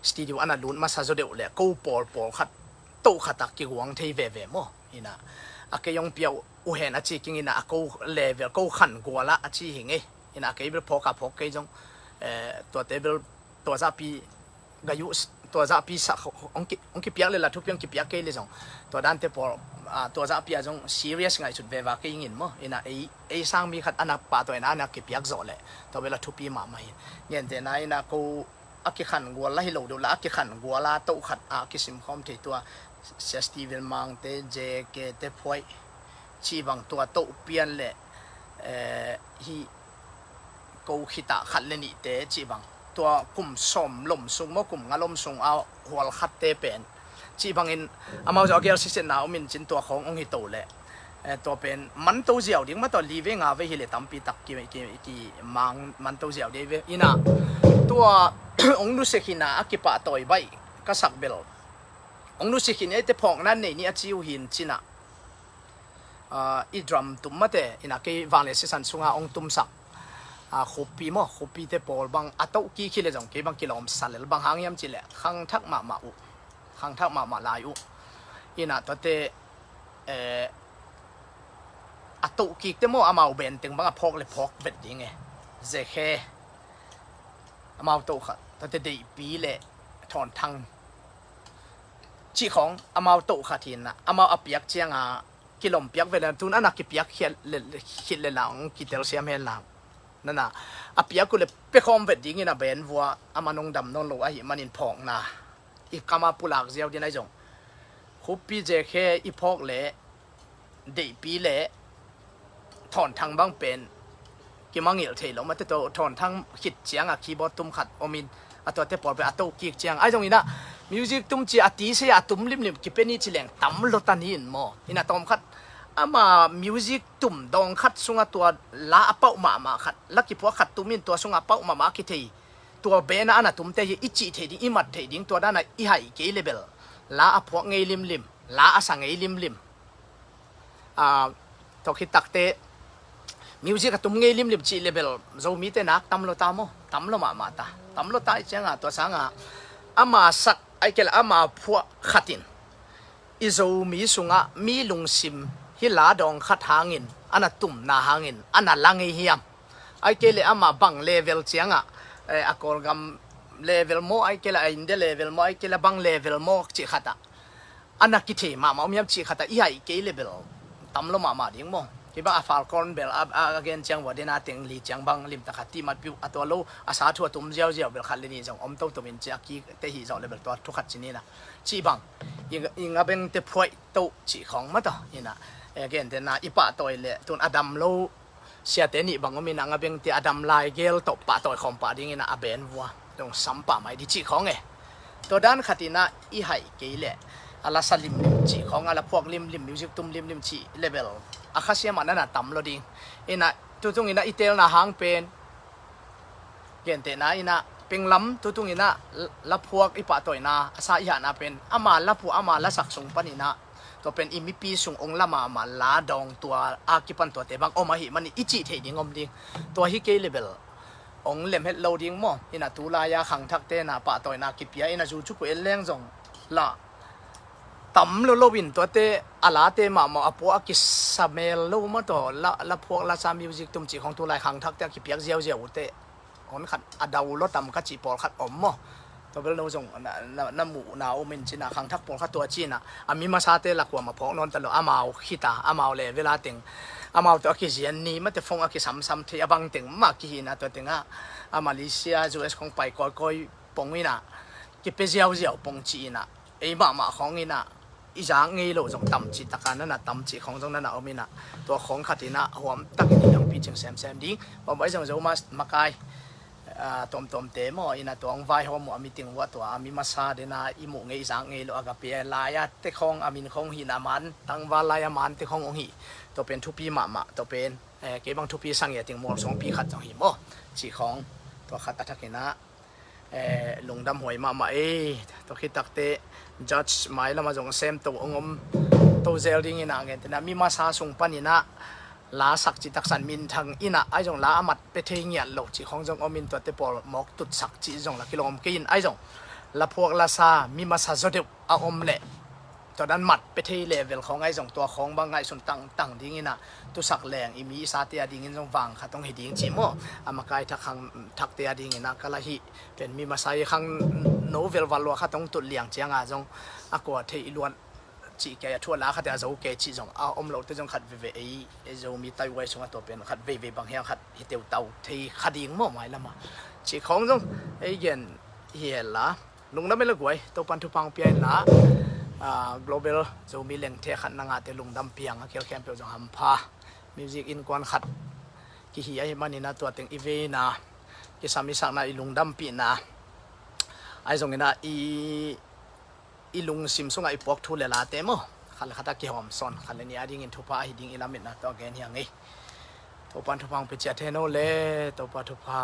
studio a na lut masa zaw deuh le ko pawl pawlkhat toh khat ah kiguang thei veve maw. Inah a kei hong pia uh hen a ci king inah a ko level, ko khangual ah a ci hi ngei. Inah a kei bel phawk a phawk kei zong, eh, tuate bel tua zahpi gayu, tua zahpi sa hong ki, hong kipiak le la thupi hong kipiak kei le zong tua dante pawl, ah, tua zahpi ah zong serious ngaihsut veva kei ing in maw. Inah ei, ei sang mi khat a na pahtawina a na kipiak zawh le tua bel a thupi mahmah hi. Gentehna inah ko a kikhangual la hi lo deuh la, a kikhangual a toh khat a kisimkhawm thei tua Sia Steven Mangte, J K te phuaih cih bang tua toh pian le, eh, hi ko khit ah khat le nihte cih bang tua kum sawm lom sung maw, kum nga lom sung a hual khatte pen cih bangin amau zong a gel sisetna om in cin tua khawng hong hi to le, eh, tua pen manto ziau ding maw, tua li vei nga vei hi le tampi tak ki, ki, ki mang, manto ziau ding ve. Inah tua hong nusia khin a a kipahtawi baih ka sak bel hong nusia khin eite phawkna nei ni a ci uh hi in cinah, ah, i drum tum mate inah kei vanglian sisan sunga hong tumsak a, khupi maw, khupite pawl bang a toh kik hi le zong kei bang kilawm sa lel. Bang hang hiam cih leh khangthak mahmah uh, khangthak mahmah lai uh. Ina tuate, eh, a toh kikte maw, amau benteng bang a phawk le phawk vet ding e. Zekhe amau toh khat, tuate Deihpi le Thawnthang cih khawng amau toh khat hi na, amau a piak cianga kilawm piak vet le, tun ana kipiak khit le, khit le lang kitel siam hen lang. Nana a piak uh le pekhawm vet dingin a ben vua, a man hong dam nawn lo ahih manin phawkna i kama pulak ziau din ahi zong. Khupi Zekhe i phawk le Deihpi le Thawnthang bang pen kimangngilh thei lo mate. Thawnthang khit cianga keyboard tum khat omin a tuate pawl pen a toh kik ciang ahi zong ina music tum ci a ti se a tum limlim kipe ni ci leng tam lo ta ni in maw. Ina tawm khat ama music tum dawng khat sunga tua la a pauh mahmah khat, la kiphuak khat tum in tua sunga a pauh mahmah kithei, tua bena ana tumte hi i cih thei ding, i mat thei ding, tua dana i haih kei le bel la a phuak ngei limlim, la a sa ngei limlim. A, tua khit takte music a tum ngei limlim cih le bel Zomite nak tam lo ta maw, tam lo mahmah ta, tam lo ta i cianga tua sanga ama sak ai kei le ama phuak khatin i Zomi sungah mi lungsim hi la dawng khat hangin ana tumna hangin ana la ngei hiam? Ai kei le ama bang level ciangah, eh, a Kawlgam level maw, ai kei le a India level maw, ai kei le bang level maw cih khatah ana kithei mahmah om hiam cih khatah i haih kei le bel tam lo mahmah ding maw. Kei bang a Falcon bel a, a, a gen ciang vua dena teng li ciang bang limtak khat ti matpiu a tua lo a sa thu a tum ziauziau bel khat le ni zong om totomin ci a kikte hi zawh le bel tua thu khat ci nina. Cih bang i, i ngabengte phuaih toh cih khawng mata ina, eh, gentena i pahtawi le tun a dam lo siate nih bang om ina ngabengte a dam lai gel tawh pahtawi khawm pah dingina a ben vua dong sam pah mai di cih khawng e. Tua dan khatina i haih kei le a la sa limlim cih khawng, a la phuak limlim, music tum limlim cih le bel a khasia mah nana tam lo ding. Ina tutungina i telna hang pen gentehna ina penglam tutungina la phuak i pahtawina a sa i hahna pen ama la phuak ama la sak sung panina tua pen i mipi sung ong la mahmah la dawng tua a kipan tuate bang om ahih manin i cih theih ding om ding. Tua hi kei le bel ong lem het lo ding maw. Ina tulai-a khangthakte na pahtawina kipia ina zu cu ku en leng zong la tam lo lo in tuate a late mahmah a pua a kisa mel lo maw taw, la, la phuak la sa music tum cih khawng tulai khangthakte a kipiak ziauziau ute. Hon khat a dau lo tam ka cih pawlkhat om maw? Tua bel no zong na, na, na muhna om in cina khangthak pawlkhat tua cina a mi masate la kuam a phawk nawn ta lo, amau khita, amau le vela teng, amau tawh a kizian ni mate phone a kisamsam thei a bang teng mah kihina tua tenga a Malaysia, U S khong pai kawikawi pong ina kipia ziauziau pong ci ina ei mahmah khawng ina i zak ngei lo zong tam cih taka nana tam cih khawng zong nana om ina tua khawng khat ina huam takin i dangpi cing semsem ding. Bawmbai zong zo ma, makai, ah, tuamtuamte maw ina tua hong vaihawm uh a meeting uh a tua a mi masa dena i muh ngei i zak ngei lo a ka pia lai-a te khawng a min khawng hihna man tangval lai-a man te khawng hong hih. Tua pen thupi mahmah, tua pen, eh, kei bang thupi sang ia ting mual sawngpi khat zong hi maw? Cih khawng tua khat a thak ina eh, lungdam huai mahmah ei. Tua khit takte judge mai lama zong sem to hong om to zel dingin a ngen tena mi masa sung panina la sak cih taksan minthang ina ai zong la a mat pe thei ngiat lo cih khawng zong om in tuate pawl mawk tutsak cih zong la kilawm kei in ai zong la phuak la sa mi masa zaw deuh a om leh tua dan mat pe thei level khawng ai zong tua khawng bang ngaihsun tangtang dingina tusak leng i mi i sate a dingin zong vang khat hong hi ding cih maw? A makai thak khang thakte a dingina ka la hih pen mi masa i khang no velval lua khat hong tut liang cianga zong a kua thei i luan cih kei a thu a la khat a zo kei cih zong a om lote zong khat veve ei, ei Zomi taiwai sunga tua pen khat veve bang hiang khat hi teu tau thei kha ding maw mai lama cih khawng zong ei gen hi hel la. Lungdam e la guai, Topan thupha hong pia in la, ah, Global Zomi lengthe khat na ngahte lungdam piang a khelkhempeuh zong hampha. Music innkuan khat kihi ahih manina tua teng i veina kisam i sakna i lungdampihna ai zongina i, i lungsim sungah i puak thu le late maw? Khat le khat a kihawm sawn, khat le nih a dingin thupha ahi ding i lamitna tawh a gen hiang ei. Topan thupha hong pia ciat hen o le, Topa thupha.